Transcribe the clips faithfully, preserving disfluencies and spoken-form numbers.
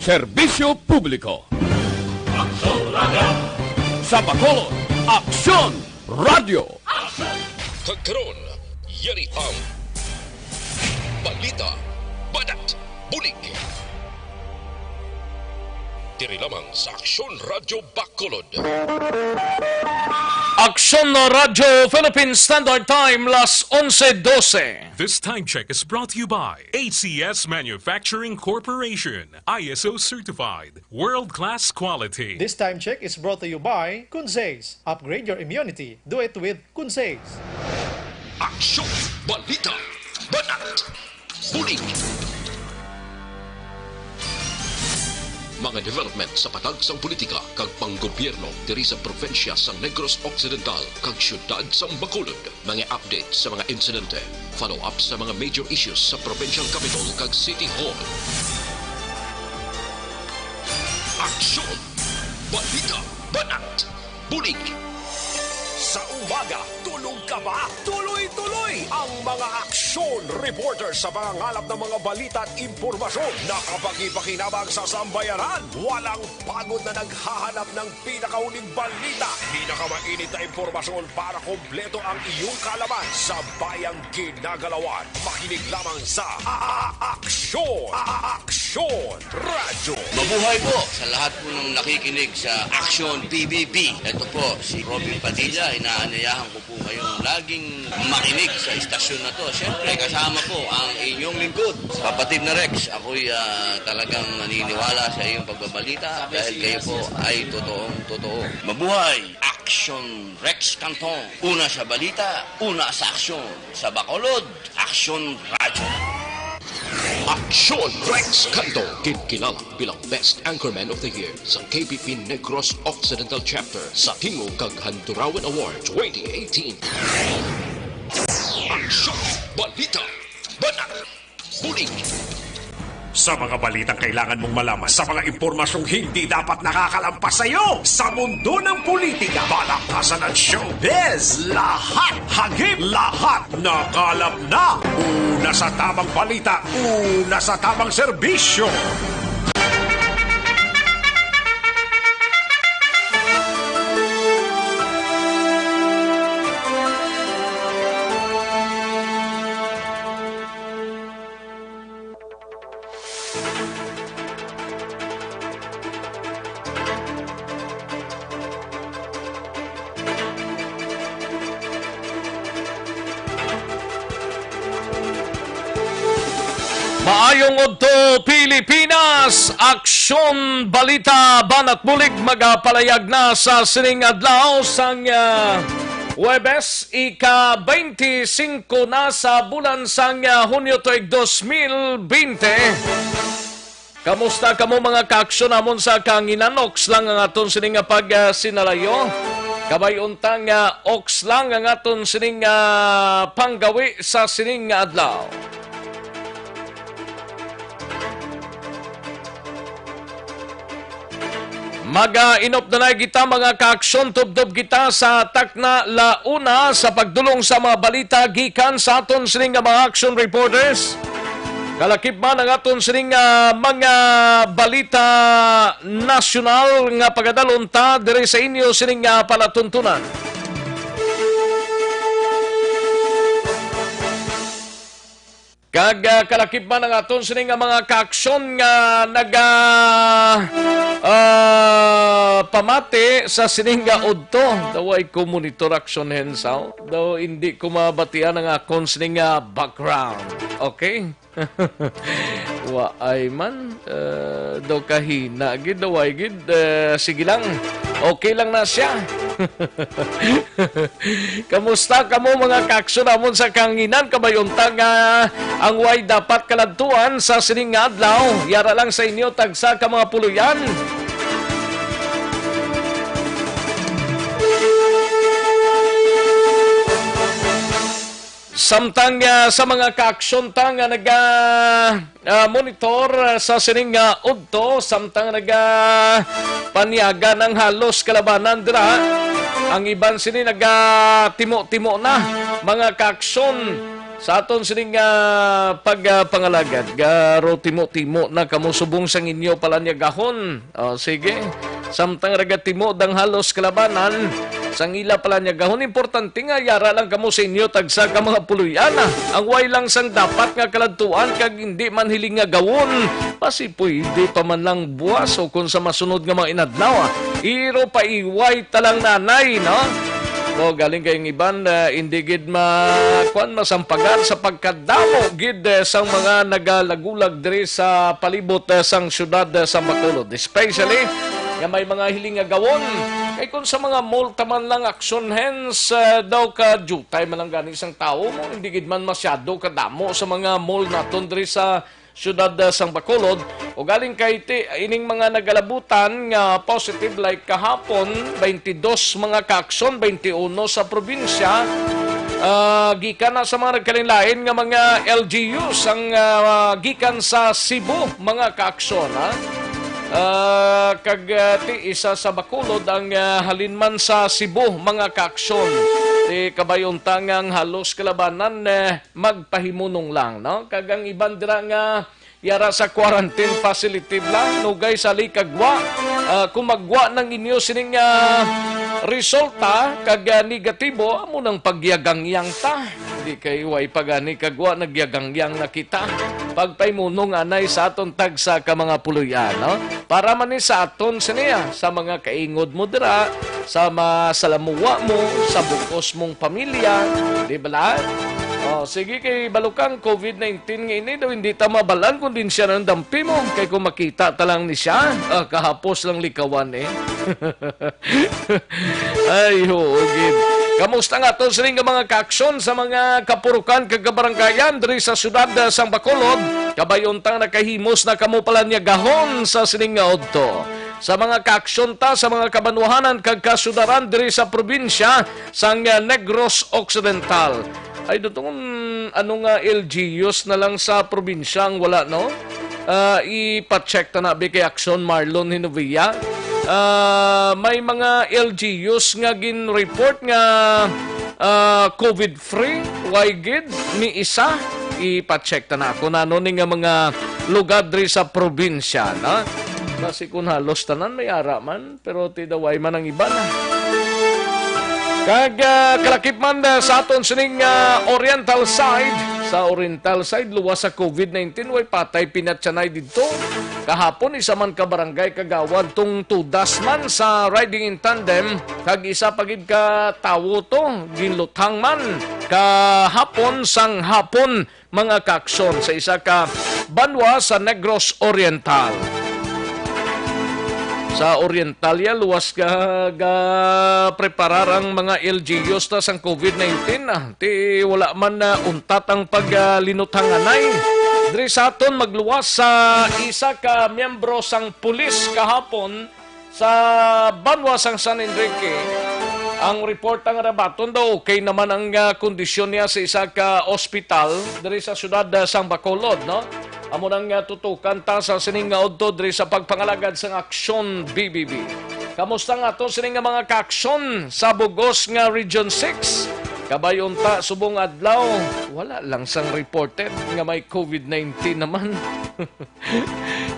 Serbisyo publiko. Aksyon Radyo. Sa Bacolod, Aksyon Radyo. Kag karon, yari ang balita, banat, bulig. Diri lamang sa Aksyon Radyo Bacolod. Aksyon Radyo Philippine Standard Time, las onse dose. This time check is brought to you by A C S Manufacturing Corporation, I S O certified, world-class quality. This time check is brought to you by Kunsays. Upgrade your immunity. Do it with Kunsays. Aksyon, balita, banat, bulig. Mga development sa patag sang politika kag panggobyerno diri sa probinsya sang Negros Occidental kag siyudad sang Bacolod. Mga update sa mga insidente, follow-up sa mga major issues sa provincial capital kag city hall. Aksyon, balita, banat, bulig. Sa umaga, tulog ka ba? Tuloy-tuloy ang mga aksyon reporter sa pangangalap ng mga balita at impormasyon na kapakipakinabang sa sambayanan. Walang pagod na naghahanap ng pinakahuling balita, pinakamainit na impormasyon para kompleto ang iyong kaalaman sa bayang ginagalawan. Makinig lamang sa A-, A-, Aksyon, A-, A-, Aksyon Radyo. Mabuhay po sa lahat po ng nakikinig sa Aksyon P B B. Ito po si Robin Padilla. Inaanyayahan ko po kayong laging makinig sa istasyon na to. Siyempre, kasama po ang inyong lingkod, Kapatid na Rex. Ako'y, ah, talagang naniniwala sa iyong pagbabalita dahil kayo po ay totoong totoo. Mabuhay! Aksyon Rex Cantong. Una sa balita, una sa aksyon. Sa Bacolod, Aksyon Radyo. Aksyon Rex Cantong, ginkilala bilang Best Anchorman of the Year sa K P P Negros Occidental Chapter sa Tingog kag Handurawan Award twenty eighteen. Aksyon, balita, banat, bulig. Sa mga balitang kailangan mong malaman, sa mga impormasyong hindi dapat nakakalampas sa iyo, sa mundo ng politika, palakasan at showbiz, lahat, hagip, lahat, nakalap na. Una sa tamang balita, una sa tamang serbisyo. Maayong udto, Pilipinas! Aksyon, balita, banat bulig magapalayag na sa sining adlaw sang, ah, Huwebes, ika-twenty-five na sa bulan sang, ah, Hunyo tuig dos mil bente. Kamusta kamo, mga kaaksyon namon sa kahanginan? Oks lang ang aton sini nga pag, ah, sinalayo. Kabay unta nga oks lang ang aton sini nga panggawi sa sini nga adlaw. Mag-inop na na kita, mga kaaksyon, tubtob kita sa takna launa sa pagdulong sa mga balita gikan sa aton sining nga mga action reporters. Kalakip man ang aton sining nga mga balita nasyonal nga pagadalon ta diri sa inyo sining nga palatuntunan. Kag, ah, kalakip man ang aton sini nga mga kaaksyon nga naga, ah, pamati sa sini nga udto. Daw ay ko monitor aksyon hensaw. Daw hindi ko mabatian ang akon sini nga background. Okay? Wa ay man, eh, daw kahina gid, daw ay gid, eh, sige lang. Okay lang na siya. Kamusta kamo, mga kaaksyon namon sa kahanginan? Kabay unta nga ang way dapat kaladtuan sa sining nga adlaw. Yara lang sa inyo tagsa ka mga puloy-an. Samtang, ah, sa mga kaaksyon ta nga naga, ah, monitor, ah, sa sining nga udto, samtang naga panyaga ng halos kalabanan dira, ang iban sini naga timo-timo na, mga kaaksyon. Sa aton sining, ah, pag, ah, pangalagad, garo timo-timo na kamo subong sang inyo palanyagahon. O, sige. Samtang ragatimo dang halos kalabanan, sang ila palanyagahon, importante nga yara lang kamo sa inyo tagsa ka mga puloy-ana. Ang way lang sang dapat nga kaladtuan kag hindi man hiling nga gawon, basi pwede pa man lang buwas o kung sa masunod nga mga inadlaw, ah, iro paiway ta lang nanay, no? O, galing kay ang iban, ah, hindi gid ma-, kuwan, masampagan sa pagkadamo gid, eh, sang mga nagalagulag diri sa palibot, eh, sang siyudad, eh, sa Bacolod. Especially nga may mga hiling nga gawon. Kay kung sa mga mall ta man lang aksyon, hens, eh, daw ka jutay man lang gani sang tawo mo, hindi gid man masyado kadamo sa mga mall naton diri sa siyudad, ah, sang Bacolod. O galing kay ti-, ining mga nagalabutan nga positive, like kahapon, twenty-dos mga kaaksyon, twenty-uno sa probinsya. Ah, gikan na sa mga nagkalain-lain nga mga L G Us ang, ah, gikan sa Cebu, mga kaaksyon, ha? Ah, kag, ah, ti isa sa Bacolod ang, ah, halin man sa Cebu, mga kaaksyon. Ti kabay unta nga ang halos kalabanan, eh, magpahimunong lang, no? Kag ang iban dira nga yara sa quarantine facility lang, nugay sa likagwa. Ah, kung magwa nang inyo sining, ah, resulta, kag, ah, negatibo, amo nang pagyagangyang ta. Di kay way pa gani kagwa, nagyagangyang na kita. Pagpahimunong anay sa aton tagsa ka mga puloy-an, no? Para man ni sa aton siniya, sa mga kaingod mo dira, sa masalamuwa mo, sa bukos mong pamilya, di ba la? O, sige, kay balukang covid nineteen nga ini daw, hindi ta mabalan kung din siya nang dampi mo. Kay kung makita ta lang ni siya, ah, kahapos lang likawan, eh. Ay, oo, gid. Kamusta nga to sining nga mga kaaksyon sa mga kapurukan kag kabaranggayan diri sa siyudad, ah, sang Bacolod? Kabay unta nakahimos na kamo palanyagahon sa sining nga udto. Sa mga kaaksyon ta sa mga kabanwahanan kag kasudaran diri sa probinsya sang, ah, Negros Occidental. Ay, dutungon, ano nga L G Us na lang sa probinsya ang wala, no? Ah, ipa-check ta na, bi, kay Aksyon Marlon Hinovia. Ah, may mga L G Us nga gin-report nga, ah, covid-free, way gid, ni isa. Ipa-check ta na kung ano ni nga mga lugar diri sa probinsya, na? Basi kung halos tanan may ara man, pero ti daw way man ang iban, ah. Kag, ah, kalakip man, ah, sa aton sining, ah, oriental side. Sa oriental side, luwas sa covid nineteen, way patay pinatyanay didto. Kahapon, isa man ka barangay kagawad tungtudas man sa riding in tandem, kag isa pa gid ka tawo to, ginluthang man kahapon sang hapon, mga kaaksyon, sa isa ka banwa sa Negros Oriental. Sa Oriental ya, luwas ka ga-preparar ang mga L G Us ta sang covid nineteen, ah, ti wala man na untat ang paglinuthanganay. Diri sa aton, magluwas sa isa ka miyembro sang pulis kahapon sa banwa sang San Enrique. Ang report nga nabaton daw, okay naman ang, ah, kondisyon niya sa isa ka ospital diri sa siyudad, ah, sang Bacolod, no? Amo nang, ah, tutukan ta sa sining nga udto diri sa pagpangalagad sang Aksyon B B B. Kamusta nga to sining nga mga kaaksyon sa bugos nga Region six? Kabay unta, subong adlaw, wala lang sang reported nga may covid nineteen naman.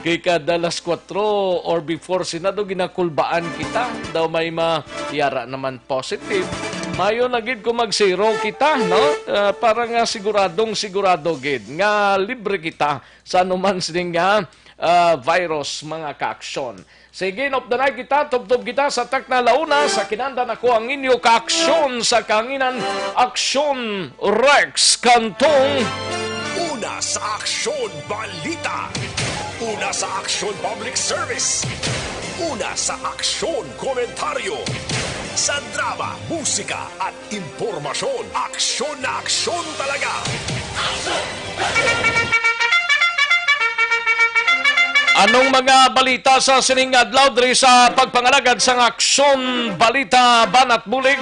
Kay kada alas kuwatro or before, sina daw ginakulbaan kita, daw may mayara naman positive. Mayo na gid kung mag-zero kita, no? Ah, para nga siguradong sigurado gid nga libre kita sa anuman sining nga, ah, virus, mga kaaksyon. Sige, inupdanay kita, tubtob kita sa takna launa, sa kinandan ako ang inyo kaaksyon sa kahanginan, Aksyon Rex Cantong. Una sa Aksyon Balita. Una sa Aksyon Public Service. Una sa Aksyon Komentaryo. Sa drama, musika, at impormasyon. Aksyon na aksyon talaga. Anong mga balita sa sining adlaw diri sa pagpangalagad sang Aksyon Balita Banat Bulig?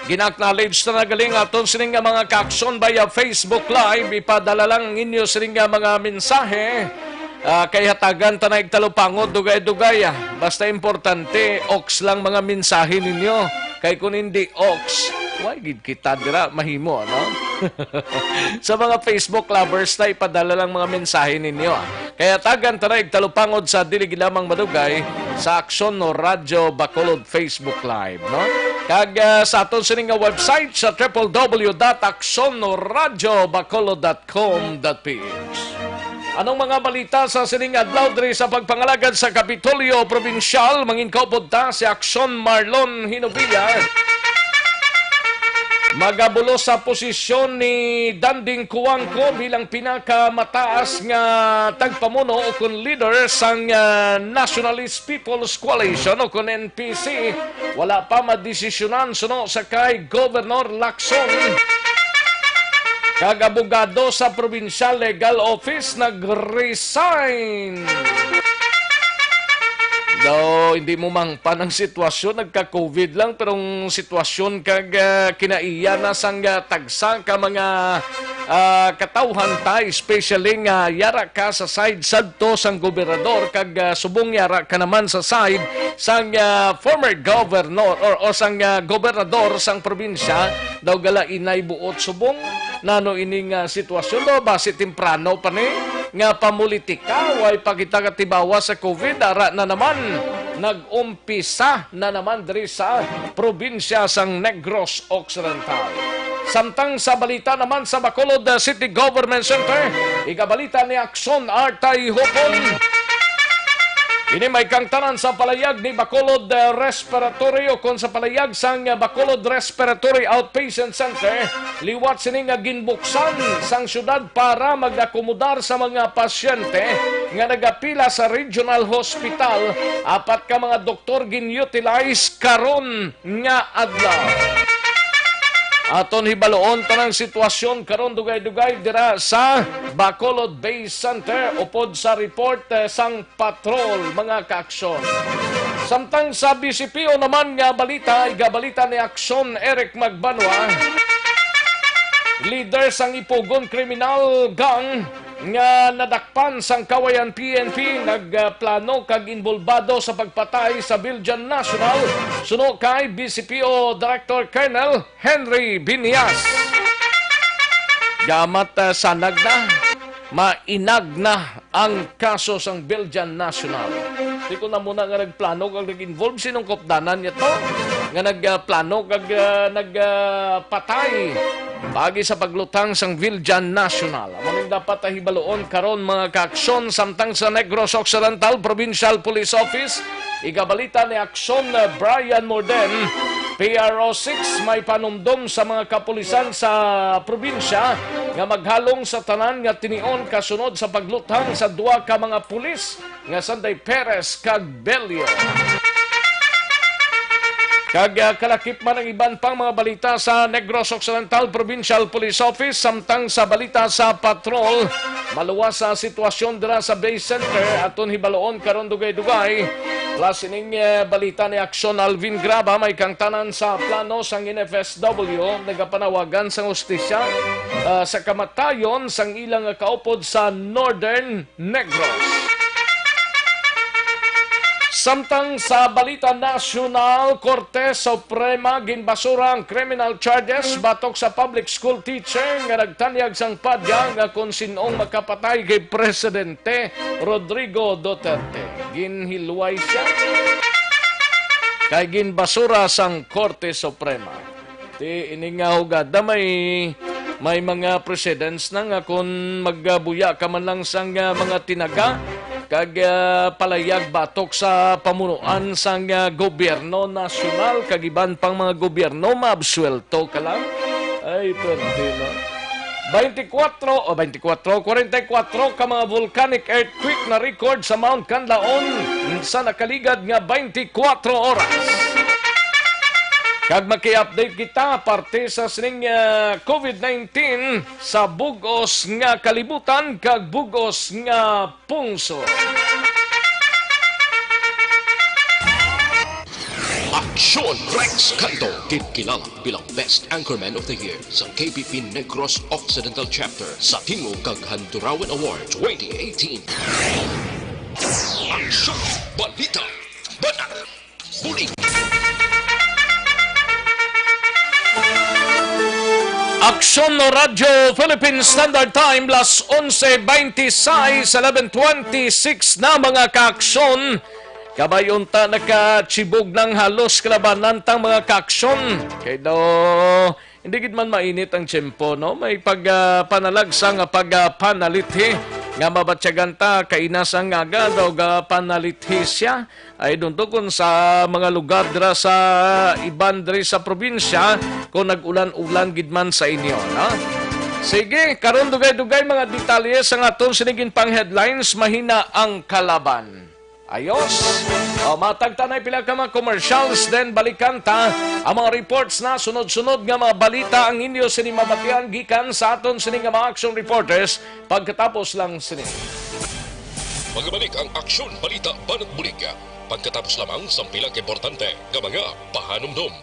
Gina-acknowledge ta na galing aton sining nga mga kaaksyon via Facebook Live. Ipadala lang ang inyo sining nga mga mensahe. Ah, kay hatagan ta na igtalupangod, dugay-dugay, ah. Basta importante, oks lang mga mensahe ninyo. Kay kung hindi oks, Why gid kita dira mahimo, no? Sa mga Facebook lovers na ipadala lang mga mensahe ninyo, ah. Kay tagan ta na igtalupangod sa dili gid lamang madugay sa Aksyon no Radyo Bacolod Facebook Live, no? Kag, ah, sa aton sini nga website sa triple w dot aksyon no radyo bacolod dot com dot p h. Anong mga balita sa sining adlaw diri sa pagpangalagad sa Kapitolyo Probinsyal? Mangin kaupod ta si Aksyon Marlon Hinovilla. Magabulos sa posisyon ni Danding Cuangco bilang pinakamataas nga tagpamuno o kon leader sang, ah, Nationalist People's Coalition o kon N P C. Wala pa madesisyonan suno sa kay Governor Lacson. Kag abogado sa Provincial Legal Office nag-resign. Daw, hindi mo mangpan ang sitwasyon, nagka-covid lang, pero ang sitwasyon kag, ah, kinaiya na sang, ah, tagsa ka mga, ah, katawhan ta, especially nga yara ka sa side sadto sang gobernador kag, ah, subong yara ka naman sa side sang, ah, former governor or, o sang, ah, gobernador sang probinsya, daw gala inay buot subong. Nano ini nga sitwasyon daw, basi temprano pa ni nga pamulitika, way pa kita katibawa sa covid, ara na naman, nag-umpisa na naman diri sa probinsya sang Negros Occidental. Samtang sa balita naman sa Bacolod, uh, City Government Center, igabalita ni Aksyon Artay Hopon. Ini may kangtanan sa palayag ni Bacolod, uh, Respiratory o kon sa palayag sang, uh, Bacolod Respiratory Outpatient Center, liwat sini nga ginbuksan sang syudad para mag-akomodar sa mga pasyente nga nagapila sa Regional Hospital. Apat ka mga doktor gin-utilize karon nga adlaw. Aton hibaloon tanang sitwasyon karon dugay-dugay dira sa Bacolod Base Center upod sa report, eh, sang patrol, mga kaaksyon. Samtang sa B C P O naman nga balita, igabalita ni Aksyon Eric Magbanwa, leader sang Ipugon Criminal Gang, nga nadakpan sang Kawayan P N P, nagplano kag involbado sa pagpatay sa Biljan National, suno kay B C P O Director Colonel Henry Binias. Gamat, ah, sanag na, mainag na ang kaso sang Biljan National. Di ko na muna nga nagplano kag nag-involve sinong kopdanan niya to nga nagplano kag, ah, nagpatay pagi sa pagluthang sang Biljan National. Amo ning dapat hibaluon karon, mga kaaksyon, samtang sa Negros Occidental Provincial Police Office, igabalita ni Aksyon, uh, Brian Morden, P R O six, may panumdom sa mga kapulisan sa probinsya nga maghalong sa tanan nga tinion kasunod sa pagluthang sa duha ka mga pulis nga sanday Perez kag Bello. Kag, ah, kalakip man ang iban pang mga balita sa Negros Occidental Provincial Police Office, samtang sa balita sa patrol, maluwas sa sitwasyon dira sa Base Center, aton hibaloon karon dugay-dugay. Plus ining, eh, balita ni Aksyon Alvin Graba, may kangtanan sa plano sang N F S W, nagapanawagan sang hustisya, ah, sa kamatayon sang ilang kaupod sa Northern Negros. Samtang sa balita nasyonal, Korte Suprema ginbasura ang criminal charges batok sa public school teacher nga nagtanyag sang padya nga kon sin-ong makapatay kay Presidente Rodrigo Duterte. Ginhilway siya kay ginbasura sang Korte Suprema. Ti ini nga hugada may, may mga precedents na nga kon magbuya ka man lang sang, ah, mga tinaga kag, ah, palayag batok sa pamunuan sang, ah, gobyerno nasyonal kag iban pang mga gobyerno, maabsuwelto ka lang. Ay, pwerte na. Twenty-four o twenty-four, forty-four ka mga volcanic earthquake na record sa Mount Canlaon sa nakaligad nga twenty-four oras. Kag maki-update kita parte sa sining, ah, covid nineteen sa bug-os nga kalibutan kag bug-os nga pungsod. Aksyon Rex Canto, ginkilala bilang Best Anchorman of the Year sa K P P Negros Occidental Chapter sa Tingog kag Handurawan Award twenty eighteen. Aksyon, balita, banat, bulig. Aksyon Radyo Philippine Standard Time, las onse veintiséis, eleven twenty-six na, mga kaaksyon. Kabay unta nakachibog nang halos kalabanan tang, mga kaaksyon. Kay daw, hindi gid man mainit ang tiyempo, no? May pag, ah, panalagsa nga pag, ah, panalithi nga mabatyagan ta kaina sang aga daw ga panalithi siya. Ay, dunto kon sa mga lugar dira sa iban diri sa probinsya, kung nag-ulan-ulan gid man sa inyo, no? Sige, karon dugay-dugay mga detalye sa aton sining pang headlines, mahina ang kalaban. Ayos. O, matag ta na pila ka mga commercials, then balikan ta ang mga reports na sunod-sunod nga mga balita ang inyo sini mabatian gikan sa aton sini nga mga action reporters pagkatapos lang sini. Magabalik ang Aksyon Balita Banat Bulig pagkatapos lamang sang pila ka importante nga mga pahanumdom.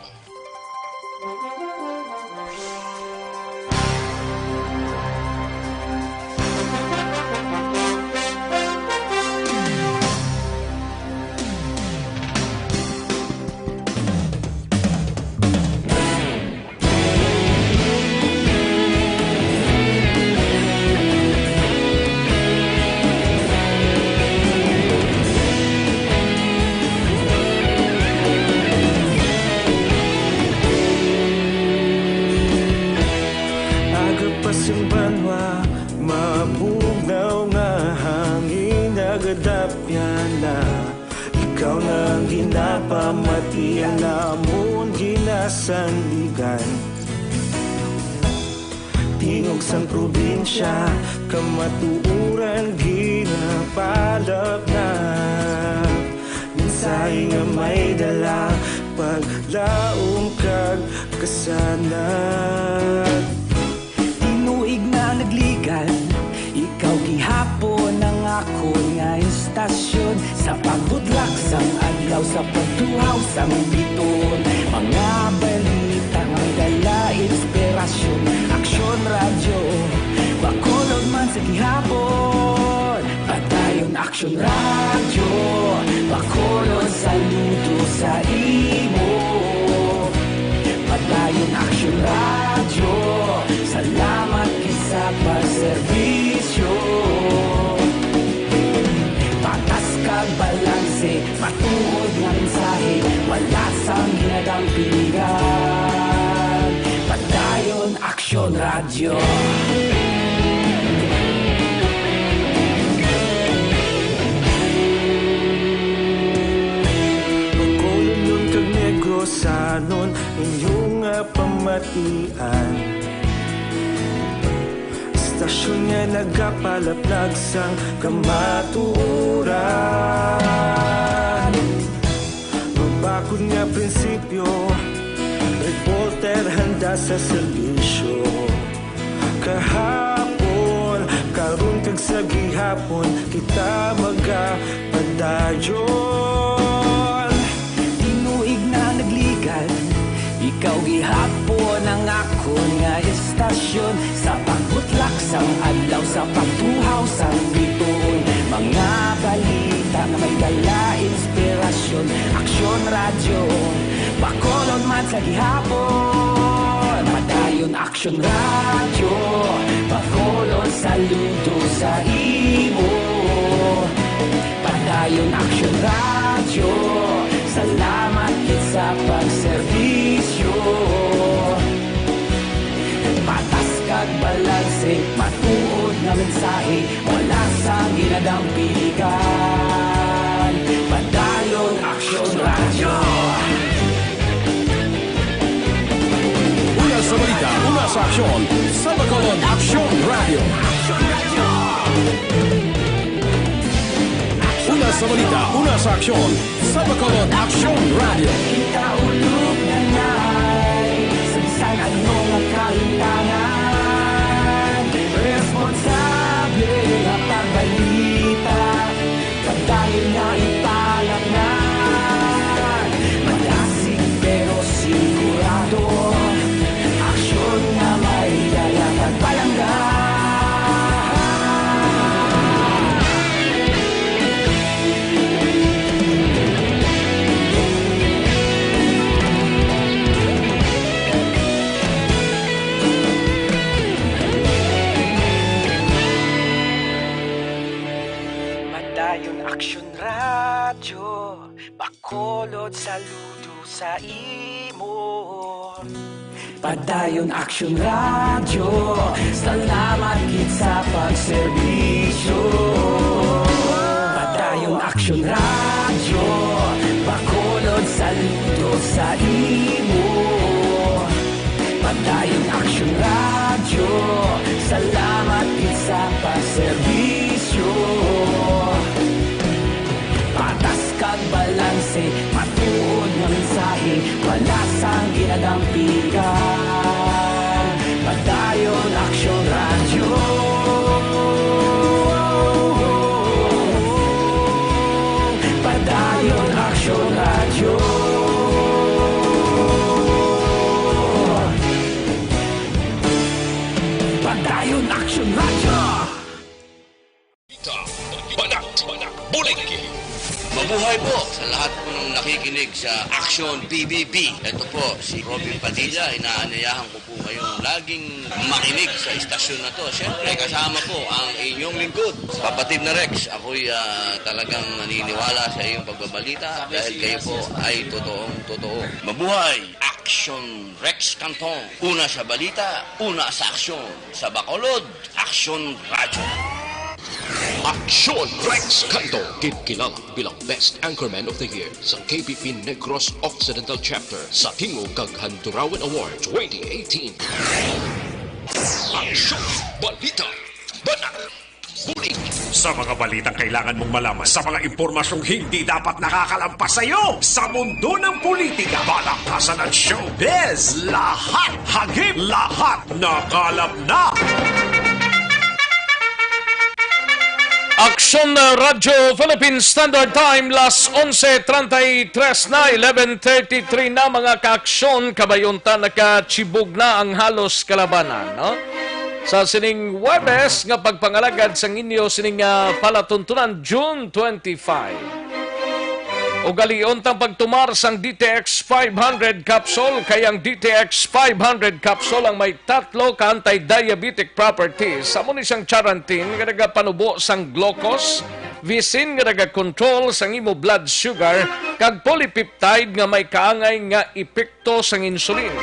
Aga pa sing banwa, mabugnaw nga hangin, nagadapyan na. Ikaw na ang ginapamati, ang amon ginasandigan. Tingog sang probinsya, kamatuoran ginapalapnag. Mensahe nga may dala, paglaom kag kasanag. Tinuig na nagligad, ikaw gihapon ang akon nga istasyon. Sa pagbutlak sang adlaw, sa pagtuhaw sang bituon, mga balita nga may dala inspirasyon. Aksyon Radyo, Bacolod man sa gihapon. Padayon Aksyon Radyo, Bacolod, saludo sa imo. Padayon Aksyon Radyo, salamat gid sa pagserbisyo. Patas kag balanse, matuod nga mensahe, wala sang ginadampingan. Padayon Aksyon Radyo. Bacolodnon kag Negrosanon, inyo nga pamatian. Istasyon nga nagapalaplag sang kamatuoran. Mabakod nga prinsipyo, reporter handa sa serbisyo. Kahapon, karon kag sa gihapon, kita magapadayon. Tinuig na nagligad, ikaw gihapon ang akon nga istasyon. Sa pagbutlak sang adlaw, sa pagtuhaw sang bituon, mga balita nga may dala inspirasyon. Aksyon Radyo, Bacolod man sa gihapon. Padayon Aksyon Radyo, Bacolod, saludo sa imo. Padayon Aksyon Radyo, salamat gid sa pagserbisyo. Patas kag balanse, matuod nga mensahe, wala sang ginadampingan. Padayon Aksyon Radyo. Una sa balita, una sa aksyon, sa Bacolod Aksyon Radyo. Una sa balita, una sa aksyon, sa Bacolod Aksyon Radyo. Kita ulog na nay, sa bisan ano nga kahitangan, responsable nga pagbalita. Padayon nga ipalapnag, malasig pero sigurado. Aksyon nga may dala kag palangga. Bacolod, saludo sa imo. Padayon Aksyon Radyo, salamat gid sa pagserbisyo. Padayon Aksyon Radyo, Bacolod, saludo sa imo. Padayon Aksyon Radyo, salamat gid sa pagserbisyo. Patas kag balanse, matuod nga mensahe, wala sang ginadampigan. Padayon Aksyon Radyo. Padayon Aksyon Radyo. Padayon Aksyon Radyo. Balita, balita, bulig. Mabuhay po sa lahat po ng nakikinig sa Action P B B. Ito po si Robin Padilla. Inaanyayahan ko po kayong laging makinig sa istasyon na to. Siyempre, kasama po ang inyong lingkod, Kapatid na Rex. Ako'y ah, talagang naniniwala sa iyong pagbabalita dahil kayo po ay totoong totoo. Mabuhay! Action Rex Cantong. Una sa balita, una sa aksyon. Sa Bacolod, Aksyon Radyo. Aksyon Rex Canto, ginkilala bilang Best Anchorman of the Year sa K P P Negros Occidental Chapter sa Tingog kag Handurawan Award twenty eighteen. Aksyon, balita, banat, bulig. Sa mga balitang kailangan mong malaman, sa mga impormasyong hindi dapat nakakalampas sa iyo, sa mundo ng politika, balakasan at showbiz, lahat hagip, lahat nakalap na. Aksyon, uh, Radyo Philippine Standard Time, las onse treinta y tres na, eleven thirty-three na, mga kaaksyon, kabayunta nakachibog na ang halos kalabanan, no? Sa sining Huwebes nga pagpangalagad sang inyo sining, ah, palatuntunan, June twenty-five. Ugalion tang pagtumar sang D T X five hundred capsule, kay ang D T X five hundred capsule ang may tatlo ka anti-diabetic properties. Amo ni sang charantin nga nagapanubo sang glucose, visin nga nagakontrol sang imo blood sugar, kag polypeptide nga may kaangay nga epekto sang insulin.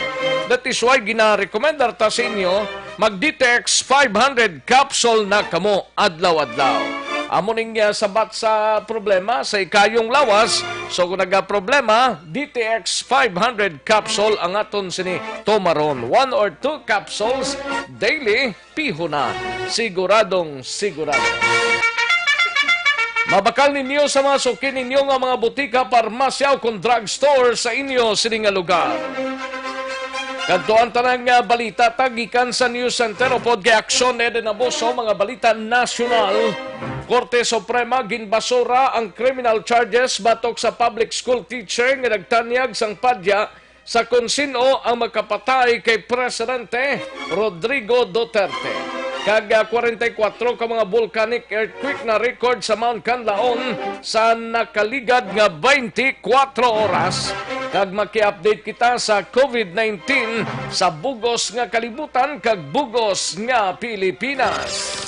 That is why ginarekomendar ta sa inyo, mag D T X five hundred capsule na kamo adlaw-adlaw. Amo ning, ah, sabat sa problema sa ikayong lawas. So kung nagaproblema, D T X five hundred capsule ang aton sini tumaron. One or two capsules daily, piho na. Siguradong sigurado. Mabakal ninyo sa mga suki ninyo nga mga butika, parmasya, o kon drugstore sa inyo sini nga lugar. Kadto ang tanan nga balita ta gikan sa News Center upod kay Aksyon Eden Abuso, mga balita nasyonal. Korte Suprema ginbasura ang criminal charges batok sa public school teacher nga nagtanyag sang padya sa kon sin-o ang makapatay kay Presidente Rodrigo Duterte. Kag, ah, kwarenta y kuwatro ka mga volcanic earthquake na record sa Mount Kanlaon sa nakaligad nga twenty-four oras. Kag maki-update kita sa COVID nineteen sa bug-os nga kalibutan kag bug-os nga Pilipinas.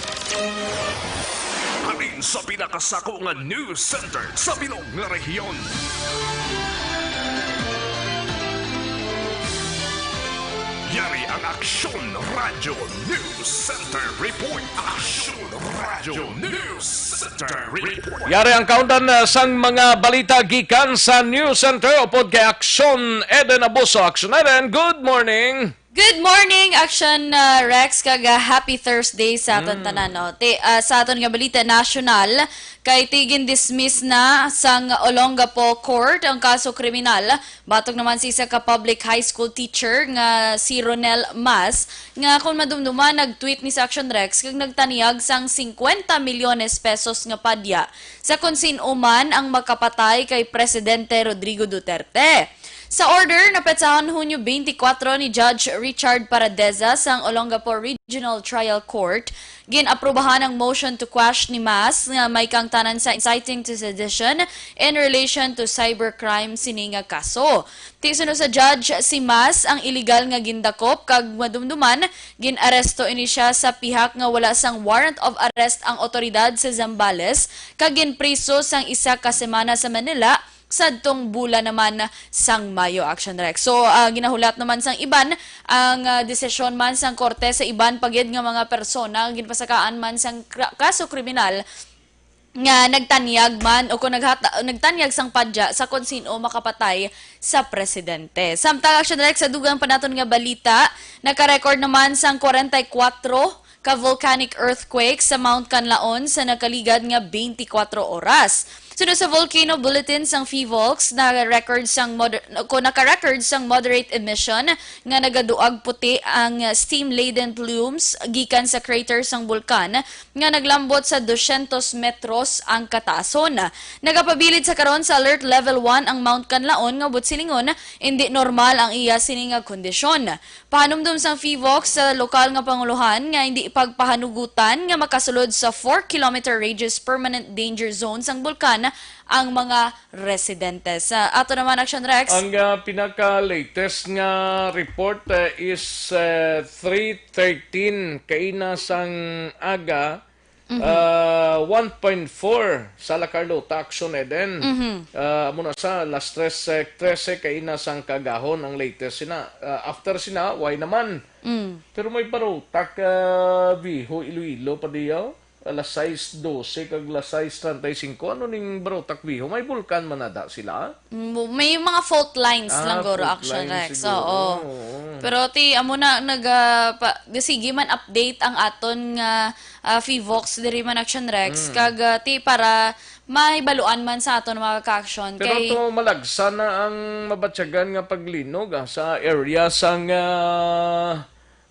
Halin sa pinakasako nga news center sa bilog nga rehiyon. Yari ang Aksyon Radyo News Center Report. Aksyon Radyo News Center Report. Yari ang kaundan, uh, sang mga balita gikan sa News Center upod kay Aksyon Eden Abuso. Aksyon Eden, good morning. Good morning, Action, uh, Rex, kag, uh, happy Thursday sa aton Mm. tanan, no? Ti-, uh, sa aton nga balita nasyonal, kay ti gin-dismiss na sang Olongapo Court ang kaso kriminal batok naman sa isa ka public high school teacher nga si Ronel Mas, nga kon madumduman, nag-tweet ni sa Action Rex kag nagtanyag sang singkwenta milyones pesos nga padya sa kon sin-o man ang makapatay kay Presidente Rodrigo Duterte. Sa order, napetsahan Hunyo twenty-four ni Judge Richard Paradeza sang Olongapo Regional Trial Court, gin-aprubahan ang motion to quash ni Mas nga may kaangtanan sa inciting to sedition in relation to cybercrime sini nga kaso. Ti suno sa judge, si Mas ang iligal nga gindakop kag madumduman, gin-aresto ini siya sa pihak nga wala sang warrant of arrest ang awtoridad sa Zambales kag ginpriso sang isa ka semana sa Manila sadtong bulan naman sang Mayo, Action Rex. So, ah, ginahulat naman sang iban ang, ah, desisyon man sang korte sa iban pa gid nga mga persona nga ginpasakaan man sang kra-, kaso kriminal nga nagtanyag man o kung naghata-, nagtanyag sang padya sa kon sin-o makapatay sa presidente. Samtang, Action Rex, sa dugang pa naton nga balita, naka-record naman sang forty-four ka volcanic earthquake sa Mount Kanlaon sa nakaligad nga twenty-four oras. Suno sa Volcano Bulletin sang PHIVOLCS, na-record sang moder-, ko naka-record sang moderate emission nga nagaduag puti ang steam-laden plumes gikan sa crater sang bulkan nga naglambot sa dosyentos metros ang kataason. Nagapabilid sa karon sa Alert Level one ang Mount Kanlaon, nga buot silingon, indi normal ang iya sini nga kondisyon. Pahanumdom sang PHIVOLCS sa lokal nga pangulohan nga indi pagpahanugutan nga makasulod sa four kilometer radius permanent danger zone sang bulkan ang mga residentes. Sa ato naman, Action Rex. Ang, ah, pinaka-latest nga report, ah, is, ah, three thirteen kaina sang aga, Mhm. ah, one point four sa La Carlota, Action Eden. Mhm. Ah, amo na sa alas tres, eh, trese kaina sang kaagahon ang latest sina. Ah, after sina, why naman? Mm. Pero may barutak, ah, Viejo, Iloilo pa diyaw. Alas sais dose kag alas sais treinta y cinco. Ano ning barutak Viejo? May bulkan man nada sila? Mm, may mga fault lines Ah, lang guro, fault Action lines Rex. siguro. Oo. Oo. Pero ti, amo na, nag, ah, pa, sige man update ang aton nga, ah, PHIVOLCS diri man, Action Rex. Mm. Kag, ah, ti, para mahibaluan man sa aton mga ka-action. Pero kay to malagsa na ang mabatyagan nga paglinog, ah, sa area sang, ah,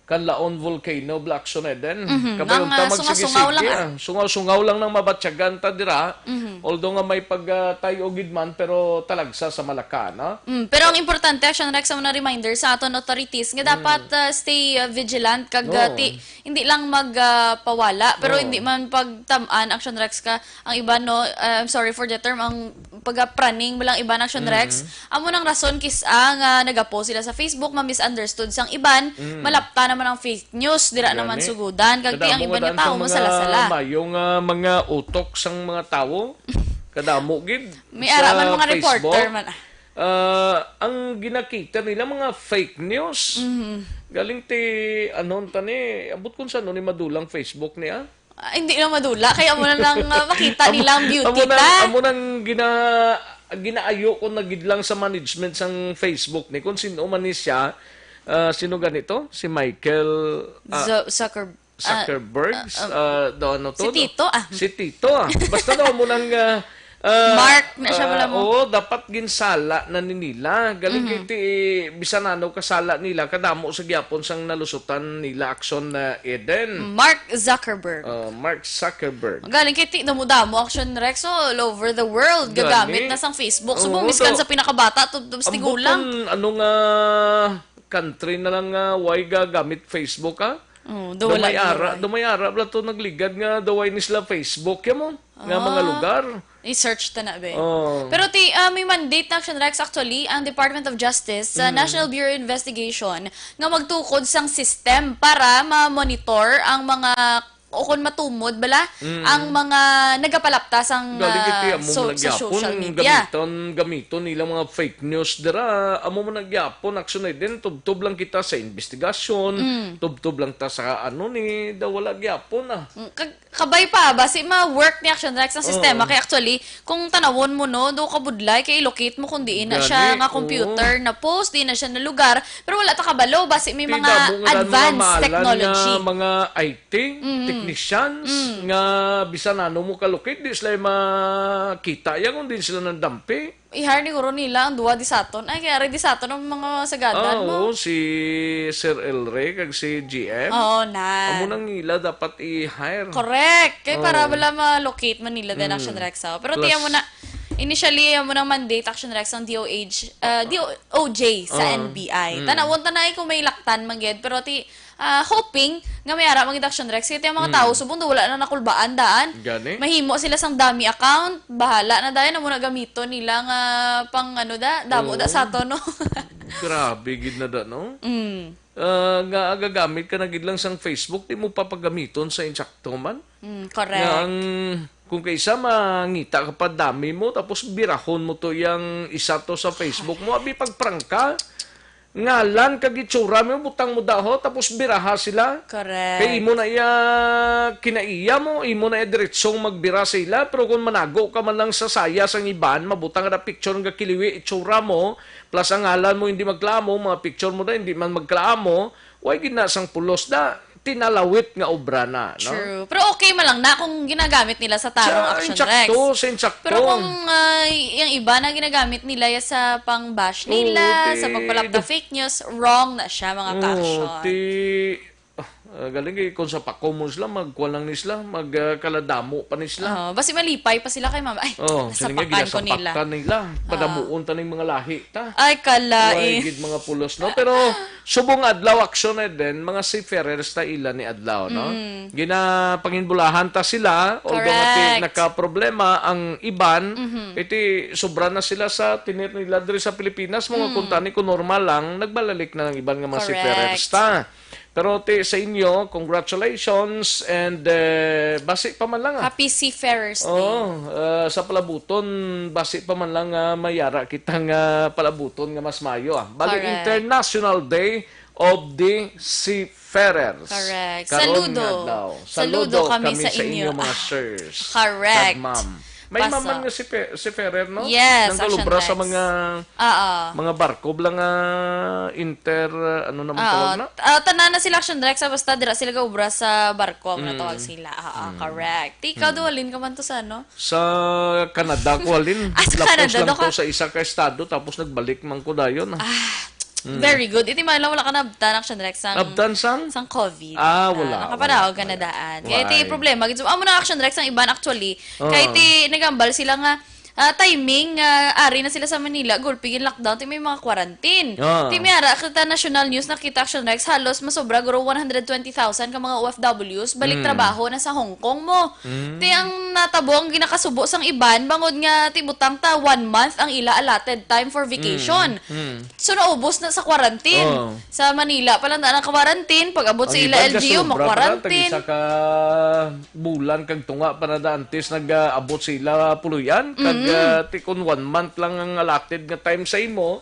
Kanlaon Volcano, Blackson Eden. Mhm. Kabay Nang, unta ah, sungaw-sungaw lang, magsige-sige, ah. ah. Sungaw-sungaw lang nang mabatyagan ta dira. Mhm. Although nga may pag, ah, tay-o gid man, pero talagsa sa Malacca, no? Mm, pero ang importante, Action Rex, sa mga reminder sa aton authorities nga Mm. dapat, ah, stay, ah, vigilant kag, ah, Oo. ti-, hindi lang mag, ah, pawala, pero Oo. hindi man pagtam-an, Action Rex, ka ang iban, no, ah, I'm sorry for the term, ang pagapraning mo lang iban, Action Rex. Mm. Amo nang rason kis-a nga nagapost sila sa Facebook, ma-misunderstood sang iban, Mm. malapta naman ang fake news, dira Gani. naman sugudan, kag ti ang Kadamo iban nga nga daan tawo sang mga masala-sala. mayo nga mga utok sang mga tawo. Kadamo gid May sa ara man mga reporter Facebook. man. Ah, ang ginakita nila mga fake news. Mhm. Galing ti, ano, tani, abot kung saan ni madulang Facebook niya? Ah, hindi na madula. Kaya amo na lang, ah, makita Amo, nilang beauty amo nang, ta. amo nang gina-, ginaayo ko na gid lang sa management sang Facebook ni kung sino man ni siya. Ah, sino ganito? Si Michael, ah, Zu-, Zucker-, ah, Zuckerberg? ah, ah, Ah, daw ano si to? Tito, ah. Si Tito, ah. Basta daw mo nang, ah, ah, Mark na siya, ah, wala mo. Oo, dapat ginsala na ni nila. Galing Mhm. kay ti, bisan ano kasala nila, kadamo sa gyapon sang nalusutan nila action na Eden. Mark Zuckerberg. Oh, Mark Zuckerberg. Galing kay ti-, damo-damo action, Rex, all over the world. Gagamit Gani. na sang Facebook. Subong Oo, miskan daw, sa pinakabata, tubtob sa ambot tigulang. kung ano nga country na lang nga way gagamit Facebook, ha? Oh, daw Daw wala may na ara, wala. daw may ara, bala to nagligad nga daw way ni sila Facebook, ya mo? Nga mga Ah. lugar. I-search ta na, be. Oh. Pero ti, ah, may mandate na action, Rex, actually, ang Department of Justice sa Mm. National Bureau of Investigation nga magtukod sang system para ma-monitor ang mga, o kung matumod bala, Mm. ang mga nagapalapta sang, Galing ah, iti amo so-, man sa gyapon, social media. gamiton, gamiton nila mga fake news dira. Amo man gyapon, action na din, tubtob lang kita sa investigasyon, Mm. tubtob lang ta sa ano ni, daw wala gyapon, ah. Mm, kag-, Kabay pa, basi ma-work ni Action Rex ang sistema. Oo. Kay actually, kung tanawon mo, no, do ka budlay, kay i-locate mo kung diin na siya Gani, nga oo. computer na post, diin na siya na lugar, pero wala ta kabalo, basi may Ti mga damo nga advanced mga malan technology. nga mga I T Mhm. technicians Mm. nga bisan ano mo ka-locate, di sila makita yan kung di sila nandampi. I-hire ni guro nila ang duwa di saton. Ay, kaya ready saton ang mga sagadan Ah, mo. oo, si Sir El Rey kag si G M. Oo, na. Amo nang ila dapat i-hire. Correct. Kay para Oo. wala ma-locate man nila din Mm. Action Rex, ah. Pero Plus tiyan mo na, initially, amo nang mandate Action Rex ang D O H, ah, D O J sa Oo. N B I. Mm. Tanawon ta na, eh, kung may laktan man gid. Pero ti, ah, hoping nga may ara man gid Action Rex. Kaya ti ang mga Mm. tao, subong do wala na nakulbaan daan. Gani? Mahimo sila sang dummy account. Bahala na dayon, amo na gamiton nila nga pang ano da, damo da Oo. sa ato, no? Grabe gid na da, no? Mm. Ah, nga agagamit ka na gid lang sang Facebook, di mo pa pagamiton sa insakto man? Mm, correct. Nga ang Kung kaisa mangita ka pa dami mo, tapos birahon mo to yang isa to sa Facebook mo, abi pagprangka. Ngalan kag itsura mo, butang mo daho, tapos biraha sila. Correct. Kay imo na iya kinaiya mo, imo na iya diretsong magbira sa ila, pero kung manago ka man lang sa saya sang iban, mabutang ka na picture nga kiliwi itsura mo, plus ang ngalan mo hindi magklamo, mga picture mo na hindi man magklamo, way gid na sang pulos da, tinalawit nga obra na, no? True. Pero okay man lang na kung ginagamit nila sa tamang Sa action, insakto, Rex. Sa insakto. Pero kung, ah, y-, yung iba na ginagamit nila ya sa pang-bash Oo, nila, sa ti-, pagpalapta do- fake news, wrong na siya, mga Oo, ka-action. ti, ah, ah, galing eh, kung sa pakomon sila, magkuha lang ni sila, mag, ah, kaladamo pa ni sila. Oo, basi malipay pa sila kay mama. Ay, Oh, sila nga nasapakan ko nila. ginasapaktan nila. Oo. Padamuon ta ning mga lahi ta. Ay, kalain. Way gid mga pulos, no? Pero subong adlaw, aksyon na din, mga seafarers ta ila ni adlaw, no? Mm. Ginapanginbulahan ta sila, although nga ti Correct. nakaproblema ang iban, Mhm. iti sobra na sila sa tinir nila diri sa Pilipinas, mga Mm. kuntani kung normal lang, nagbalalik na ang iban nga mga Correct. seafarers ta. Pero ti sa inyo, congratulations and, eh, basi pa man lang, ah. Happy Seafarers Day. Oo, ah, sa palabuton, basi pa man lang, ah, mayara kita nga palabuton nga mas mayo, ah. Bali, Correct. International Day of the Seafarers. Correct. Karon Saludo. nga adlaw. Saludo Saludo kami kami sa sa inyo. inyo, mga sirs. Correct. Kag ma'am. May Paso. maman nga si Fe-, si Ferrer, no? Yes, Nang Action galubra sa Rex. mga, Oo. mga barko, bla nga inter, uh, ano naman Oo. tawag na? Ah, tanan na sila Action Rex, ah, basta dira sila gaubra sa barko, ang Mm. natawag sila. Oo, Mm. correct. Ikaw, Mm. duwalin ka man to sa ano? Sa Canada ko halin. Ah, sa Lapos Canada, lang do to ka? sa isa ka estado, tapos nagbalik man ko dayon, ah. Ah, Mm. very good. Iti man lang wala ka nabtan, Action Rex, sang, Nabtan sang? sang COVID. Ah, wala, Ah, nakapanaog wala, ka na wala. daan. Kaya iti Why? problema, gid, amo na Action Rex ang iban actually. Ah. Kay ti nagambal sila nga, ah, timing, ah, ari na sila sa Manila, gulpi gin lockdown, ti may mga quarantine. Ah. Ti may ara kita national news, nakita Action Rex, halos masobra guro one hundred twenty thousand ka mga O F Ws, balik Mm. trabaho na sa Hong Kong mo. Mm. Ti ang natabo, ang ginakasubo sang iban, bangod nga ti butang ta one month ang ila allotted time for vacation. Mm. Mm. So, naubos na sa quarantine. Oo. Sa Manila pa lang na ang quarantine, pag abot Ang sa ila iban L G U, gasubra pa na, tag-isa ka bulan kag tunga pa na da antes nag-abot sa ila puloy-an. Kag, Mm. ah, ti kun one month lang ang allotted nga time sa imo.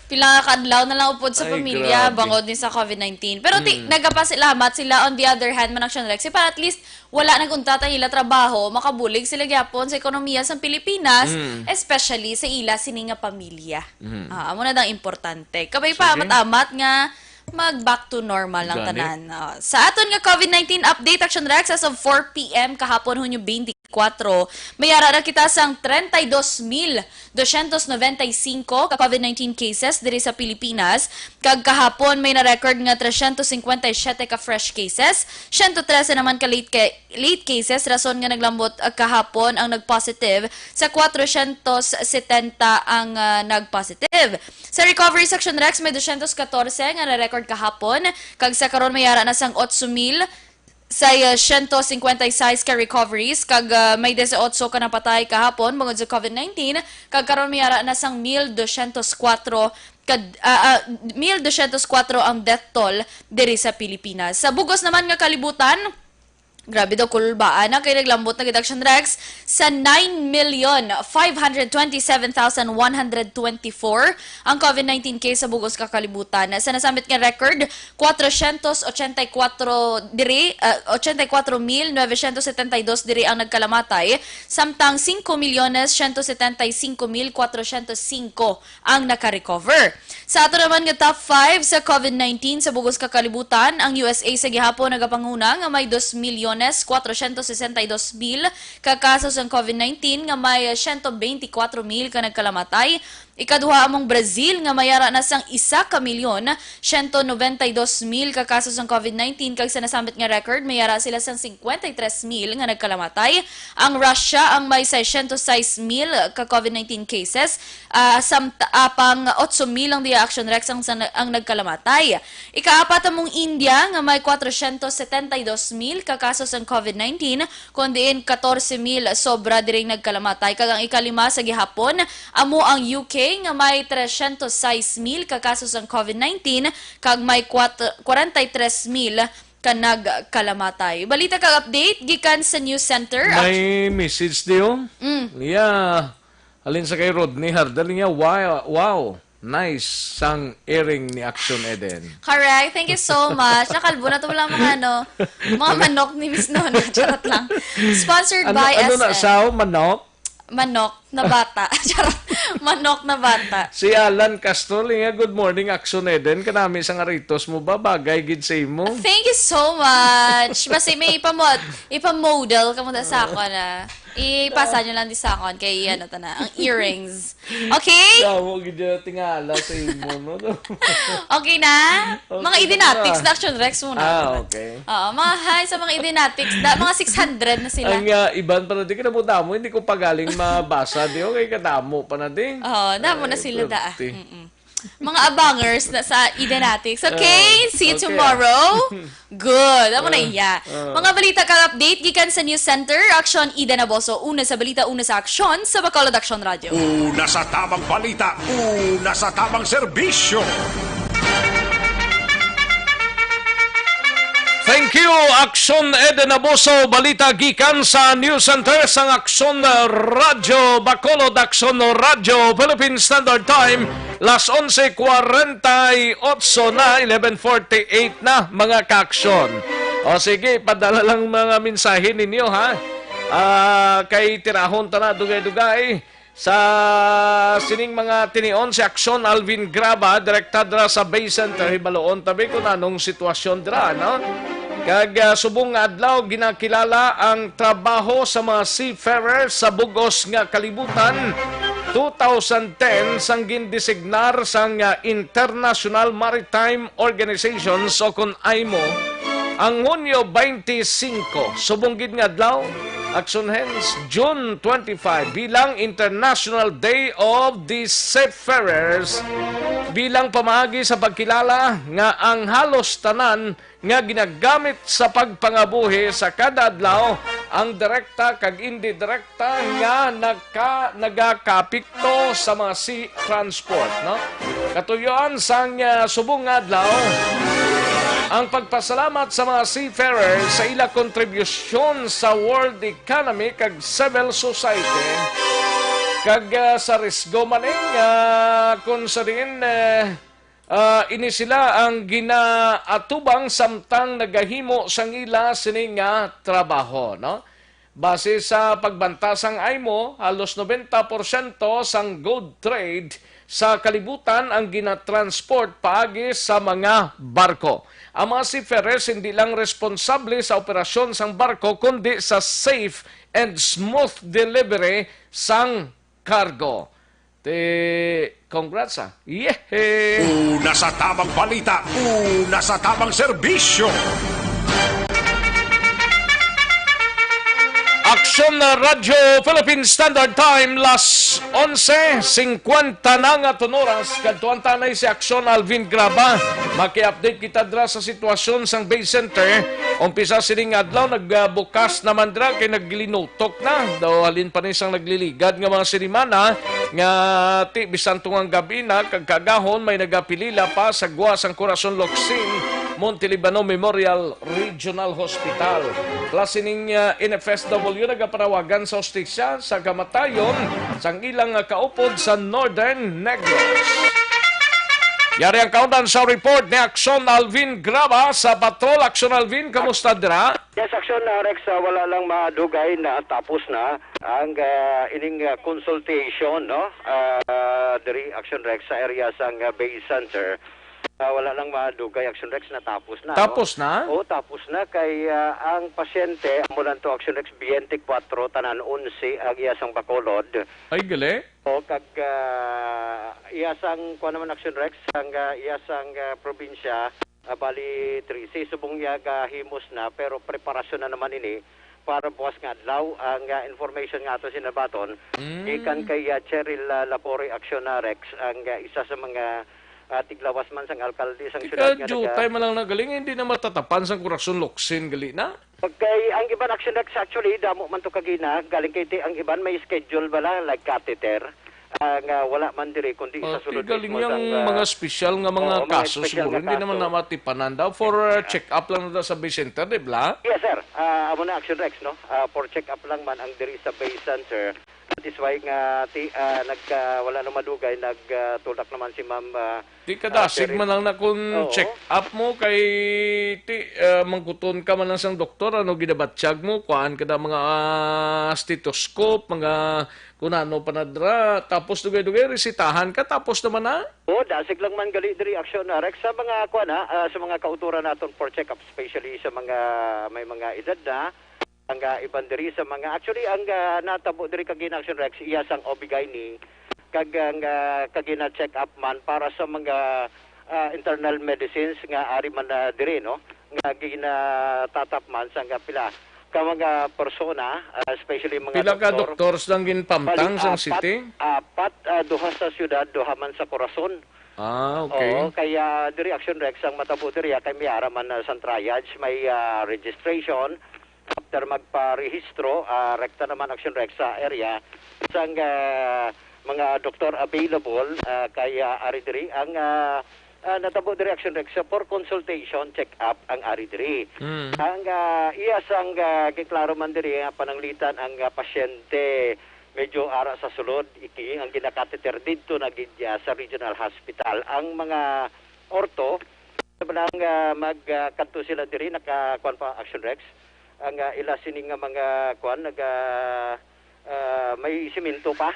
Pila ka adlaw na lang upod sa Ay, pamilya, grabe. bangod ni sa COVID nineteen. Pero ti, Mm. nagapasalamat sila, on the other hand, man, Action Rex, para at least wala nag-untat ang ila trabaho, makabulig sila gyapon sa ekonomiya sa Pilipinas, Mm. especially sa ila sini nga pamilya. Mm. Ah, amo na dang importante. Kabay pa, Sige. amat-amat nga mag back to normal lang Gani. tanan. Ah, sa aton nga COVID nineteen update, Action Rex, as of four P M kahapon, Hunyo twenty-four, may ara na kita sang treinta y dos mil doscientos noventa y cinco ka COVID nineteen cases diri sa Pilipinas. Kag kahapon, may na-record nga trescientos cincuenta y siete ka fresh cases, ciento trece naman ka late, ca-, late cases, rason nga naglambot, ah, kahapon ang nag-positive, sa kwatrocientos setenta ang, ah, nag-positive. Sa recovery, Action Rex, may doscientos catorce nga na-record kahapon, kag sa karon may ara na sang otso mil, sa, ah, ciento cincuenta y seis ka recoveries, kag, ah, may dieciocho ka napatay kahapon bangod sa COVID nineteen, kag karon may ara na sang mil doscientos cuatro kad-, ah, ah, mil doscientos cuatro ang death toll diri sa Pilipinas. Sa bugos naman nga kalibutan, grabe daw, kulbaan na kay naglambot na gid, Action Rex, sa nine million five hundred twenty-seven thousand one hundred twenty-four ang COVID nineteen case sa bugos ka kalibutan. Sa nasambit nga record, kwatrocientos ochenta y cuatro diri, ah, ochenta y cuatro mil novecientos setenta y dos diri ang nagkalamatay, samtang cinco millones ciento setenta y cinco mil cuatrocientos cinco ang naka-recover. Sa ato naman nga top five sa COVID nineteen sa bugos ka kalibutan, ang U S A sa gihapon nagapanguna nga may dos milyones kwatrocientos sesenta y dos mil ka kaso sang COVID nineteen, nga may ciento veinticuatro mil ka nagkalamatay. Ikaduha among Brazil, nga may ara na sang isa ka milyon, ciento noventa y dos mil ka kaso sang COVID nineteen, kag sa nasambit nga record, may ara sila sang cincuenta y tres mil nga nagkalamatay. Ang Russia ang may seiscientos seis mil ka COVID nineteen cases, ah, samta-, ah, pang otso mil ang diya, Action Rex, ang, sa, ang nagkalamatay. Ikaapat among India, nga may kwatrocientos setenta y dos mil ka kaso sang COVID nineteen, kun diin katorse mil sobra diri ang nagkalamatay. Kag ang ikalima sa gihapon, amo ang U K, nga may trescientos seis mil ka kaso sang COVID nineteen, kag may kwat-, kwarenta y tres mil Panagkalamatay. Balita kag update gikan sa News Center. May message diyo? Mm. Yeah. Alin sa kay Rodney Hardal niya, wow, wow. Nice sang airing ni Action Eden. Correct. Thank you so much. Nakalbo na to lang mga ano, mga manok ni Miss Nona. Charot lang. Sponsored Ano, by ano na, S M. Sao? Manok? Manok na bata. Charot. Manok na bata. Si Alan Castro, nga, "Good morning, Action Eden. Kanami sang aritos mo ba? Bagay gid sa imo." Thank you so much. Basta may ipamod, ipamodel ka muna sa ako na. Ipasa nyo lang di sa akon kay ano to na, ang earrings. Okay? Yawo gid yung tingala sa imo, no? Okay na? Okay Mga na idinatics ba? na Action Rex muna. Ah, okay. Oo, mga hi sa mga idinatics. Da, mga six hundred na sila. Ang, ah, iban pa na, di ka na mo damo, hindi ko pa galing mabasa, di, okay, kadamo pa na, di. Oo, damo na Ay, sila da. swerte. Mm-mm. Mga abangers na sa Idenatics. Okay, Ah, see you okay. tomorrow. Good. Amo na Ah, iya. ah. Mga balita kag update gikan sa News Center. Aksyon, Eden Aboso. Una sa balita, una sa aksyon sa Bacolod Aksyon Radio. Una sa tamang balita, una sa tamang serbisyo. Thank you, Aksyon Eden Aboso. Balita gikan sa News Center sang Aksyon Radyo Bacolod, Aksyon Radyo Philippine Standard Time. Las onse cuarenta y ocho na, eleven forty-eight na, mga kaaksyon. O sige, padala lang mga mensahe ninyo, ha? Ah, kay tirahon ta na, dugay-dugay. Sa sining mga tinion, si Aksyon Alvin Graba, direkta dira sa Bay Center, hibaloon tabi kung anong sitwasyon dira, no? Kag, ah, subong nga adlaw, ginakilala ang trabaho sa mga seafarers sa bug-os nga kalibutan, two thousand ten, sang gindesignar sang, ah, International Maritime Organizations o kon IMO, ang Hunyo twenty-five, subong gid nga adlaw, action hence, June twenty-five, bilang International Day of the Seafarers, bilang pamaagi sa pagkilala nga ang halos tanan nga ginagamit sa pagpangabuhi sa kada adlaw, ang direkta kag indi direkta nga nagka-, nagakapikto sa mga sea transport, no? Katuyoan sang, ah, subong nga adlaw, ang pagpasalamat sa mga seafarers sa ila kontribusyon sa world economy kag civil society, kag, ah, sa risgo man, eh, nga kung sa diin, eh, Ah, ini sila ang ginaatubang samtang nagahimo sang ila sini nga trabaho, no? Base sa pagbanta sang IMO, halos nobenta porsyento sang gold trade sa kalibutan ang ginatransport paagi sa mga barko. Ang mga seafarers hindi lang responsable sa operasyon sang barko, kundi sa safe and smooth delivery sang cargo. Te, congrats, ah. Yehey! Una sa tamang balita, una sa tamang serbisyo. Aksyon na Radyo Philippine Standard Time, las onse singkwenta na nga tunuras. Kadtuan tanay si Aksyon Alvin Graba. Maki-update kita dra sa sitwasyon sang Bay Center. Umpisa sining adlaw, nagbukas naman dra kay naglinutok na. Daw halin pa ni sang nagliligad nga mga sinimana nga ti bisan tungang gabi na kag kaagahon may nagapilila pa sa gwa sang Corazon Locsin, Monte Libano Memorial Regional Hospital. Klase ning, ah, N F S W nagapanawagan sa hustisya sa kamatayon sang ilang, ah, kaupod sa Northern Negros. Yari ang kaundan sa report ni Aksyon Alvin Graba sa Patrol. Aksyon Alvin, kamusta dira? Yes, Aksyon, ah, Rex, ah, wala lang madugay na tapos na ang, ah, ining, ah, consultation, no? Ah, diri, Aksyon Rex, sa area sang, ah, Bay Center. Ah, wala lang madugay, Aksyon Rex, natapos na, no? Tapos na? Oo, tapos na kay, ah, ang pasyente, amo lang to, Aksyon Rex, twenty-four, tanan onse ang iya sang Bacolod. Ay, gali. O, kag, ah, iya sang, kuwan naman, Aksyon Rex, ang, ah, iya sang, ah, probinsya, ah, bali trese, subong iya gahimos na, pero preparasyon na naman ini para bukas nga adlaw. Ang, ah, information nga ato sinabaton, Mm. gikan kay, ah, Cheryl, ah, Lapore, Aksyon na Rex, ang, ah, isa sa mga, ah, tiglawas man sang alkalde sang Tika, syudad nga jutay naga- man lang na galing, hindi na matatapan sang Corazon Locsin, gali na? Okay, ang iban, Aksyon Rex, actually, damo man to kagina. Galing kay ti-, ang iban may schedule bala, like catheter. ah, nga wala man diri, kundi sa Okay, sulod galing mismo yang sang, ah, mga special nga mga oo, mga kaso special siguro. nga Hindi naman kaso. na matipanan daw. For, uh, check-up lang na sa Bay Center, di ba? Yes, sir. Ah, amo na, Action Rex, no? Ah, for check-up lang man ang diri sa Bay Center. That is why nga ti-, ah, nagka-, wala na madugay, nagtulak naman si Ma'am, ah, Di kadasig ah, Cheryl. man lang na kung Oo. check-up mo kay ti, ah, mangkuton ka man lang sang doktor, ano, ginabatyag mo, kuhaan ka na mga, ah, stethoscope, mga kung ano pa na dira. Tapos dugay-dugay, resitahan ka, tapos naman na. Oo, dasig lang man gali diri, Action, ah, Rex, sa mga, kuwan, ah, ah, sa mga kauturan naton for check-up, especially sa mga may mga edad na. Ang, ah, iban diri sa mga, actually, ang, ah, natabo diri kagina, Action Rex, iya sang O B gyne, kag ang, ah, kagina check-up man para sa mga, ah, internal medicines nga ari man na diri, no? Nga ginatatap man sa nga pila ka mga persona, ah, especially mga Pila ka doktor. doctors lang ginpamtang Bali, sang apat, city? apat, ah, duha sa syudad, duha man sa Corazon. Ah, okay. Oo, kaya diri, Action Rex, ang matabo diri, ah, kay may ara man, ah, sang triage, may, ah, registration, after magparehistro, ah, rekta naman, Action Rex, sa area sang, ah, mga doktor available, ah, kay, ah, ari diri ang, ah, ah, natabo diri, Action Rex, sa for consultation, check-up ang ari diri. Mm. Ang, ah, iya sang, ah, giklaro man diri nga pananglitan ang, ah, pasyente medyo ara sa sulod, iki ang ginakateter didto na gid, ah, sa Regional Hospital. Ang mga ortho, Sa mga, ah, mag, ah, kadto sila diri, naka, kuwan pa, Action Rex. Ang, ah, ila sini nga mga, kuwan, naga, ah, may simento pa.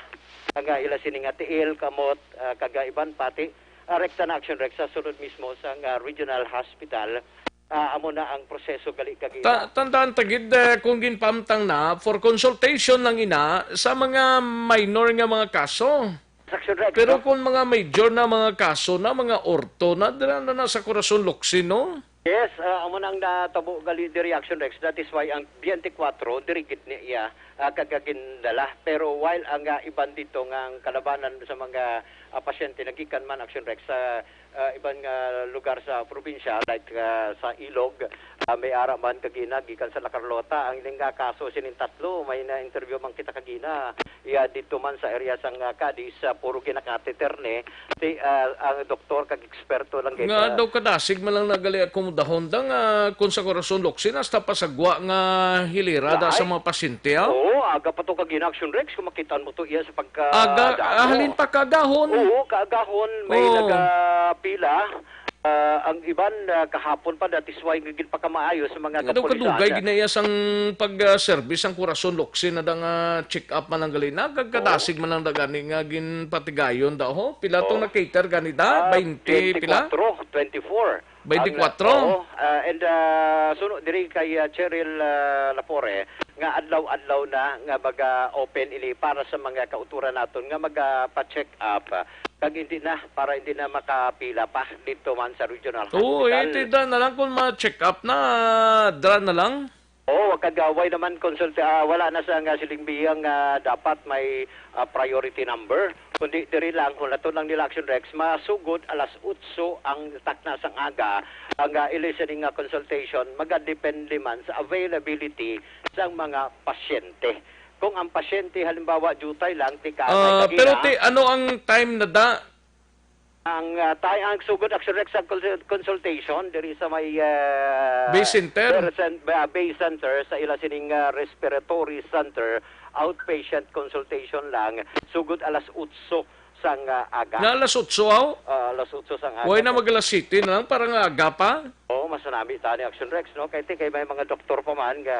Ang, ah, ila sini nga tiil, kamot, ah, kag, ah, iban pati. Ah, rekta na, Action Rex, sa sulod mismo sa, ah, Regional Hospital. Ah, amo na ang proseso gali kag Ta-, ila. tandaan ta gid, eh, kung ginpamtang na, for consultation lang ina sa mga minor nga mga kaso. Action Rex, Pero no? kung mga major na mga kaso na, mga ortho na, dira na, na sa Corazon Locsin, no? Yes, ah, amo na ang natabo gali diri, Action Rex. That is why ang twenty-four diri gid niya, ah, kagagindala. Pero while ang, ah, iban dito nga ang kalabanan sa mga, ah, pasyente nagikan man, Action Rex, sa, ah, iban nga lugar sa probinsya, like, ah, sa Ilog, ah, may ara man kagina gikan sa La Carlota. Ang ining, ah, kaso sining tatlo, may na-interview man kita kagina. Iya, dito man sa area sang, ah, Cadiz, ah, puro ginakateter ni ti, ah, ang doktor kag eksperto lang gid, Nga ah. daw kadasig man lang nagali akomodahon da nga kung sa Corazon Locsin, hasta pa sa gwa nga hilira da sa Lahay. mga pasyente, ah? Oo, aga pa to kagina, Action Rex, kung makitaan mo to iya sa pagka Aga, damo. ah, halin pa kaagahon. Oo, kaagahon, may Oo. nagapila. Ah, ang iban, ah, kahapon pa, that is why nga ginpakamaayo sa mga Nga daw kapulisan. kadugay ginaiya sang pag, ah, service ang Corazon Locsin na da nga check-up man lang gali. Nagkagkadasig Oo. man lang da gani nga ginpatigayon da, ho? Pila tong Oo. na-cater gani da? Ah, Baynte, pila? twenty-four, twenty-four. Baynte kwatro? Ang, oo, ah, and, ah, suno diri kay, ah, Cheryl, ah, Lapore, nga adlaw-adlaw na nga mag, ah, open ini para sa mga kauturan naton nga mag, ah, pa-check up. Kag hindi na, para hindi na makapila pa dito man sa regional Oo, hospital. eh, ti dra na lang kung ma-check up na, dra na lang. Oo, kag, ah, way naman consult, ah, wala na sa nga siling biyang, ah, dapat may, ah, priority number. Kundi diri lang, kung lato lang nila Action Rex, masugod alas otso ang takna sang aga, ang, ah, i-listening nga consultation, magadepende man sa availability sang mga pasyente. Kung ang pasyente, halimbawa, jutay lang, tika, Ah, may pero kagina, ti, ano ang time na da? Ang, ah, tay-, ang sugod, Action Rex, sa consul-, consultation diri sa may, ah, Bay Center? Bay Cen-, ah, Bay Center, sa ila sining, ah, respiratory center, outpatient consultation lang, sugod alas otso sang, ah, aga. Na alas otso, aw? Ah, alas otso sang aga. Way na mag alas siyete na lang, para nga aga pa? Oo, mas nami tani, Action Rex, no? Kay ti, kay may mga doktor pa man nga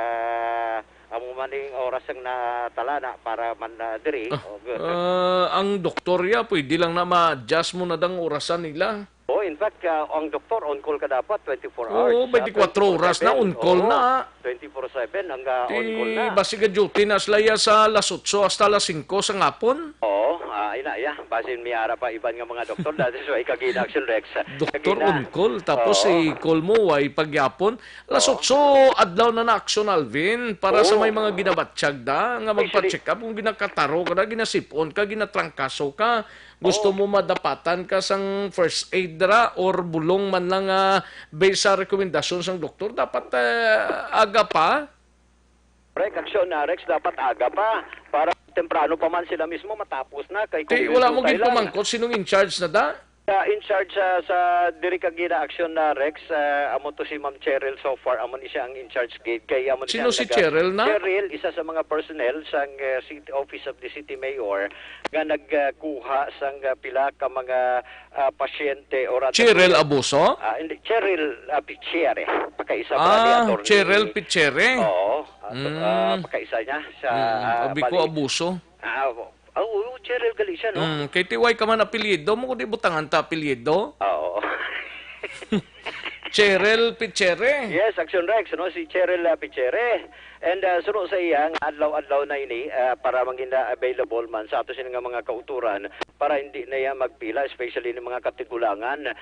amo man ning oras ang natalana para man, ah, diri. Ah, Oh, good. ah, ang doktor ya, pwede lang na ma-adjust mo na dang orasan nila. Oh, in fact, ah, ang doktor on call ka dapat twenty-four Oo, hours, ah, twenty-four seven. Twenty-four oras na, on call Oo, na. twenty-four seven ang, ah, on call na. Ti, basig ga duty na sila ya sa alas otso hasta alas singko sa ngapon. Oo, ah, ina, ya. Basin may ara pa iban nga mga doktor, that is why kagina, Action Rex. Doktor Kagina. on call, tapos Oo. i-call mo, way pagyapon. Alas Oo. otso adlaw na na, Action Alvin, para sa Oo. may mga ginabatyag da, nga Actually, magpa-check up, kung ginakataro ka na, ginasipon ka, ginatrangkaso ka, gusto Oo. mo madapatan ka sang first aid ra, or bulong man lang, ah, based sa rekomendasyon sang doktor, dapat, ah, aga pa. Correct, Action, ah, Rex, dapat aga pa para Temprano pa man sila mismo matapos na kay kung Ti, wala mo gintutay gid lang. Pamangkot sinong in charge na da? Ah, in charge sa, sa diri ka gina-action na Rex, ah, amo to si Ma'am Cheryl so far, amo ni siya ang in charge gid. Kay amo ni Sino siya si naga- Cheryl na? Cheryl, isa sa mga personnel sang, eh, city, Office of the City Mayor nga nagkuha sang, ah, pila ka mga, ah, pasyente o rather Cheryl Abuso? Ah, hindi, Cheryl, ah, Pichiere. Pakaisa pa ni Ah, Attorney. Cheryl Pichiere. Oo. Ah, so, ah, Mm. pakaisa niya sa, Mm, ah, abi ko bali. Abuso. Ah, oo. Ah, oo, Cheryl gali siya, no? Mm, kay T Y ka man apelyido mo, kundi butangan ta apelyido. Ah, oo. Cheryl Pichiere. Yes, Action Rex, no? Si Cheryl, ah, Pichiere. And, ah, suno sa iya, nga adlaw-adlaw na ini, ah, para mangin na available man sa ato sini nga mga kauturan para hindi na iya magpila, especially ni mga katigulangan, ah,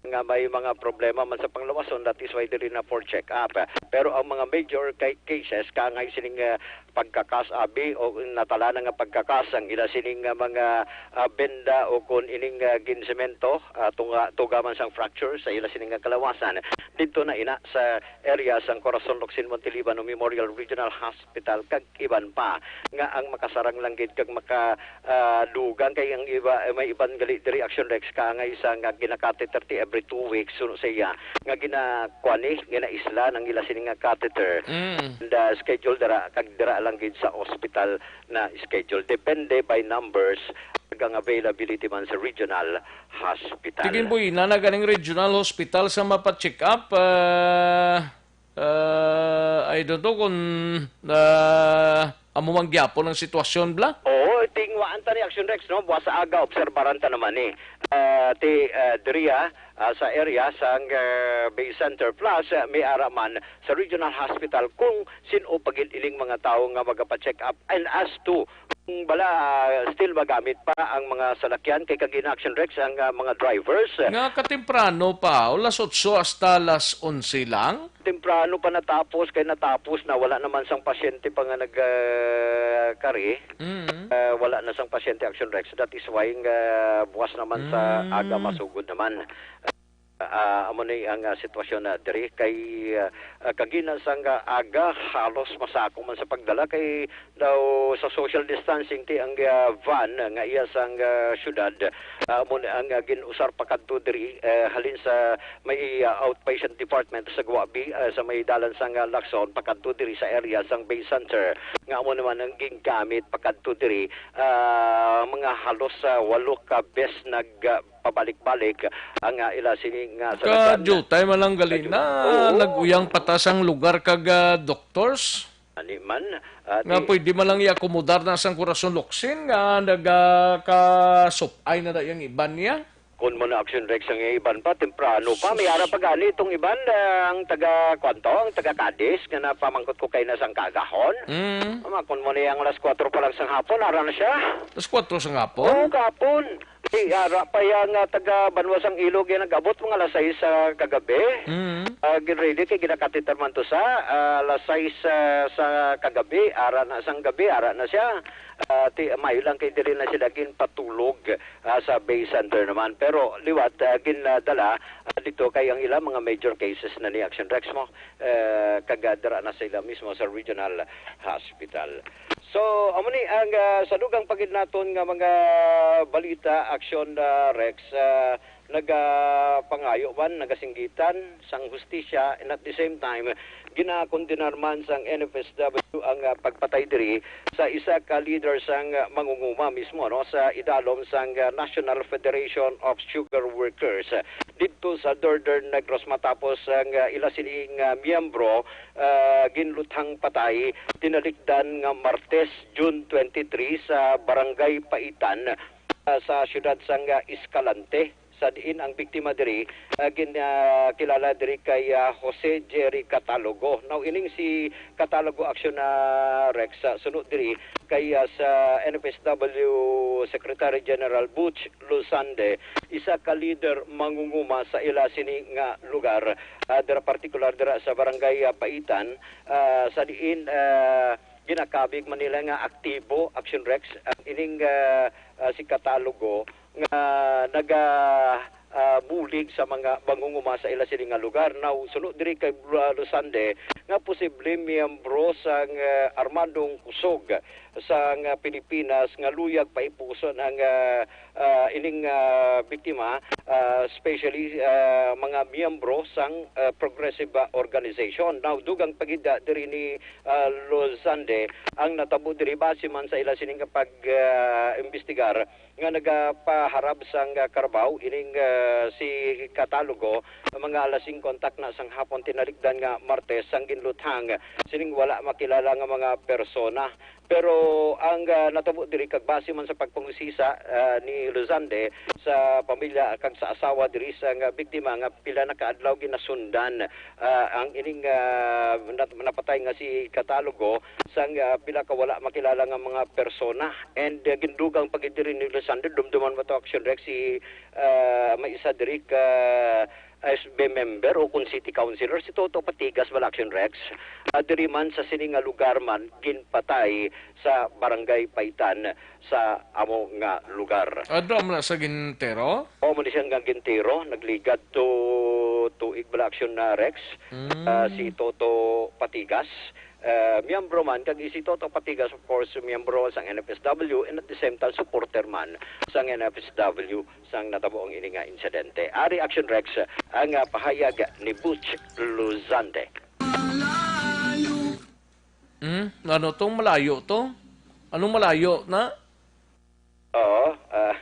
nga may mga problema man sa panglawason, that is why diri na for check-up. Pero ang mga major ca-, cases, kaangay sining, ah, pagkakas abi o natala na nga pagkakas ang ila sining nga mga, ah, benda o kon ining, ah, ginsemento, ah, tunga, tuga man sang fracture sa ila sining nga kalawasan. Didto na ina sa area sang Corazon Locsin Montiliban o Memorial Regional Hospital kag iban pa nga ang makasarang lang gid kag maka, ah, dugang kay ang iba, eh, may iban gali diri Action Rex kaangay sa nga ginakateter ti every two weeks suno sa iya nga ginakuan ni, ginaisla ang ila sini nga catheter. Mm. And, ah, schedule dira, kag dira lang gid sa hospital na schedule. Depende by numbers, kag ang availability man sa regional hospital. Tigin po, ina na ganing regional hospital sa mapa-check up, ah, ah, I don't know kung, ah, amo man gyapon ang sitwasyon, bla? Oo, tingwaan ta ni Action Rex, no? Buwas sa aga, obserbaran ta naman ni. Ah, ti, ah, diri, ah, ah, sa area sang, ah, Bay Center. Plus, ah, may ara man sa Regional Hospital kung sin-o pa gid ining mga tawo nga magapacheck up. And as to, kung bala, ah, still magamit pa ang mga salakyan kay kag in Action Rex ang, ah, mga drivers. Nga katemprano pa, o las otso hasta las onse lang? Temprano pa natapos, kay natapos na, wala naman sang pasyente pa nga nag, ah, kari. Mm. Ah, wala na sang pasyente, Action Rex. That is why nga buwas naman sa Mm. aga masugod naman. Ah, amo ni ang, ah, sitwasyon na diri kay, ah, ah, kagina sang, ah, aga halos masako man sa pagdala kay daw sa social distancing ti ang, ah, van nga iya sang, ah, syudad, ah, amo ni ang, ah, gin-usar pakadto diri, eh, halin sa may, ah, outpatient department sa Guabi, ah, sa may dalan sang, ah, Lacson pakadto diri sa area sang Bay Center nga amo naman ang gingamit pakadto diri, ah, mga halos, ah, walo ka bes nag, ah, pabalik-balik ang, ah, ila sini nga salakyan. Kadiyutay man lang gali Kadyu-, na, oo. Nag-uyang patas ang lugar kag, ah, doctors. Ani man, ah, Nga ti- pwede man lang i-akomodar na sang Corazon Locsin nga nagakasupay na da yang iban niya. Kun mo na Action Rex ang iban pa, temprano pa. May ara pa gani itong iban, ah, ang taga, kwanto, ang taga Cadiz, nga napamangkot ko kay na sang kagahon. Mm. Ama, kun mo na yung alas kwatro pa lang sang hapon, ara na siya. Alas kwatro sang hapon? Oo, kahapon. Di, ara pa yang, ah, taga Banwa sang Ilog, yan nag-abot mga alas sais sa kagabi. Mm. Ah, gin-ready kay ginakatitar man to sa, ah, alas sais, ah, sa kagabi, ara na sang gabi, ara na siya. Ah, ti, maayo lang kay diri na sila ginpatulog, ah, sa Bay Center naman. Pero liwat, ah, ginadala, ah, dito kay ang ilang mga major cases na ni Action Rex mo, eh, kag, ah, dira na sila mismo sa Regional Hospital. So, amo ni ang, ah, sa dugang pa gid naton nga mga balita, Action, ah, Rex, ah, nagapangayo man, nagasinggitan sang hustisya, and at the same time, ginakondenar man sang N F S W ang, ah, pagpatay diri sa isa ka leader sang, ah, mangunguma mismo, no, sa idalom sang, ah, National Federation of Sugar Workers didto sa Northern Negros, matapos ang, ah, ila sining, ah, miyembro, ah, ginluthang patay tinalikdan nga Martes, June twenty-three, sa Barangay Paitan, ah, sa siyudad sang, ah, Escalante, sa diin ang biktima diri, ah, gin-, ah, kilala diri kay, ah, Jose Jerry Catalogo. Now, ining si Catalogo, Action, ah, Rex, ah, suno diri kay, ah, sa N F S W Secretary General Butch Lusande, isa ka leader mangunguma sa ila sini nga lugar, ah, dira partikular dira sa Barangay, ah, Paitan, ah, sa diin, ah, ginakabig man nila nga aktibo, Action Rex, ang ining, ah, ah, si Catalogo nga naga, ah, bulig sa mga mangunguma sa ila sini nga lugar. Now, suno diri kay Bra-, Losande, nga posible miyembro sang, ah, armadong kusog sang, ah, Pilipinas nga luyag paipuson ang, ah, ah, ining, ah, biktima, ah, especially, ah, mga miyembro sang, ah, Progressive, ah, Organization. Now, dugang pa gid, ah, diri ni, ah, Losande ang natabo diri base man sa ila sining pag, ah, imbestigar nga nagapaharap sang, ah, Carabao ining, ah, si Catalogo, mga alas singko ang takna sang hapon tinalikdan nga Martes sang ginluthang sining wala makilala nga mga persona. Pero ang, ah, natabo diri kag base man sa pagpangusisa, ah, ni Luzande sa pamilya kag sa asawa diri sang biktima nga pila na ka adlaw ginasundan, ah, ang ining, ah, nat-, napatay nga si Catalogo sang, ah, pila ka wala makilala nga mga persona. And, ah, gindugang pa gid diri ni Luzande, dumduman mo to, Action Rex, si, ah, may isa diri ka S B member o kung city councilor, si Toto Patigas, bala, Action Rex, ah, diri man sa sini nga lugar man ginpatay sa Barangay Paitan sa amo nga lugar. Adto man na sa Gintero? O, man siya nga Gintero, nagligad to tuig, bala, Action na Rex, Mm. ah, si Toto Patigas. Ah, miyembro man, kag si Toto Patigas, of course, miyembro sang N F S W, and at the same time, supporter man sang N F S W sang natabo ang ini nga insidente. Ari, Action Rex, ang, ah, pahayag ni Butch Luzande. Hmm? Ano tong malayo to? Anong malayo na? Oo, ah.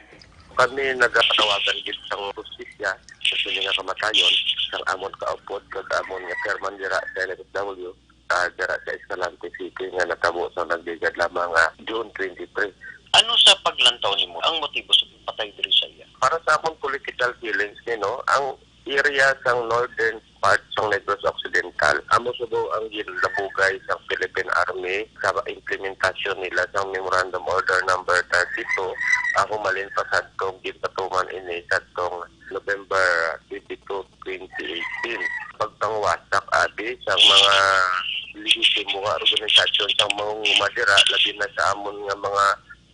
Kami nagatawagan gid sang hustisya sa sini nga kamatayon sang amon kaupod kag amon nga chairman dira sa N F S W, ah, dira sa Escalante City nga natabo sa nagligad lamang nga June twenty-three. Ano sa paglantaw nimo ang motibo sa pagpatay diri sa iya? Para sa amon political killings ni, no, ang area sang northern part sang Negros Occidental. Amo subo ang ginlabugay sang Philippine Army sa implementasyon nila sang Memorandum Order Number thirty-two, ah, humalin pa sadtong ginpatuman ini sadtong November twenty-two, twenty eighteen. Pagpangwasak abi sang mga lehitimo nga organisasyon sang mangunguma dira, labi na sa amon nga mga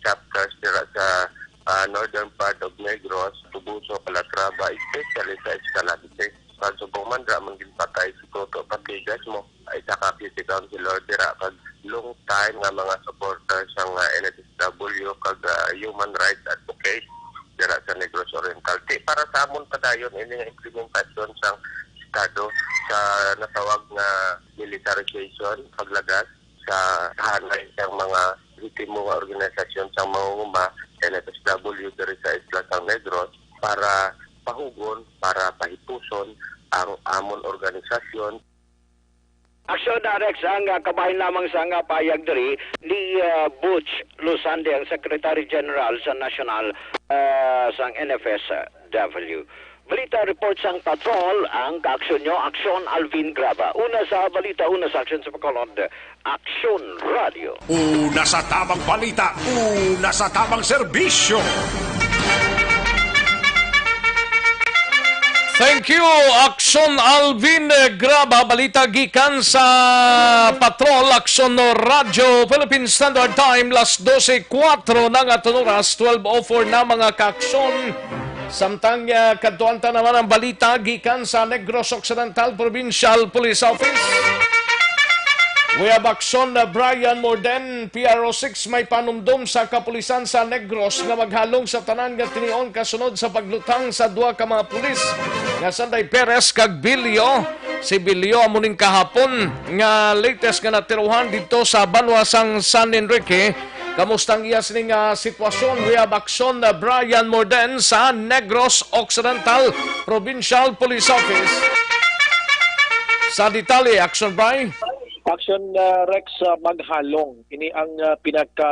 chapters dira sa, ah, northern part of Negros, Toboso, Calatrava, especially sa Escalante. Kag subong man dira man ginpatay si Toto Patigas mo, isa ka city councilor dira, kag long time nga mga supporters sang, ah, N F S W kag, ah, human rights advocate dira sa Negros Oriental. Ti, para sa amon padayon ini nga implementasyon sang Estado sa natawag nga militarization, paglagas sa hanay sang mga lehitimo nga organisasyon sang mangunguma, N F S W, diri sa isla sang Negros para pahugon, para pahipuson ang amon organisasyon. Aksyon, Rex, ang, ah, kabahin lamang sa nga payag diri ni, ah, Butch Lusande, ang Secretary General sa National, ah, sang N F S W. Balita report sang Patrol, ang kaaksyon nyo, Aksyon Alvin Graba. Una sa balita, una sa aksyon sa Bacolod, Aksyon Radio. Una sa tamang balita, una sa tamang serbisyo. Thank you, Aksyon Alvin Graba. Balita gikan sa Patrol, Aksyon Radyo, Philippine Standard Time, las dose kuwatro na nga oras, twelve oh four na, mga kaaksyon. Samtang, ah, kadtuan ta naman ang balita gikan sa Negros Occidental Provincial Police Office. We have Aksyon, ah, Brian Morden, P R O six, may panumdom sa kapulisan sa Negros nga maghalong sa tanan nga tinion kasunod sa pagluthang sa duha ka mga pulis nga Sanday Perez kag Bilyo. Si Bilyo amo ning kahapon nga latest nga natirohan didto sa banwa sang San Enrique. Kamusta ang iya sining, ah, sitwasyon? We have Aksyon, ah, Brian Morden sa Negros Occidental Provincial Police Office. Sa detalye, Aksyon Brian. Aksyon, ah, Rex, ah, maghalong. Ini ang, ah, pinaka,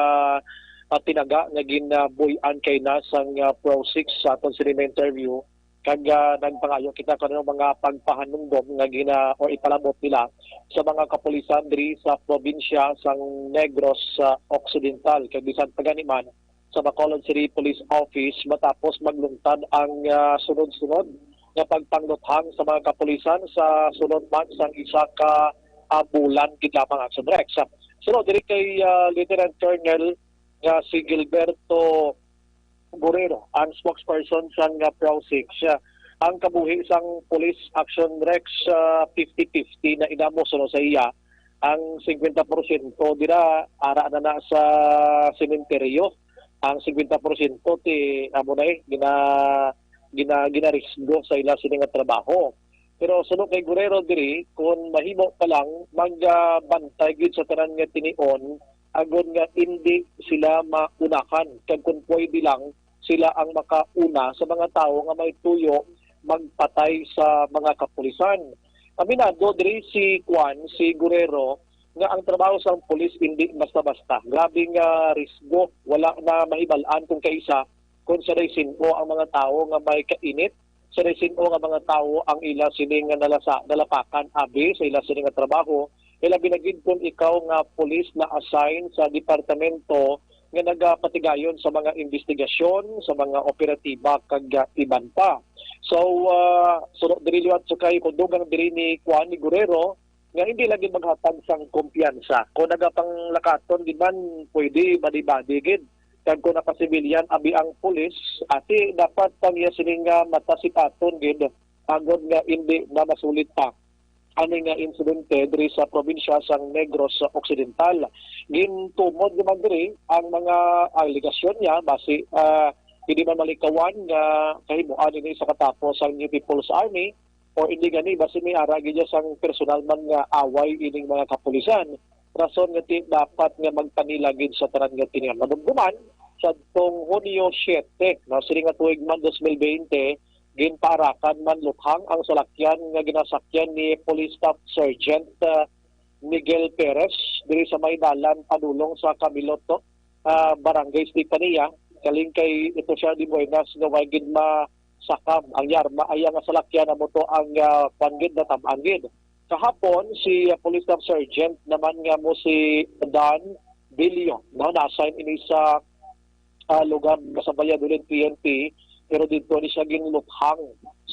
ah, tinaga nga ginabuy-an kay na sang, ah, Pro six sa aton sini nga interview. Kag, ah, nagpangayo kita kung ano mga pagpahanumdom nga gina-, or ipalabot nila sa mga kapulisan diri sa probinsya sang Negros, ah, Occidental. Kag bisan pa gani man sa Bacolod City Police Office matapos maglungtad ang, ah, sunod-sunod nga pagpangluthang sa mga kapulisan sa sulod man sang isa ka, ah, bulan gid lamang, Aksyon Rex. Sunod diri kay, ah, Lieutenant Colonel nga si Gilberto Guerrero, ang spokesperson sang, ah, Pro six. Ah, ang kabuhi sang Police Action Rex, ah, fifty fifty na inamos, no, sa iya. Ang singkwenta porsyento dira ara na na sa sementeryo. Ang singkwenta porsyento ti amo na, eh, gina, gina, ginarisgo sa ila sini nga trabaho. Pero suno kay Guerrero diri, kung mahimo pa lang, magbantay gid sa tanan nga tinion, agod nga indi sila maunahan, kag kung pwede lang, sila ang makauna sa mga tawo nga may tuyo magpatay sa mga kapulisan. Aminado diri si Kwan, si Guerrero, nga ang trabaho sang pulis indi basta-basta. Grabe nga risgo, wala na mahibal-an kung kaisa, kung sa sin-o ang mga tawo nga may kainit, sa sin-o nga mga tawo ang ila sini nga nalasa, nalapakan abi sa ila sini nga trabaho, ilabi na gid kung ikaw nga pulis na-assign sa departamento nga nagapatigayon sa mga investigasyon, sa mga operatiba, kag, ah, iban pa. So, ah, suno diri liwat sa kay, kung dugang diri ni Kwan, ni Guerrero, nga hindi lagi maghatag sang kumpiyansa. Kung nagapanglakaton gid man, pwede badi-badi gid. Kag kung nakasibilyan abi ang pulis, ati dapat ang iya sining nga mata sipaton gid, agod nga hindi na masulit pa ani nga insidente diri sa probinsya sang Negros Occidental. Gintumod naman diri ang mga alegasyon niya basi, ah, hindi man malikawan nga kahimuan ini sa katapos sang New People's Army o hindi gani basi may ara gid sang personal man nga away ining mga kapulisan. Rason nga ti dapat nga magpanila gid sa tanan nga tinion. Madumduman, sadtong Hunyo siete, no, sini nga tuig man dos mil bente, ginpaarakan man luthang ang salakyan nga ginasakyan ni Police Staff Sergeant, ah, Miguel Perez diri sa may dalan padulong sa Camiloto, ah, Barangay Estefania. Kaling kay ito siya di buenas nga way gid masakab ang yarma, ay ang salakyan amo to ang, ah, panggid natab-an gid. Kahapon, si, ah, Police Staff Sergeant naman nga mo si Dan Bilio, no, na-assign ini sa, ah, lugar sa Valladolid P N P, pero didto ni siya ginluthang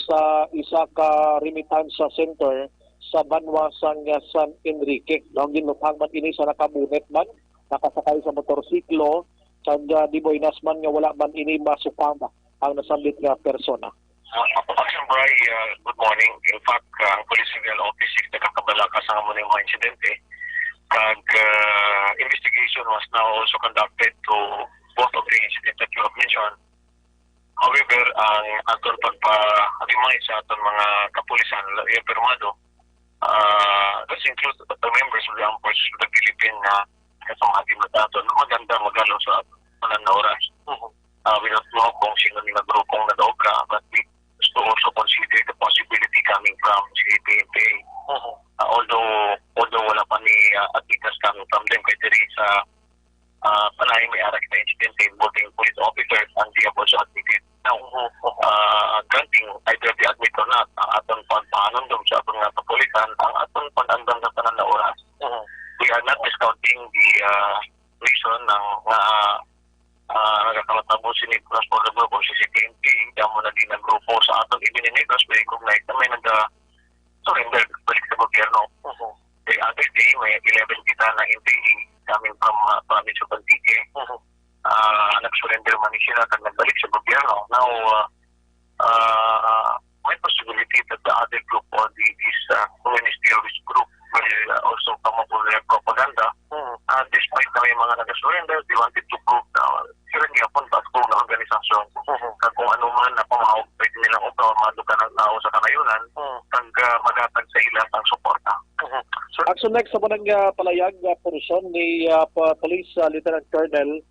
sa isa ka remittance center sa banwa sang, ah, San Enrique. No, ginluthang man ini sa nakabunet man, nakasakay sa motorsiklo, kag, ah, di buenas man nga wala man ini masukama ang nasambit nga persona. Uh, Action Bray, uh, good morning. In fact, uh, ang Police Regional Office six nagakabalaka sa amo ning mga insidente. Kag, uh, investigation was now also conducted to both of the incidents that you have mentioned. However, ang aton pagpa-, pagpalimay sa aton mga kapulisan, la-, yung pirmado, uh, this includes the members of the armed forces of the Philippines na kasama din naton, maganda magalo sa tanan na oras. Mhm. Uh, we don't know kung sino ni nga grupong nag-obra, but we also consider the possibility coming from C P N P A. Mhm. Uh, although, although wala pa ni, uh, admitas coming from them, kay diri sa, uh, panay may ara kita incident involving police officers and they have also admitted. Now, uh, granting either they admit or not, ang aton pagpaanundom sa aton nga kapulisan, ang aton pag-andam sa tanan na oras. Mhm. We are not discounting the, uh, reason ng, uh, ah, nagakamatabo sini cross-border group o C C P N P, kamo na din ang grupo sa aton even in Negros, may recognize na may nag-surrender balik sa gobyerno. Mhm. The other day, may eleven kita na N P A coming from, ah, province of Antique. Mhm. Ah, nag-surrender man ni sila kag nagbalik sa gobyerno. Now, ah, ah, may possibility that the other group or the, this, ah, ministerial group will, ah, also come up with their propaganda. Mhm. Ah, despite na may mga nag-surrender, they wanted to prove na sila gyapon ba kung na organisasyon. Mhm. Kag kung ano man na pamaog pwede nilang obra, mado ka ng tao sa kanayunan, Mhm. kag, ah, magatag sa ila ang suporta. Mhm. So, Action Next, sa munang, ah, palayag, ah, portion ni, ah, pa-, Police, ah, Lieutenant Colonel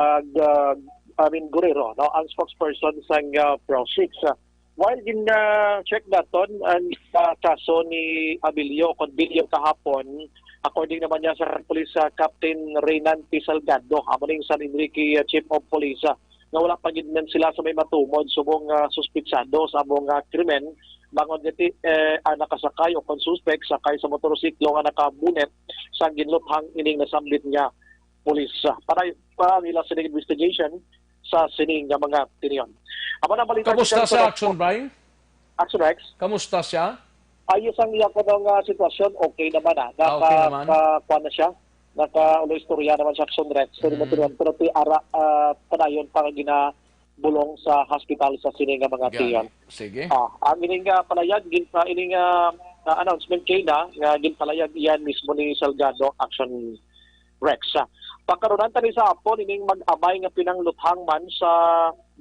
ag, ah, I mean, Guerrero, no, ang spokesperson sang, ah, Pro six. Ah, while gin, ah, check naton ang, ah, kaso ni Abilio, kon Bilio kahapon, according naman niya sa Police, ah, Captain Renan P. Salgado, amo ning San Enrique, ah, Chief of Police, ah, nga wala pa gid man sila sa may matumod subong, ah, suspitsado sa amo nga krimen, bangod nga ti, eh, ang nakasakay o kon suspek sakay sa motorsiklo nga nakabunet sa ginluthang ining nasambit nga pulis, ah, para, para ang ila sining investigation sa sini nga mga tinion. Amo na ang balita Kamusta gikan sa sa Action, Bray? Action Rex. Kamusta siya? Ayos ang iya kuno nga sitwasyon, okay naman, ah. Ah, okay naman. Naka, kuwan na siya. Naka-, ulo istorya naman sa Action Rex. Pero Mm. maturuan, pero ti ara, ah, padayon pa nga gina-, bulong sa hospital sa sini nga mga tiyan. Sige. Ah, ang ining, ah, palayag gin-, ah, ining, ah, ah, announcement kay na nga ginpalayag iyan mismo ni Salgado Action Rex. Ah, pakarunan tani sa hapon ining mag-amay nga pinangluthang man sa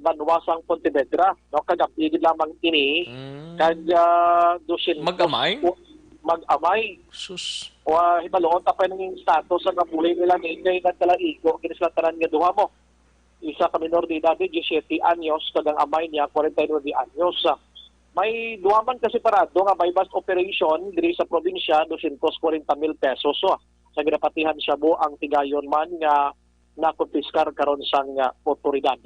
banwa sang Pontevedra, no? Kagab-i gid lamang ini, Mm. kag, ah, dosyentos Mag-amay? Mag-amay. Sus. Wa, hibaluon ta pa ning status sa kabuhi nila, ni kay nagkalaigo kini sila tanan nga duha mo. Isa ka minor de edad, diyesiyete anyos, kag ang amay niya, kwarenta y nuebe anyos. May duha man ka separado nga buy-bust operation diri sa probinsya, dosyentos kwarenta mil pesos, oh, sa ginapatihan shabu ang tigayon man nga nakumpiskar karon sang, ah, otoridad.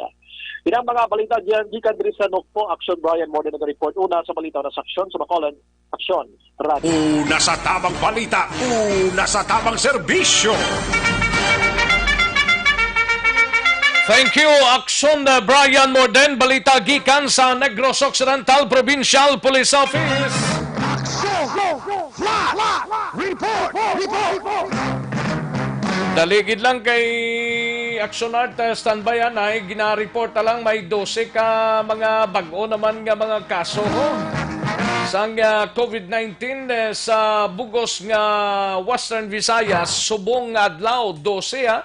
Inang mga balita diyan gikan diri sa Nokpo. Action Brian Morden naga-report. Una sa balita na sa aksyon sa Bacolod, Aksyon Radio. Una sa tabang balita, una sa tabang serbisyo. Thank you, Aksyon, uh, Brian Morden. Balita gikan sa Negros Occidental Provincial Police Office. Aksyon! Flash! Report! Report! Dali gid lang kay Action Art, uh, standby anay, gina-report na lang may dose ka mga bag-o naman nga mga kaso, ho, sang, uh, covid nineteen, eh, sa bugos nga Western Visayas, subong nga adlaw, dose, ha.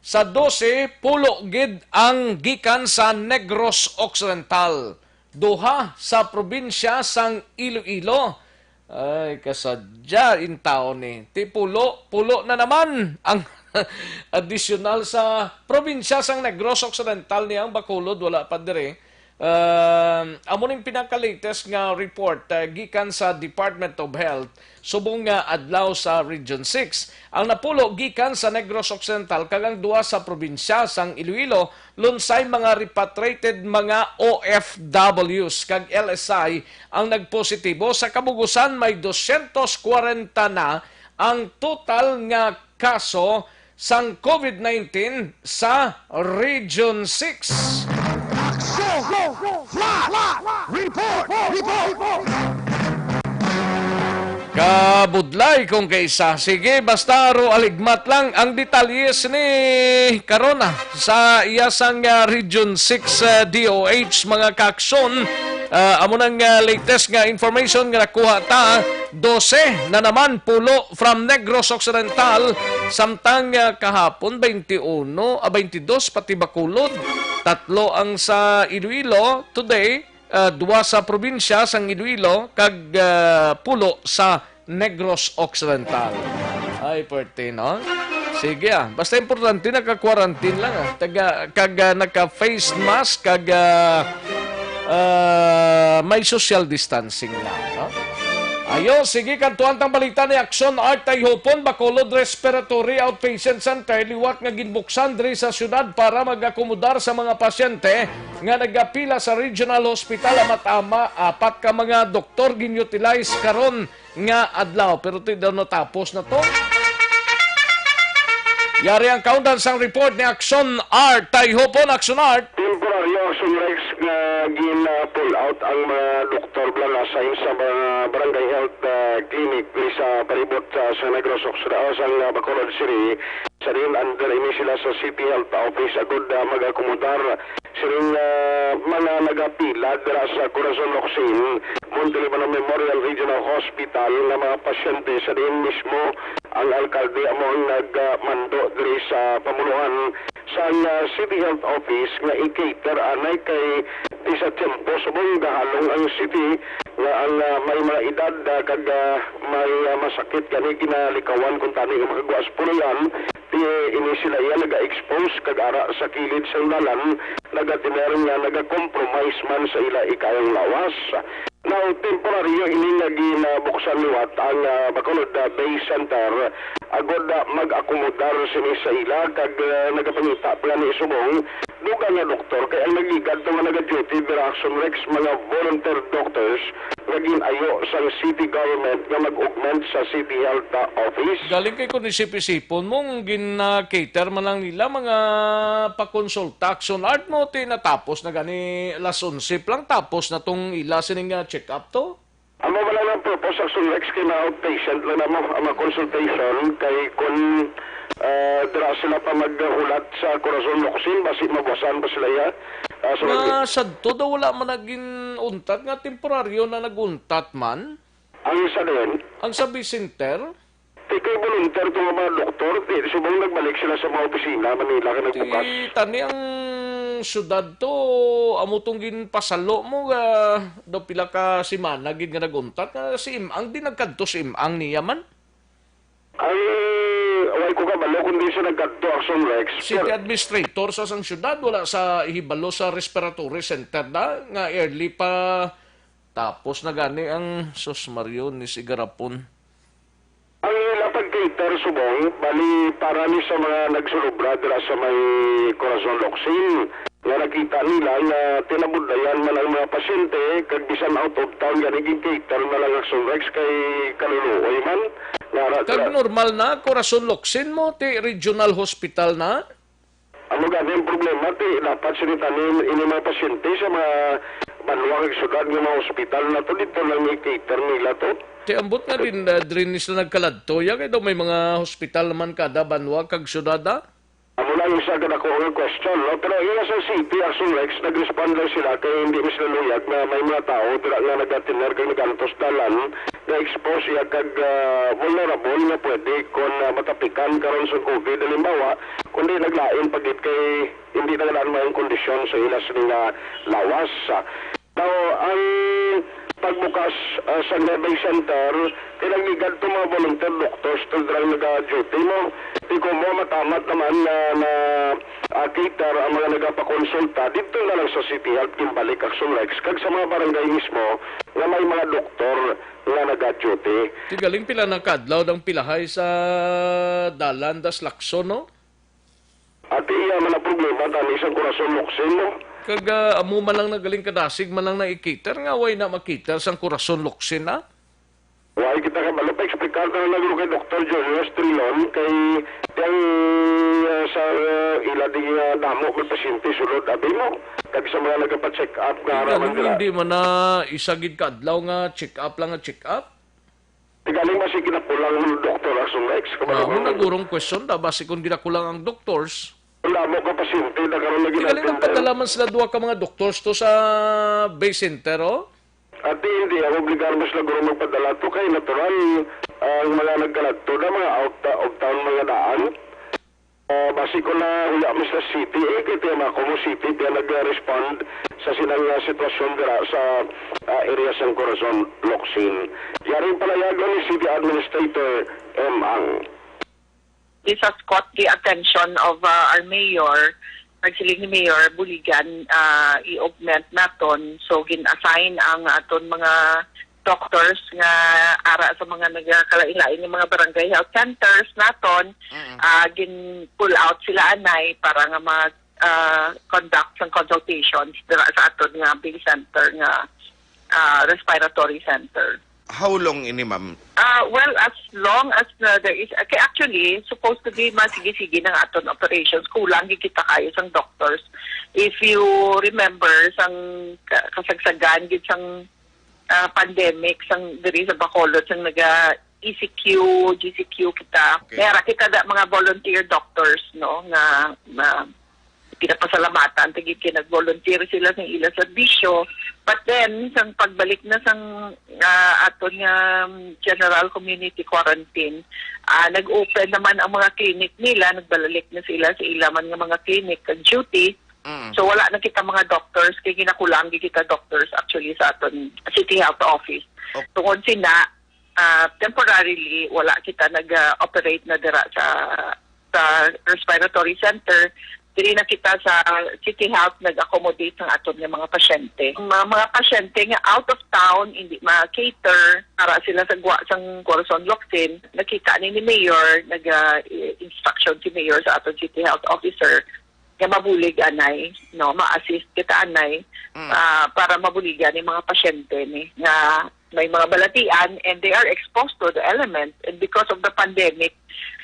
Sa dose, pulo gid ang gikan sa Negros Occidental, duha sa probinsya sang Iloilo. Ay, kasadya in taon ni. Ti pulo, pulo na naman ang additional sa probinsya sang Negros Occidental, ni ang Bacolod wala pa diri. Um, amo ning pinaka-latest nga report, uh, gikan sa Department of Health subong nga adlaw sa Region six. Ang napulo gikan sa Negros Occidental kag ang duha sa probinsya sang Iloilo, lunsay mga repatriated mga O F Ws kag L S I ang nagpositibo. Sa kabugusan, may dosyentos kwarenta na ang total nga kaso sang covid nineteen sa Region six. Aksyon! Flash! Report! Report! Kabudlay kung kaisa. Sige, basta ro aligmat lang ang detalye sini karon, ah, sa iya sang, ah, Region six, ah, D O H, mga kaaksyon. Ah, amo nang, ah, latest nga information nga nakuha ta, dose na naman pulo from Negros Occidental, samtang, ah, kahapon, twenty-one, ah, twenty-dos pati Bacolod. Tatlo ang sa Iloilo today, ah, duha sa probinsya sang Iloilo, kag, ah, pulo sa Negros Occidental. Ay, pwerte, no? Sige, ah. Basta importante, naka-quarantine lang, ah. Taga, kag, ah, naka-face mask, kag, ah, ah, may social distancing lang, no? Ayo, sige, kantuan tang balita ni Action Art Tayhupon, Bacolod Respiratory Outpatient Center, liwat nga ginbuksan diri sa syudad para mag-akomodar sa mga pasyente nga nagapila sa Regional Hospital. Amat-ama, apat ka mga doktor gin-utilize karon nga adlaw. Pero ti daw natapos na to. Yari ang kaundan sang report ni Action Art. Tayhupon, Action Art. Temporaryo, Action Rex, nga gin-, ah, pull out ang mga doktor bala nga assign sa mga barangay health, ah, clinic diri sa palibot, ah, sa Negros Occidental, sa, ah, Bacolod City. Sa diin, under ini sila sa City Health Office agud, ah, mag-akomodar sining, ah, mga nagapila dira sa Corazon Locsin, Monte Libano Memorial Regional Hospital nga mga pasyente, sa diin mismo ang alkalde amo ang nagmando diri sa pamunuan sa, ah, City Health Office nga i-cater anay kay di sa tiyempo subong gahalong ang city nga ang, ah, may mga edad, ah, kag, ah, may, ah, masakit gani ginalikawan kuntani nga makagwa sa puloy-an. Ti ini sila iya naga-expose kag ara sa kilid sang dalan, nagatener nga naga-compromise man sa ila ikayang lawas. Now, temporaryo ini nga ginabuksan liwat ang, ah, Bacolod, ah, Day Center agud, ah, mag-akomodar sini sa ila kag, ah, nagapangita pa gani subong dugang nga doktor kay ang nagligad to nga naga-duty dira, Action Rex, mga volunteer doctors nga gin-ayo sang city government nga mag-augment sa City Health, ah, Office. Galing kay kun isip-isipon mo, gin-cater man lang nila mga pakonsulta, Action Art, no, ti natapos na gani alas onse pa lang, tapos na tong ila sining, ah, check-up to. Amo man lang ang purpose, Action Rex, kay mga outpatient lang namo ang mga consultation, kay kun Ah, dira sila pa maghulat sa Corazon Locsin, basi mabuwasan pa sila iya. Ah, so, Nga sadto daw wala man naging untat nga temporaryo na naguntat man? Ang sa din? Ang sa Vicenter? Di kay volunteer to nga mga doktor, di subong nagbalik sila sa mga opisina, Manila, ka nagbukas. Ti tani ang syudad to, amo tong ginpasalo mo nga daw pila ka semana gid nga naguntat nga si Imang di nagkadto si Imang niya man. Ay, way ko kabalo kung di siya nagkadto, Action Rex. City Pero administrator sa sang syudad, wala sa ihibalo sa respiratory center na nga early pa. Tapos na gani ang sus Mario ni Sigarapon. Ang ila pag-cater subong, bali para ni sa mga nagsulubra dira sa may Corazon Locsin, nga nakita nila nga tinabudlayan man ang mga pasyente, kag bisan out of town, gani gin-cater na lang ang Sunrex kay kaluluoy man. Nga ra-, Kag ra- normal na, Corazon Locsin mo, ti regional hospital na? Amo gani ang problema, ti dapat sini tanin ini mga pasyente sa mga banwa kag syudad nga mga ospital na to, dito lang may cater nila to. Ti ambot nga din, uh, diri ni sila nagkaladto, ya kay daw may mga hospital naman kada banwa kag syudad, ah? Amo lang isa ka dako nga question, no? Pero iya sa city, Action Rex, nag-respond lang sila kay hindi mi sila luyag nga may mga tao dira nga nag-atiner kag nag-antos dalan nga expose iya kag, ah, vulnerable nga pwede kon, ah, matapikan karon sa COVID. Halimbawa, kundi naglain pa gid kay hindi na ganahan may kondisyon sa ila sini nga lawas. Now, ang pagbukas, ah, sa Nueva Center, kay nagligad to mga volunteer doctors to dira naga-duty mo. Di ko mo matamat naman na, na, ah, cater ang mga nagapakonsulta dito na lang sa City Health, Kimbalik, Action Rex, kag sa mga barangay mismo nga may mga doktor nga naga-duty. Ti galing pila na kadlaw dang pilahay sa dalan das Lacson, no? Ati iya man ang problema, tani sang Corazon Locsin, no? Kag, ah, amo man lang nagaling kadasig man lang na i-cater, nga way na ma-cater sang Corazon Locsin, ah? Way kita kabalo, pa-explicar na lang guro kay Doktor Junior Strilon, kay yang, ah, sa, ah, ila di nga damo may pasyente sulod abi mo. Kag sa mga nagapa-check up nga Kag araman anong dira. Hindi man na isa gid ka adlaw nga check up lang nga check up? Ti galing ba si ginakulang ng Doktor Action Rex? Kabalo Ah, mo mo na na. Gurong question da, basi kung ginakulang ang doctors. Wala mo ka pasyente na karon na Ti galing ginatindal. Nagpadala man sila duha ka mga doctors to sa Bay Center, oh? Ati, hindi ako obligar mo sila guro magpadala to kay natural ang mga nagkaladto na mga out of town mga daan. Ah, basi ko na huya mo sa city, eh, kay tiyan ako mo city, tiyan nag-respond sa silang, ah, sitwasyon dira sa, ah, area sang Corazon, Locsin. Yaring palayagon ni City Administrator M. Ang. This has caught the attention of, uh, our mayor. Nagsiling ni Mayor Buligan, uh, i-augment naton. So, gin-assign ang aton mga doctors nga ara sa mga nagakalain-lain nga mga barangay health centers naton. Mm. Uh, gin-pull out sila anay para nga mag, uh, conduct sang consultations dira sa aton nga big center nga, uh, respiratory center. How long ini, ma'am? Ah, well, as long as, uh, there is, okay, actually, supposed to be masigi-sige ng aton operations. Kulang gid kita kayo sang doctors. If you remember, sang ka-, kasagsagan gid sang, ah, pandemic, sang diri sa Bacolod, sang naga E C Q, G C Q kita. Okay. May ara kita da, mga volunteer doctors, no, nga, nga pinapasalamatan ta gid kay nag-volunteer sila sa ila serbisyo. But then, sang pagbalik na sang, ah, aton nga, um, general community quarantine, ah, nag-open naman ang mga clinic nila, nagbalik na sila sa ila man nga mga clinic kag duty. Mm. So, wala na kita mga doctors, kay ginakulang gid kita doctors actually sa aton City Health Office. Okay. Tungod sina, ah, temporarily, wala kita nag, ah, operate na dira sa, sa respiratory center. Diri na kita sa City Health nag-accommodate sang aton nga mga pasyente. Mga, mga pasyente nga out of town, hindi ma-cater, para sila sa gwa sang Corazon Locsin, nakita ni, ni Mayor, nag, ah, i-, instruction si Mayor sa aton City Health Officer nga mabulig anay, no, ma-assist kita anay, Mm. ah, para mabuligan ni mga pasyente ni nga may mga balatian and they are exposed to the elements, and because of the pandemic,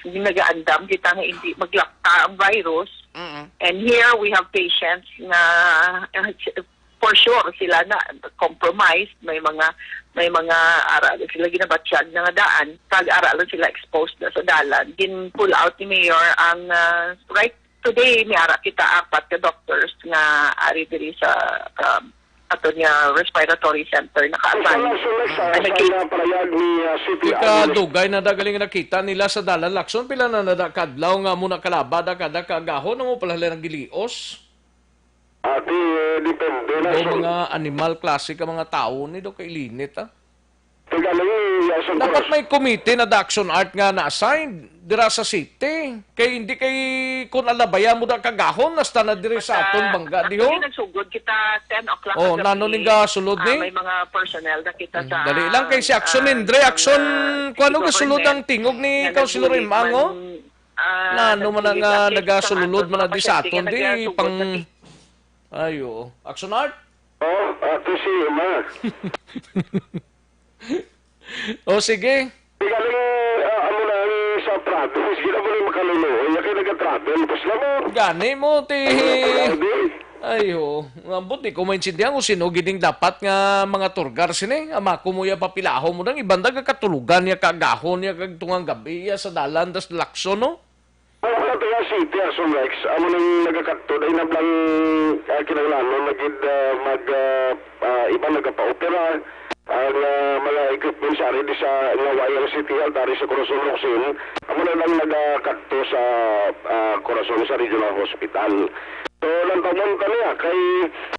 nagaandam kita nga hindi maglapta ang virus. Mm. And here we have patients nga, uh, for sure sila na compromised, may mga, may mga ara sila ginabatyag na nga daan, kag ara lang sila exposed na sa dalan. Gin-pull out ni Mayor ang, ah, right today, may ara kita apat ka doctors nga ari diri sa, um, ato niya respiratory center, naka-assign. Sa, sa, sa, Ay, nag- sa parayag ni, ah, C P R. Ika dugay na da galing nakita nila sa dalan, Lacson, pila na nada kadlaw nga muna kalaba da kada kaagahon, amo pala lang gilios. Ati, eh, depende na. Daw sa mga animal, klase ka mga tawo ni, daw kailinit, ah. Tigaling, ya, sa Dapat kuras- may komite na Daxon Art nga na-assign dira sa city. Kay hindi kay kun alabaya mo da kagahon, hasta na diri sa Basta, aton bangga, di ho? Actually, nagsugod kita ten o'clock Oh, kagabi. Nano ning gasulod Ah, ni? May mga personnel na kita Hmm, sa, dali lang kay si Action ah, Indre, Action, ah, kuwan, city gasulod government. Ang tingog ni Nga Councilor nagbulig Imang, oh. Man, ah, Nano man ang, nagbulig ah, ang nagasulod sa man mga di sa pasyente aton, nga di nagasugod pang sa ti- Ay, oo. Action Art? Oh, ah, to si Ima. O, sige. Di galing, ah, amo na ang sa province, gila mo na makaluluoy, ya kay naga-travel, basta mo. Gani mo, ti. Ay, oo. Ay, oo. Nga, buti ko maintindihan kung sino gining dapat nga mga tour guide sini. Ama ko mo ya papilaho mo nang iban daga katulugan niya, kagahon niya, kag tungang gabi ya sa dalan, das Lacson, no? Ang mga taga City, Action Rex, amo nang nagakadto, dahil nablang, ah, kinahanglanon na gid, ah, mag, ah, ah, iban nagapaopera, ang, ah, mga equipment sa ari di sa nga wayang City Health, ari sa Corazon Locsin, amo na lang nagakadto sa, ah, Corazon sa Regional Hospital. So, lantawon ta niya kay,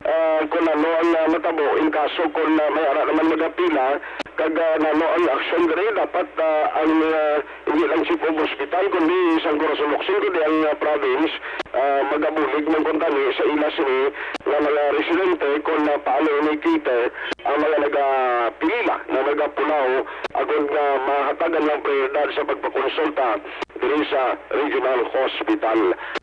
ah, kung ano ang, ah, matabo, in kaso kung, ah, may ara naman magapila, kag, ah, nano ang aksyon diri, dapat, ah, ang, ah, hindi lang chief of hospital, kundi sang Corazon Locsin, kundi ang, ah, province, ah, magabulig man kuntani sa ila sini nga mga residente kung, ah, paano ini cater ang mga nagapilila na nagapulaw agud nga mahatagan ng prioridad sa pagpakonsulta diri sa Regional Hospital.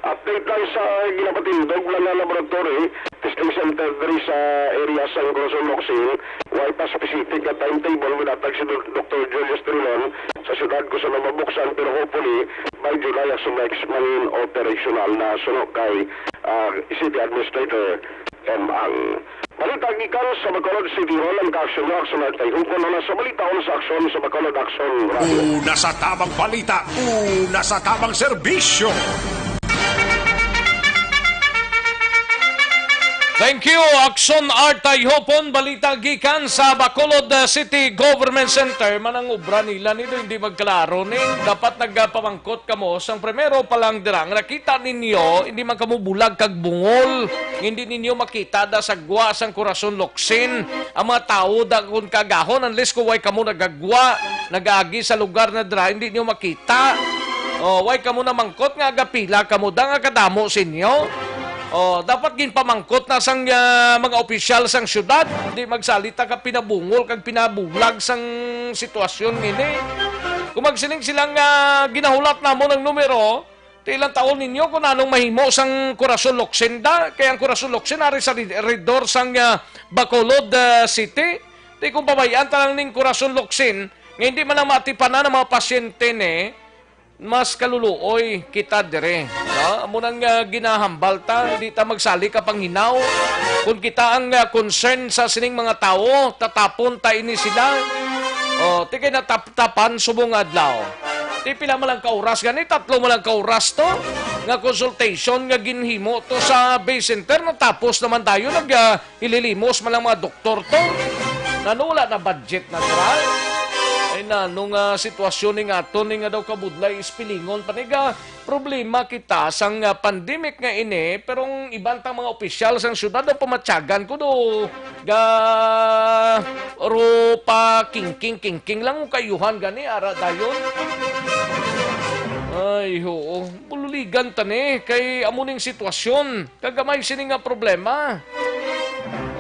Update lang sa ginapatindog lang nga laboratory, testing center diri sa area sa Corazon Locsin, way pa specific nga timetable nga natag si Dok-, Doktor Julius Trilon sa siyudad kung sa mabuksan, pero hopefully by July as next man operational na suno kay, ah, City Administrator M. Ang. Balita gikan sa Bacolod City Hall, ang ka-aksyon nga aksyon at kay Hugo na sa balita o sa aksyon sa Bacolod Aksyon Radio. Una sa tamang balita, una sa tamang serbisyo. Thank you, Action Art Tayhopon. Balita gikan sa Bacolod, uh, City Government Center. Manang obra nila nito, hindi magklaro ni. Dapat nagpamangkot kamo sang primero pa lang dira nga nakita ninyo, hindi man kamo bulag kag bungol. Hindi ninyo makita da sa gwa sang Corazon Locsin ang mga tawo da kun kagahon, unless kung way kamo nagagwa, nagaagi sa lugar na dira, hindi nyo makita. O, way kamo namangkot nga agapila kamo da nga kadamo sa inyo. O, dapat ginpamangkot na sang, ah, mga opisyal sang syudad. Di magsalita ka pinabungol kag pinabulag sang sitwasyon ngini. Kung magsiling sila nga ginahulat namon ang numero, ti ilang taon ninyo kung anong mahimo sang Corazon Locsin da? Kay ang Corazon Locsin ari sa ri-, ridor sang, ah, Bacolod, ah, City. Ti kung pabay-an ta lang ning Corazon Locsin, nga hindi man lang maatipanan ang mga pasyente ni, mas kaluluoy kita dire. No? Amo nang, ah, ginahambal ta, hindi ta magsali ka panghinaw. Kung kita ang, ah, concern sa sining mga tawo, tatapon ta ini sila. O, ti kay nataptapan subong adlaw. Ti pila man lang ka oras gani, tatlo man lang ka oras to nga consultation nga ginhimo to sa Bay Center, natapos naman tayo, nag, ah, ililimos man lang mga doktor to. Nano wala na budget na, try? Ay, nano nga sitwasyon ni nga ato ni nga daw kabudlay, ispilingon pa ni ga. Problema kita sang, ah, pandemic nga ini, pero ang iban tang mga opisyal sang syudad daw pamatyagan ko do ga ro pa kingking-kingking lang ang kayuhan gani, ara dayon. Ay, oo. Bululigan ta ni kay amo ning sitwasyon. Kagamay sini nga problema.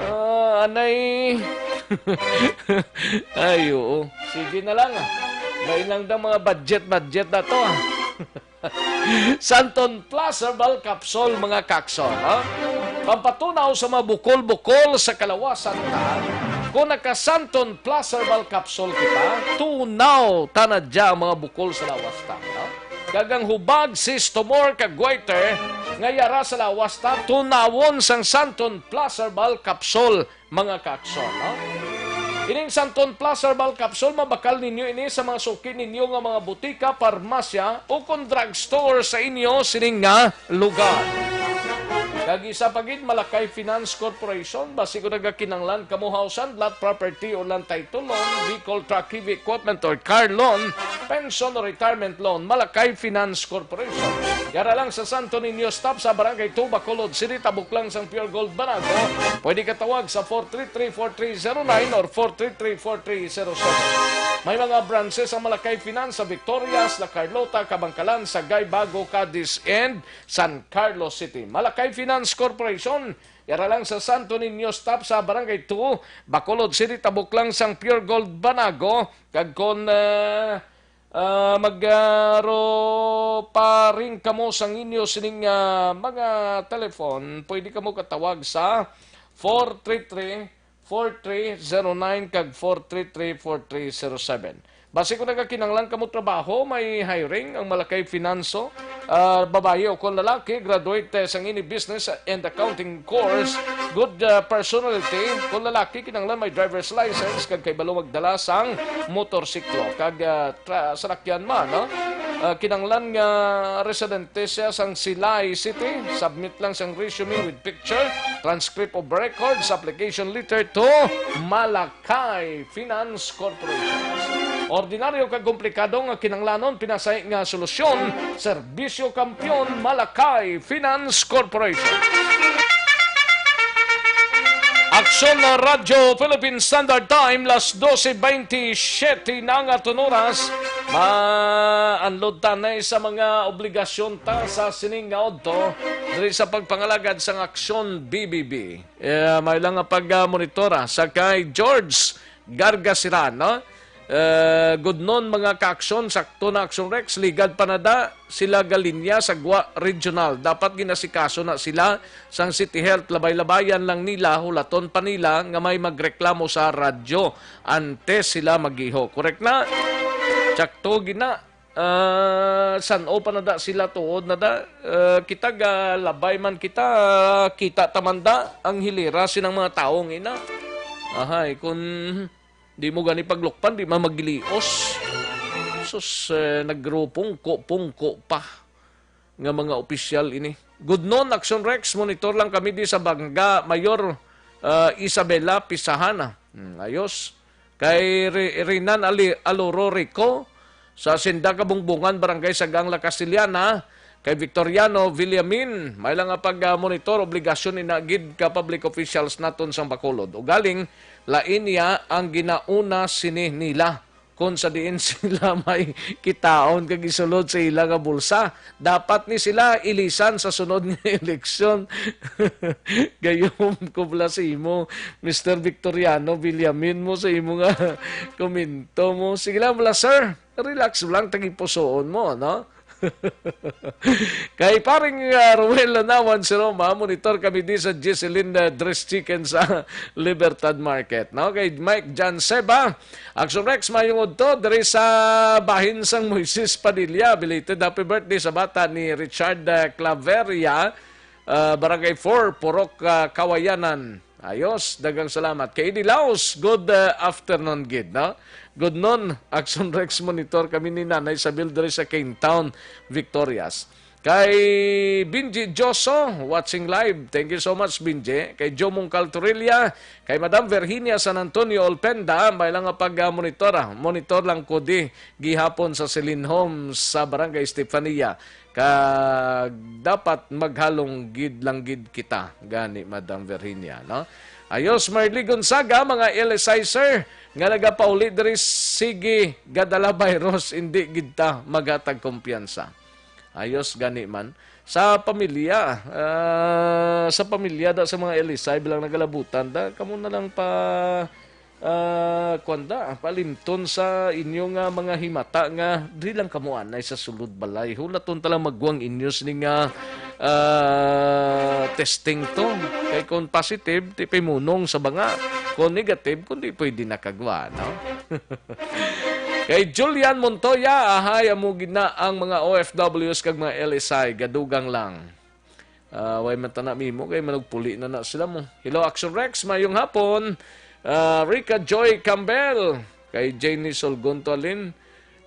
Ah, anay. Ay, oo. Sige na lang, ah. May lang daw mga budget-budget na to, ah. Santon Plus Herbal Capsule, mga kakson, ha? Pampatunaw sa mga bukol-bukol sa kalawasan ta. Kung naka Santon Plus Herbal Capsule kita, tunaw ta na dya ang mga bukol sa lawas ta, ha? Kag ang hubag, cyst, tumor, kag goiter, nga yara sa lawas ta tunawon sang Santon Plus Herbal Capsule, mga kaakson, no? Ining Santon Plus Herbal Capsule, mabakal ninyo ini sa mga suki ninyo nga mga butika, parmasya, o kon drugstore sa inyo sining nga lugar. Kag isa pa gid, Malakay Finance Corporation, basi kon nagakinahanglan kamo house and lot, property o land title loan, vehicle, truck, heavy equipment or car loan, pension o retirement loan, Malakay Finance Corporation. Yara lang sa Santo Niño Stop sa Barangay two, Bacolod City, tabok lang sang Pure Gold Banago. Pwede ka tawag sa four three three, four three zero nine or four three three, four three zero seven. May mga branches ang Malakay Finance sa Victorias, La Carlota, Kabankalan, Sagay, Bago, Cadiz, and San Carlos City. Malakay Finance Corporation, yara lang sa Santo Niño Stop sa Barangay two, Bacolod City, tabok lang sang Pure Gold Banago. Kag kon, ah, ah, mag, ah, ro-, pa ring kamo sang inyo sining, ah, mga telephone, pwede kamo katawag sa four three three, four three zero nine kag four three three, four three zero seven. Basi kung nagakinahanglan kamo trabaho, may hiring ang Malakay Finanso, ah, babayi o kon lalaki, graduate, eh, sang ini business and accounting course, good, ah, personality, kung lalaki, kinahanglan may driver's license kag kahibalo magdala sang motorsiklo kag, ah, tra-, salakyan man, no? Ah, kinahanglan nga residente siya sang Silay City. Submit lang sang resume with picture, transcript of records, application letter to Malakay Finance Corporation. Ordinaryo kag komplikado nga kinahanglanon, pinasahi nga solusyon, Serbisyo Kampiyon, Malakay Finance Corporation. Aksyon na Radyo Philippine Standard Time, las doce veintisiete na nga aton oras. Ma-unload ta na sa mga obligasyon ta sa sining nga udto diri sa pagpangalagad sang Aksyon B B B. Eh, may lang nga pag-monitora sa kay George Gargasiran, no? Eh, gudnon, mga kaaksyon, sakto na, Aksyon Rex, ligad pa na da sila galinya sa Gwa Regional. Dapat ginasikaso na sila sang City Health, labay-labayan lang nila, hulaton pa nila nga may magreklamo sa radyo antes sila magiho. Correct na? Sakto gina. Ah, san-o pa na da sila tuod na da? Ah, kita ga labay man kita, kita ta man da ang hilera sinang mga tawo nga ina. Ahay, kun di mo gani paglukpan, di man magilios. Sus, eh, nagrupungko-pungko pa nga mga opisyal ini. Good noon, Action Rex. Monitor lang kami di sa Bangga, Mayor, ah, Isabela Pisahana. Hmm, ayos. Kay Re-, Renan Ali-, Aloro Rico, sa Sinda Kabungbungan, Barangay Sagang, La Castellana, kay Victoriano Villamin, may lang nga pag-, ah, monitor, obligasyon ina gid ka public officials naton sang Bacolod. Ugaling, lain niya ang ginauna sini nila. Kon sa diin sila may kitaon kag isulod sa ila nga bulsa, dapat ni sila ilisan sa sunod nga eleksyon. Gayom ko bala sa imo, Mister Victoriano Villamin, mo sa imo nga komento mo. Sige lang bala, sir. Relax lang, tagipusoon mo, no? Kay paring, ah, Ruel Lanawan si Roma, monitor kami di sa Giseline, ah, Dress Chicken sa Libertad Market, no? Kay Mike Jan Seba, Action Rex, mayong udto diri sa bahin sang Moises Padilla. Belated happy birthday sa bata ni Richard, ah, Claveria, ah, Barangay four, Purok, ah, Kawayanan. Ayos, daghang salamat. Kay Eddie Laos, good, uh, afternoon gid, no? Good noon, Action Rex, monitor kami ni Nanay Isabel diri sa Kingtown, Victorias. Kay Benji Joso, watching live. Thank you so much, Benji. Kay Joe Mungkal Torilla, kay Madam Virginia San Antonio Olpenda, may lang nga pag-, ah, monitor, ah. Monitor lang ko di gihapon sa Celine Homes sa Barangay Estefania. Kag dapat maghalong gid lang gid kita, gani, Madam Virginia, no? Ayos, Marly Gonzaga, mga L S I, sir, nga nagapauli diri, sige, gadala virus, hindi gid ta maghatag kumpiyansa. Ayos gani man. Sa pamilya, ah, sa pamilya da sa mga L S I, bilang nagalabutan da, kamo na lang pa, ah, kuwan da, palimton sa inyo nga mga himata nga di lang kamo anay sa sulod balay. Hulaton ta lang magwang inyo sini nga, ah, testing to. Kay kung positive, di pay munong sa banga. Kung negative, kung di pwede nakagwa, no? Kay Julian Montoya, ahay, amo gid na ang mga O F Ws kag mga L S I, gadugang lang. Ah, way man tana mimo kay manugpuli na na sila mo. Hello, Action Rex, mayong hapon. Ah, Rica Joy Campbell, kay Janie Solgonto Alin.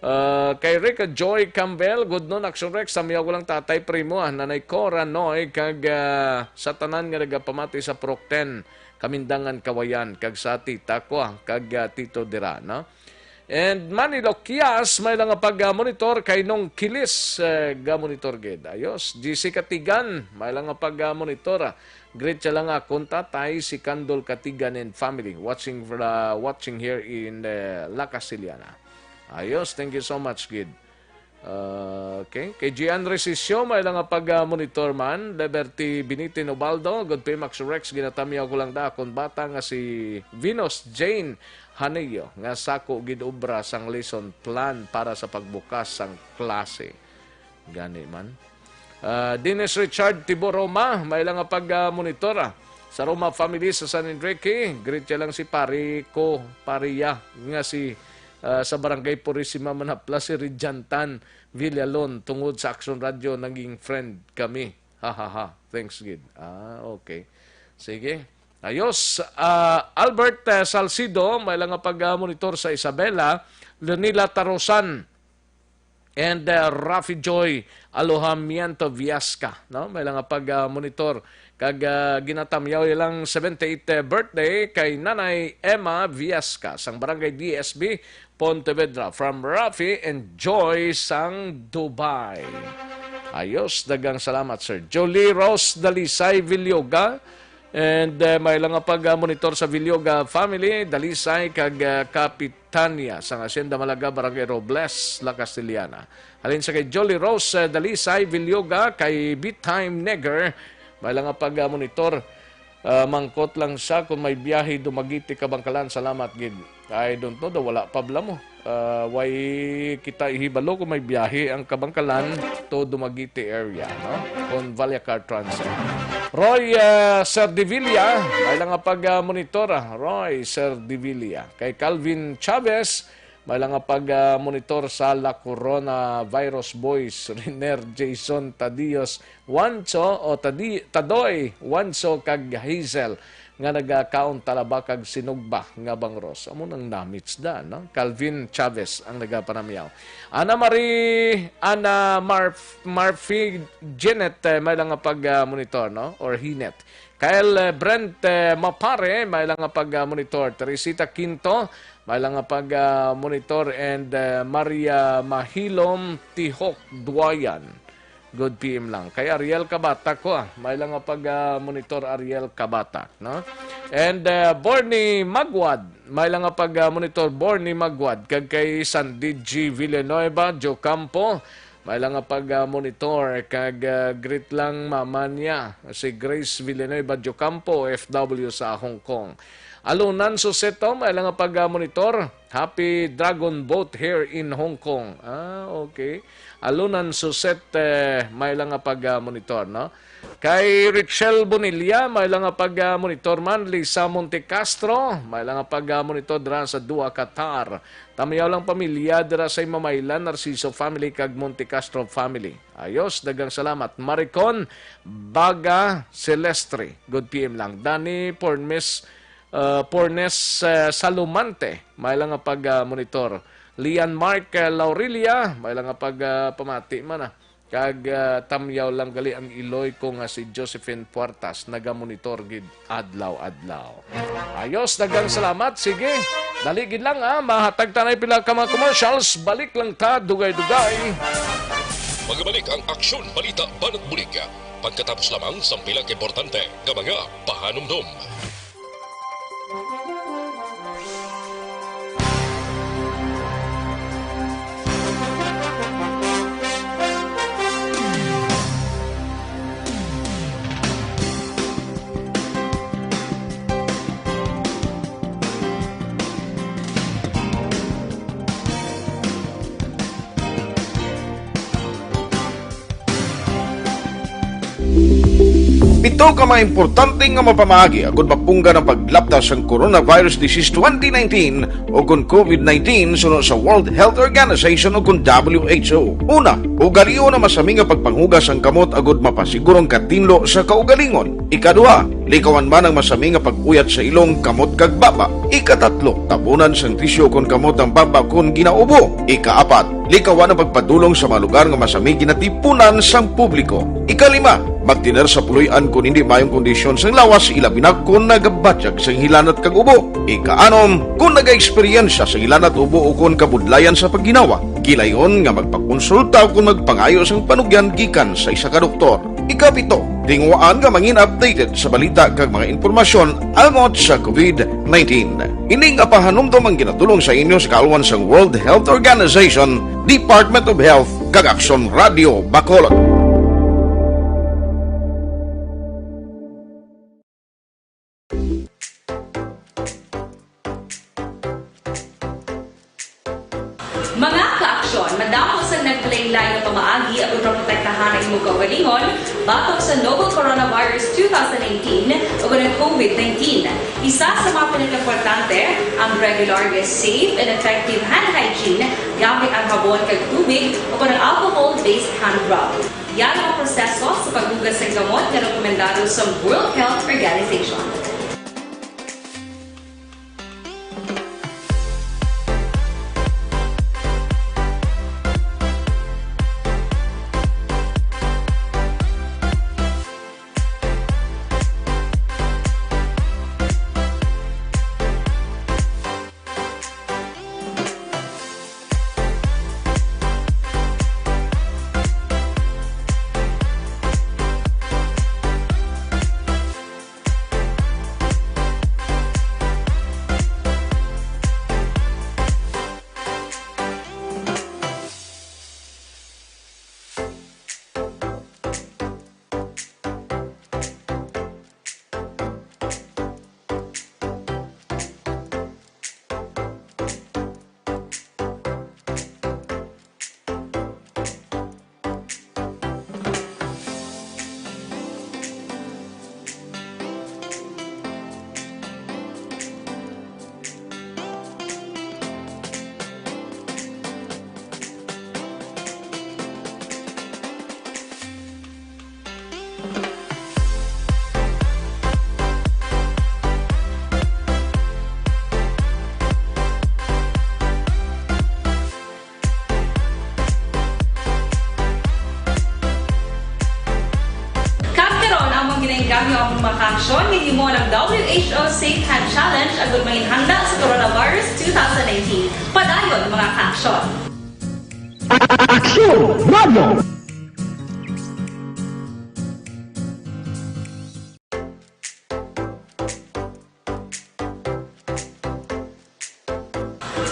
Ah, kay Rica Joy Campbell, good noon, Action Rex, sa miyaw ko lang tatay primo, ah, Nanay Cora Noy, kag, ah, sa tanan nga nagapamati sa Purok ten, Kamindangan, Kawayan, kag sa tita ko, ah, kag, ah, tito dira, no? And Manny Loquias, may lang nga pag-monitor kay Nong Kilis, eh, ga-monitor gid. Ayos. G C Katigan, may lang nga pag-monitor, ah. Greet siya lang akon tatay, si Candol Katigan and family. Watching, uh, watching here in, uh, La Castellana. Ayos, thank you so much, gid. Uh, okay. Kay Gian Resisio, may lang nga pag-monitor man. Liberty Binitin Ubaldo, good P M Action Rex, ginatamyaw ko lang da akon bata nga si Venus Jane Hanillo, nga sako gid obra sang lesson plan para sa pagbukas sang klase. Gani man. Ah, Dennis Richard Tibo Roma, may lang nga pag-monitor, ah. Sa Roma family sa San Enrique, greet siya lang si pare ko, pare ya, nga si, ah, sa Barangay Purisima Manapla, si Rijantan Villalon, tungod sa Action Radio, naging friend kami. Ha, ha, ha. Thanks, gid. Ah, okay. Sige. Ayos. Ah, Albert, eh, Salcido, may lang nga pag-monitor sa Isabela. Leonila Tarosan and, uh, Rafi Joy Alojamiento Viasca, no? May lang nga pag-monitor. Kag, uh, ginatamyaw ilang seventy-eighth birthday kay Nanay Emma Viasca sang Barangay D S B, Pontevedra. From Rafi and Joy sang Dubai. Ayos, daghang salamat, sir. Jolie Rose Dalisay Villoga, and, uh, may lang nga pag-monitor sa Villoga family, Dalisay kag, uh, Kapitania sang Hacienda Malaga, Barangay Robles, La Castellana. Halin sa kay Jolly Rose, uh, Dalisay Villoga, kay Bit Time Neger, may lang nga pag-monitor. Uh, mangkot lang sa kung may biyahe Dumaguete, Kabangkalan. Salamat gid. I don't know daw, wala pa bala mo. Uh, way kita ihibalo kung may biyahe ang Kabangkalan to Dumaguete area, no? Kung Vallecar Transit. Roy, uh, Serdevilla, may lang nga pag-monitor, ah. Roy Serdevilla. Kay Calvin Chavez, may lang nga pag-monitor sa La Corona Virus Boys, Riner Jason Tadios Wancho o Tadi-, Tadoy Wancho kag Hazel nga nagakaon talaba kag sinugba nga bangros. Amo nang namits da, no? Calvin Chavez ang nagapanamyaw. Ana Marie, Ana Marf-, Marfi Janet, eh, may lang nga pag-monitor, no? Or Hinet. Kyle, eh, Brent, eh, Mapare, may lang nga pag-monitor. Teresita Quinto, may lang nga pag-monitor. And, eh, Maria Mahilom Tihok Duayan. Good P M lang. Kay Ariel Kabata ko, ah. May lang nga pag-monitor Ariel Kabata, no? And, eh, Borny Magwad, may lang nga pag-monitor Borny Magwad. Kag kay Sandy G Villanueva, Jocampo, may lang nga pag-monitor kag, ah, greet lang mama niya, si Grace Villanueva Jocampo, O F W sa Hong Kong. Alunan Suseto, may lang nga pag-monitor. Happy Dragon Boat here in Hong Kong. Ah, okay. Alunan Suset, eh, may lang nga pag-monitor, no? Kay Richelle Bonilla, may lang nga pag-monitor man. Lisa Montecastro, may lang nga pag-monitor dira sa Doha, Qatar. Tamiyaw lang pamilya dira sa Imamaylan, Narciso family kag Montecastro family. Ayos, daghang salamat. Maricon Baga Celestre, good P M lang. Danny Pornes, uh, Pornes, uh, Salumante, may lang nga pag, uh, monitor. Lian Mark, uh, Laurilia, may lang nga pag, uh, pamati man, ah. Kag, ah, tamyaw lang gali ang iloy ko nga si Josephine Puertas, nagamonitor gid adlaw-adlaw. Ayos, daghang salamat. Sige, dali gid lang, ah. Mahatag tanay pila ka mga commercials. Balik lang ta, dugay-dugay. Magabalik ang Aksyon Balita Banat Bulig pagkatapos lamang sang pila ka importante nga mga pahanumdom. Pito ka mga importante nga mapamaagi agud mapunggan ang paglapta sang coronavirus disease twenty nineteen o kon COVID nineteen suno sa World Health Organization o kon W H O. Una, ugalion ang masami nga pagpanghugas sang kamot agud mapasiguro ang katinlo sa kaugalingon. Ikaduha, likawan man ang masami nga pag-uyat sa ilong, kamot kag baba. Ikatatlo, tabunan sang tisyu kon kamot ang baba kon ginaubo. Ikaapat, likawan ang pagpadulong sa mga lugar nga masami ginatipunan sang publiko. Ikalima, magtener sa puloy-an kon hindi maayong kondisyon sang lawas, ilabi na kon nagabatyag sang hilanat kag ubo. Ikaanom, kon nagaeksperyensya sang hilanat, ubo ukon kabudlayan sa pagginawa, gilayon nga magpakonsulta ukon magpangayo sang panugyan gikan sa isa ka doktor. Ikapito, tinguhaan nga mangin updated sa balita kag mga impormasyon angot sa COVID nineteen. Ini nga pahanumdom ang ginatulong sa inyo sa kaalwan sang World Health Organization, Department of Health, kag Aksyon Radio Bacolod. Mga kaaksyon, madamo sang naglain-lain nga pamaagi agud maprotektahan ang imong kaugalingon batok sa novel coronavirus two thousand nineteen o kon ang COVID nineteen. Isa sa mga pinakaimportante ang regular nga safe and effective hand hygiene gamit ang habon kag tubig o kon ang alcohol-based hand rub. Yara ang proseso sa paghugas sang kamot nga rekomendado sa World Health Organization. Kag karon, among ginainggam ang mga kaaksyon nga himo ang W H O Safe Hand Challenge agud manginhanda sa coronavirus two thousand nineteen. Padayon, mga kaaksyon. Aksyon Radio!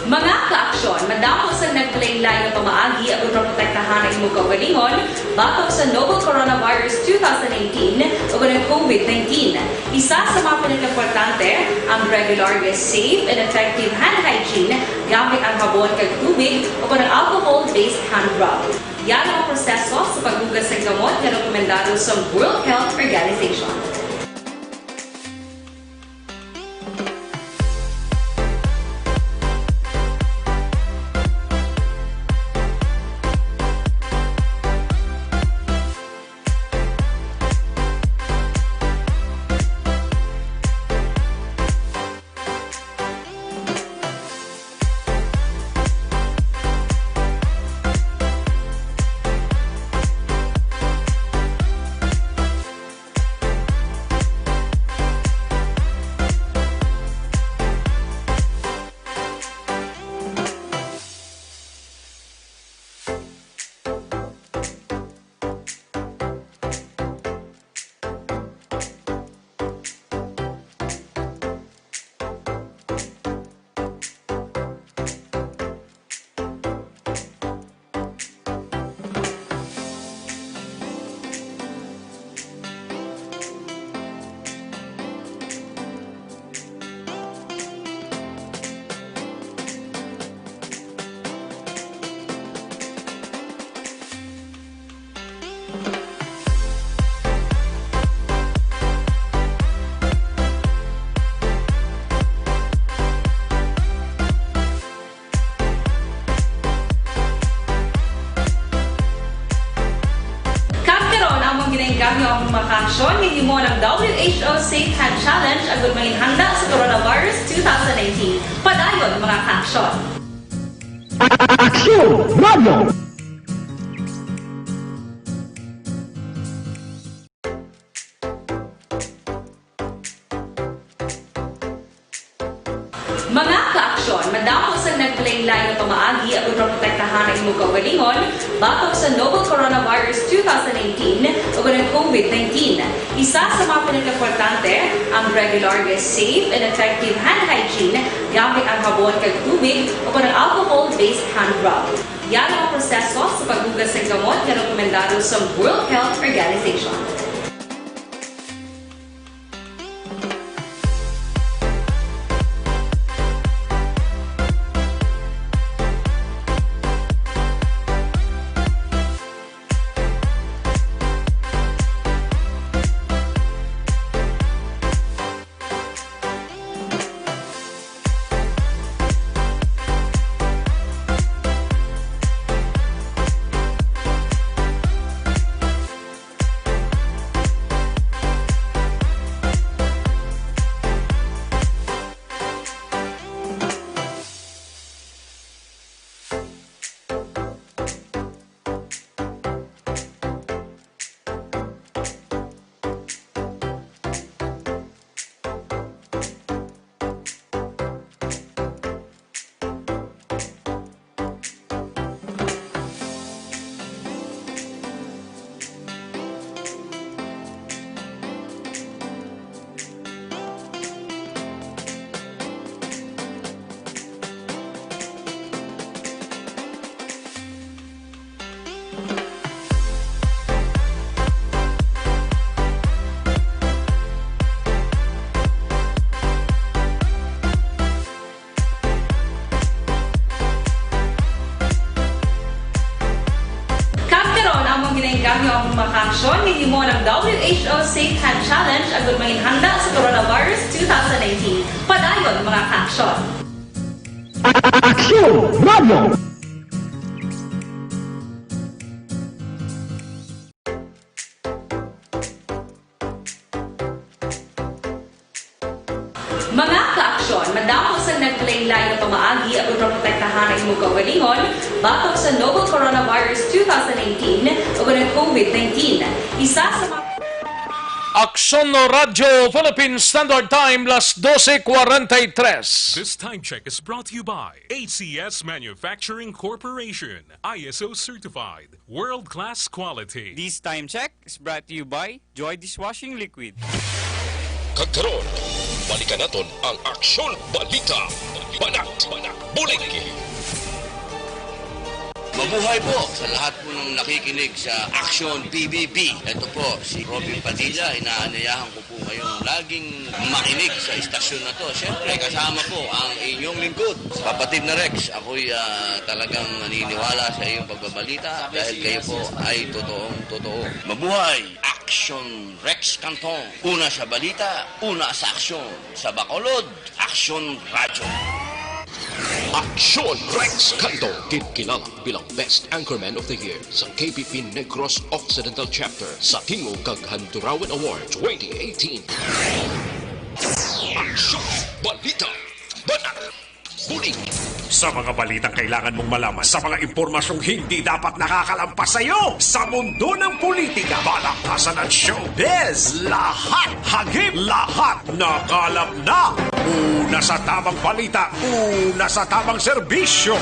Mga kaaksyon, madamo sang naglain-lain nga pamaagi agud maprotektahan ang imong kaugalingon batok sa novel coronavirus two thousand nineteen o kon ang COVID nineteen. Isa sa mga pinakaimportante ang regular nga safe and effective hand hygiene gamit ang habon kag tubig o kon ang alcohol-based hand rub. Yara ang proseso sa paghugas sang kamot nga rekomendado sa World Health Organization. Join ninyo mo ang W H O Safe Hand Challenge agud manginhanda sa Coronavirus two thousand nineteen. Padayon, mga ka-aksyon! Aksyon Radyo! Mga ka-aksyon, madamo sang naglain-lain nga pamaagi agud maprotektahan ang imo kaugalingon batok sa novel coronavirus two thousand nineteen ug ang COVID nineteen. Isa sa mga pinakaimportante ang regular nga safe and effective hand hygiene gamit ang habon kag tubig o kon ang alcohol-based hand rub. Yara ang proseso sa paghugas sang kamot nga rekomendado sa World Health Organization. Kag karon, among ginainganyo ang mga ka-aksyon nga himo ang W H O Safe Hand Challenge agud manginhanda sa Coronavirus two thousand nineteen. Padayon, mga ka-aksyon! Aksyon Radyo! Mga ka-aksyon, madamo sang naglain-lain nga pamaagi agud maprotektahan ang imo kaugalingon batok sa novel coronavirus two thousand nineteen ug ang COVID nineteen. Isa sa mga Aksyon Radyo Philippine Standard Time, las doce cuarenta y tres. This time check is brought to you by A C S Manufacturing Corporation, I S O certified, world-class quality. This time check is brought to you by Joy Dishwashing Liquid. Kag karon, balikan naton ang Aksyon Balita, Banat, Bulig. Mabuhay po sa lahat po ng nakikinig sa Aksyon P B B. Ito po si Robin Padilla, inaanyayahan ko po kayong laging makinig sa istasyon na to. Siyempre, kasama po ang inyong lingkod, Kapatid na Rex. Ako'y, ah, talagang naniniwala sa iyong pagbabalita dahil kayo po ay totoong totoo. Mabuhay! Aksyon Rex Cantong. Una sa balita, una sa aksyon. Sa Bacolod, Aksyon Radyo. Aksyon Rex Cantong, ginkilala bilang Best Anchorman of the Year sa K P P Negros Occidental Chapter sa Tingog kag Handurawan Award twenty eighteen. Aksyon Balita, Banat, Bulig. Sa mga balitang kailangan mong malaman, sa mga impormasyong hindi dapat nakakalampas sa iyo, sa mundo ng politika, balaktasan at showbiz, lahat hagip, lahat nakalap na. Una sa tamang balita, una sa tamang serbisyo.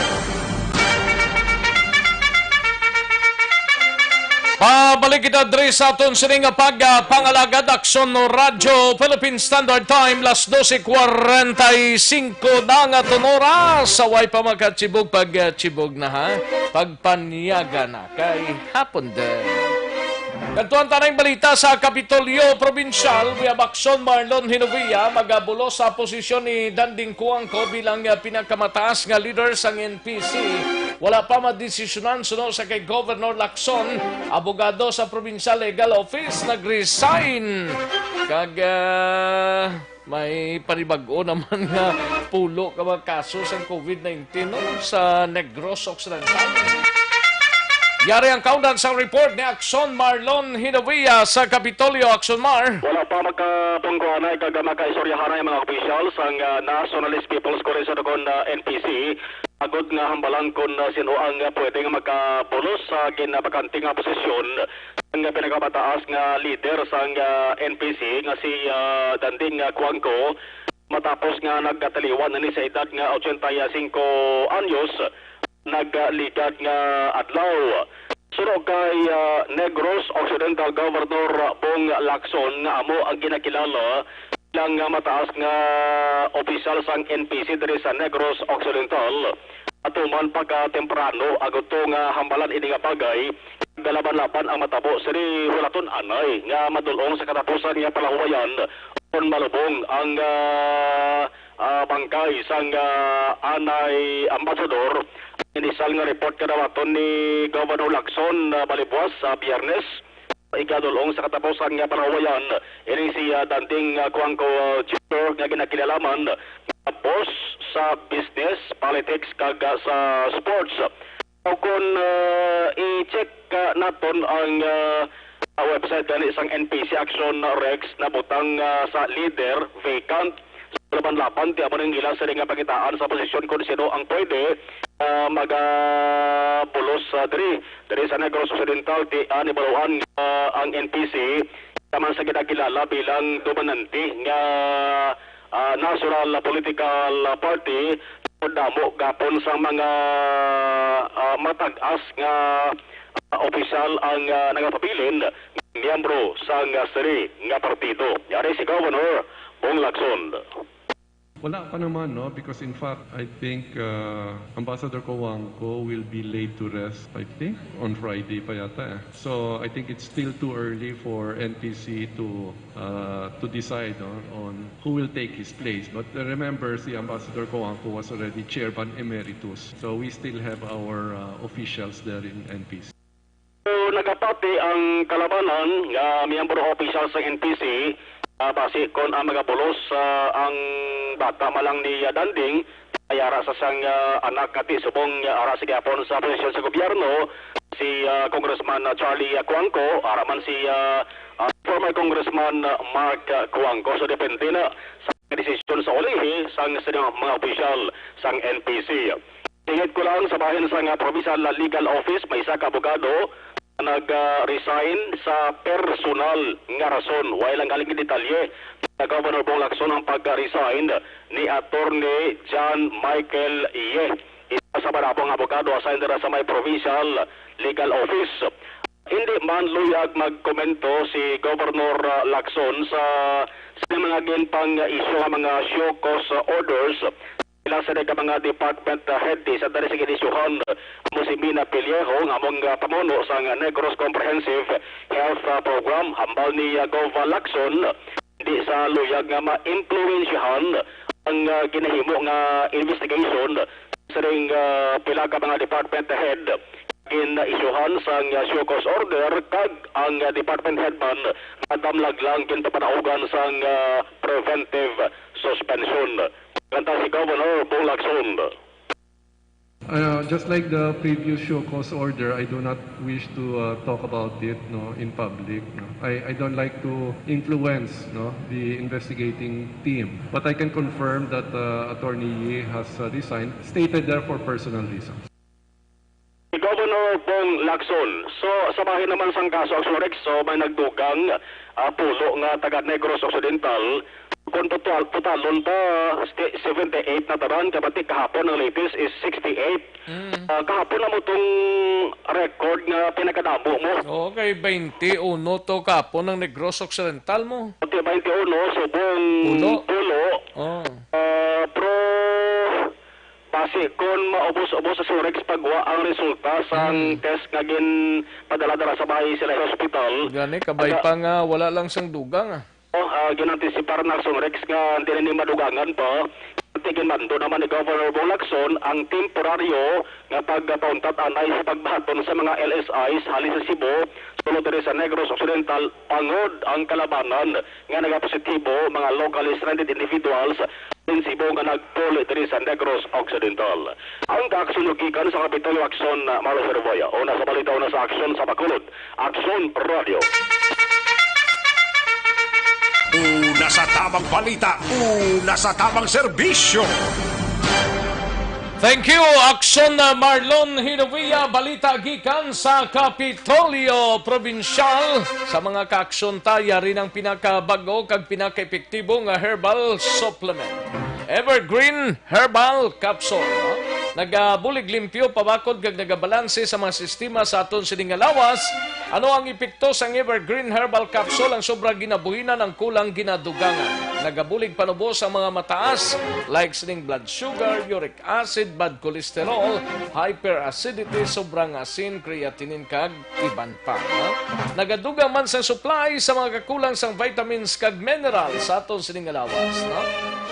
Pabalik kita diri sa aton sini nga pag, ah, pangalagad, Aksyon Radyo Philippine Standard Time, las doce cuarenta y cinco na nga aton oras. Sa way pa makachibog, pag, ah, chibog na, ha? Pagpanyaga na kay hapon din. Kadtuan ta na ang balita sa Kapitolyo Probinsyal. We have Aksyon Marlon Hinovia, magabulos sa posisyon ni Danding Cuangco bilang, ah, pinakamataas nga leader sang N P C. Wala pa madesisyonan suno sa kay Governor Lacson, abogado sa Provincial Legal Office nag-resign. Kag, ah, may panibag-o naman nga pulo ka mga kaso sang COVID nineteen, no, sa Negros Occidental. Yari ang kaundan sang report ni Axon Marlon Hidavia sa Kapitolyo. Axon Mar. Wala pa makapungkuhanay kag makaistoryahanay ang mga opisyal sang, ah, Nationalist People's Coalition, kon, ah, N P C, agod nga hambalan kon, ah, sin-o ang, ah, pwede nga makabulos sa ginabakante nga posisyon sang pinakamataas nga lider sang, ah, N P C nga si, ah, Danding, ah, Cuangco, matapos nga nagkataliwan na ni sa edad nga ochenta y cinco anyos, nagligad nga adlaw. Suno kay, ah, Negros Occidental Governor Bong Lacson, nga amo ang ginakilala bilang, ah, mataas nga opisyal sang N P C diri sa Negros Occidental, atuman pagkatemprano agud to nga hambalan ini nga bagay, naglaban-laban ang matabo sini hulaton anay nga madul-ong sa katapusan nga palahuwayan kon malubong ang, ah, ah, bangkay sang, ah, anay ambasador. Ang inisal nga report kadawaton ni Governor Lacson, ah, balibuas sa Biyernes, igadul-ong sa katapusan nga panawayan, ini si, ah, Danding, ah, Cuangco, ah, Junior nga ginakilala man nga boss sa business, politics, kag, ah, sa sports. O kon, ah, i-check, ah, naton ang, ah, ah, website gani sang N P C Action Rex, nabutang, ah, sa leader, vacant. Laban-laban, ti amo ning ila sini nga pangitaan sa posisyon kon sino ang pwede, ah, magapulos, ah, diri. Diri sa Negros Occidental, ti, ah, nibaluan nga ang N P C naman sa ginakilala bilang dominante nga, ah, national political party, damo gapon sa mga, ah, matag-as nga, ah, opisyal ang, ah, nagapabilin nga miyembro sang, ah, sini nga partido. Yari si Governor Bong Lacson. Wala pa naman, no? Because in fact, I think, uh, Ambassador Cojuangco will be laid to rest, I think, on Friday pa yata, eh. So, I think it's still too early for N P C to, uh, to decide, no, on who will take his place. But, uh, remember, si Ambassador Cojuangco was already chairman emeritus. So, we still have our, uh, officials there in N P C. So, nagapati ang kalabanan nga miyembro o opisyal sa N P C, ah, basi kon ang magabulos, ah, ang bata man lang ni, ah, Danding, ay ara sa sang, ah, anak nga ti subong, ah, ara sa gihapon sa posisyon sa gobyerno, si, ah, Congressman, ah, Charlie, ah, Cuangco, ara man si, ah, ah, former Congressman, ah, Mark, ah, Cuangco. So, depende na sa desisyon sa ulihi sang, sa mga opisyal sang N P C. Singit ko lang, sa bahin sang, ah, Provincial Legal Office, may isa ka abogado nga nag-resign sa personal nga rason. Wa lang galing detalye sa Governor Bong Lacson ang pag-resign ni Attorney John Michael Ye, isa sa madamo nga abogado assigned dira sa may Provincial Legal Office. Hindi man luyag magkomento si Governor, ah, Lacson sa, sa mga ginpang-issue nga mga show cause orders ila sa mga department head. Sa dali sa ginisyuhan mo si Mina Pellejo, nga among, ah, pamuno sang Negros Comprehensive Health, ah, Program. Hambal ni, ah, Gov Lacson, di sa luyag nga ma-impluwensyahan ang, ah, ginahimo nga investigation sa ring, ah, pila ka mga department head. Gin-isyuhan sang, ah, show cause order kag ang, ah, department head man nadamlag lang ginpapanaugan sang, ah, preventive suspension. Kanta si Governor Bong Lacson. Uh, just like the previous show cause order, I do not wish to, uh, talk about it, no, in public, no. I, I don't like to influence, no, the investigating team. But I can confirm that, uh, Attorney Yee has, uh, resigned, stated there for personal reasons. Si Governor Bong Lacson. So, sa bahin naman sang kaso, Axon Rex, so may nagdugang, ah, pulo nga taga Negros Occidental. Kung total, totalon pa, sti-, seventy-eight na tanan, kabati kahapon ang latest is sixty-eight. Mm. Ah, kahapon na mo tong record nga pinakadamo mo. Oo, kay twenty-one to kahapon ang Negros Occidental mo. Pati twenty-one, subong Pulo. Pulo. Oh. Ah, pero basi kon maubos-ubos sa Surex pagwa ang resulta sang Mm. test nga ginpadala dira sa bahay sila sa hospital. Gani, kabay Aga- pa nga wala lang sang dugang, ah. Oh, ah, ginantisipar na sang Rex nga hindi na ni madugangan pa. Ginmando naman ni Governor Bong Lacson ang temporaryo nga pagpauntat anay sa pagbaton sa mga L S Is halin sa Cebu, sulod diri sa Negros Occidental, bangod ang kalabanan nga nagapositibo mga locally stranded individuals Cebu nga nagpuli diri sa Negros Occidental. Ang kaaksyon nyo gikan sa Kapitolyo, Aksyon, uh, Marlon Cervoya. Una sa balita, una sa aksyon sa Bacolod. Aksyon Radio. Una sa tamang balita, una sa tamang serbisyo. Thank you, Aksyon, uh, Marlon Hinovia. Balita gikan sa Kapitolyo Probinsyal. Sa mga kaaksyon ta, yari ng pinakabag-o kag pinakaepektibo nga herbal supplement. Evergreen Herbal Capsule, no? Nagabulig limpyo, pabakod, kag nagabalanse sa mga sistema sa aton sini nga lawas. Ano ang epekto sang Evergreen Herbal Capsule? Ang sobra ginabuhinan, ang kulang ginadugangan. Nagabulig panubos ang mga mataas, like sining blood sugar, uric acid, bad cholesterol, hyperacidity, sobrang asin, creatinine, kag iban pa, no? Nagadugang man sang supply sa mga kakulang sang vitamins kag mineral sa aton sini nga lawas, no?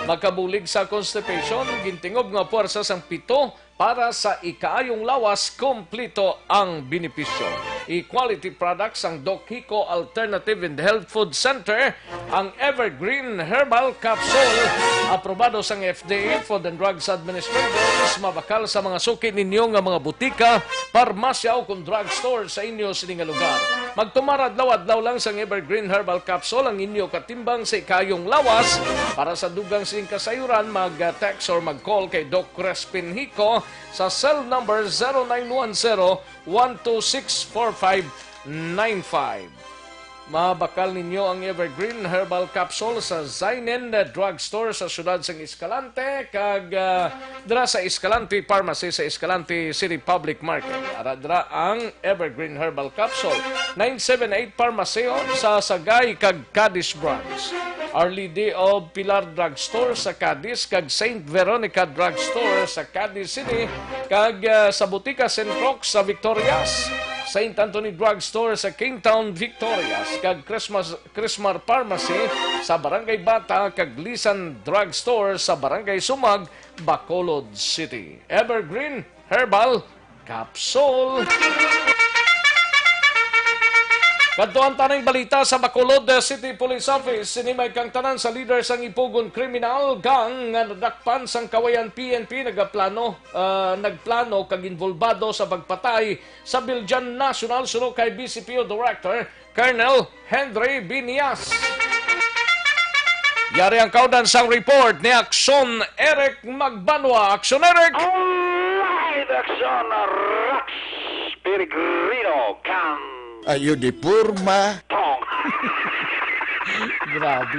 Makabulig sa constipation, gintingob nga puwersa sang pito para sa ikaayong lawas, kompleto ang benepisyo. Equality products ang Doc Hico Alternative and Health Food Center, ang Evergreen Herbal Capsule, aprobado sang F D A, Food and Drugs Administrators, mabakal sa mga suki ninyo nga mga butika, parmasya, o kon drugstore sa inyo sini nga lugar. Magtumar adlaw-adlaw lang sang Evergreen Herbal Capsule ang inyo katimbang sa ikaayong lawas. Para sa dugang sing kasayuran, mag-text or mag-call kay Doc Crispin Hico sa cell number zero nine one zero, one two six, four five nine five. Mabakal ninyo ang Evergreen Herbal Capsule sa Zainen Drugstore sa siyudad sang Escalante kag, ah, dira sa Escalante Pharmacy sa Escalante City Public Market. Ara dira ang Evergreen Herbal Capsule, nine seven eight Pharmacy sa Sagay kag Cadiz Branch. Our Lady of Pilar Drugstore sa Cadiz kag Saint Veronica Drugstore sa Cadiz City kag, ah, sa Butika Saint Roque sa Victorias. Saint Anthony Drugstore sa Kingtown, Victorias, kag Christmas, Chrismar Pharmacy sa Barangay Bata, kag Lisan Drugstore sa Barangay Sumag, Bacolod City. Evergreen Herbal Capsule. Kadto ang tanang balita sa Bacolod City Police Office. Sini may kang tanan sa leader sang Ipugon Criminal Gang nga nadakpan sang Kawayan P N P, nagaplano, ah, nagplano kag involbado sa pagpatay sa Biljan National suno kay B C P O Director Colonel Henry Binias. Yari ang kaundan sang report ni Aksyon Eric Magbanwa. Aksyon Eric! Alright, Aksyon Rex Peregrino Cantong. Grabe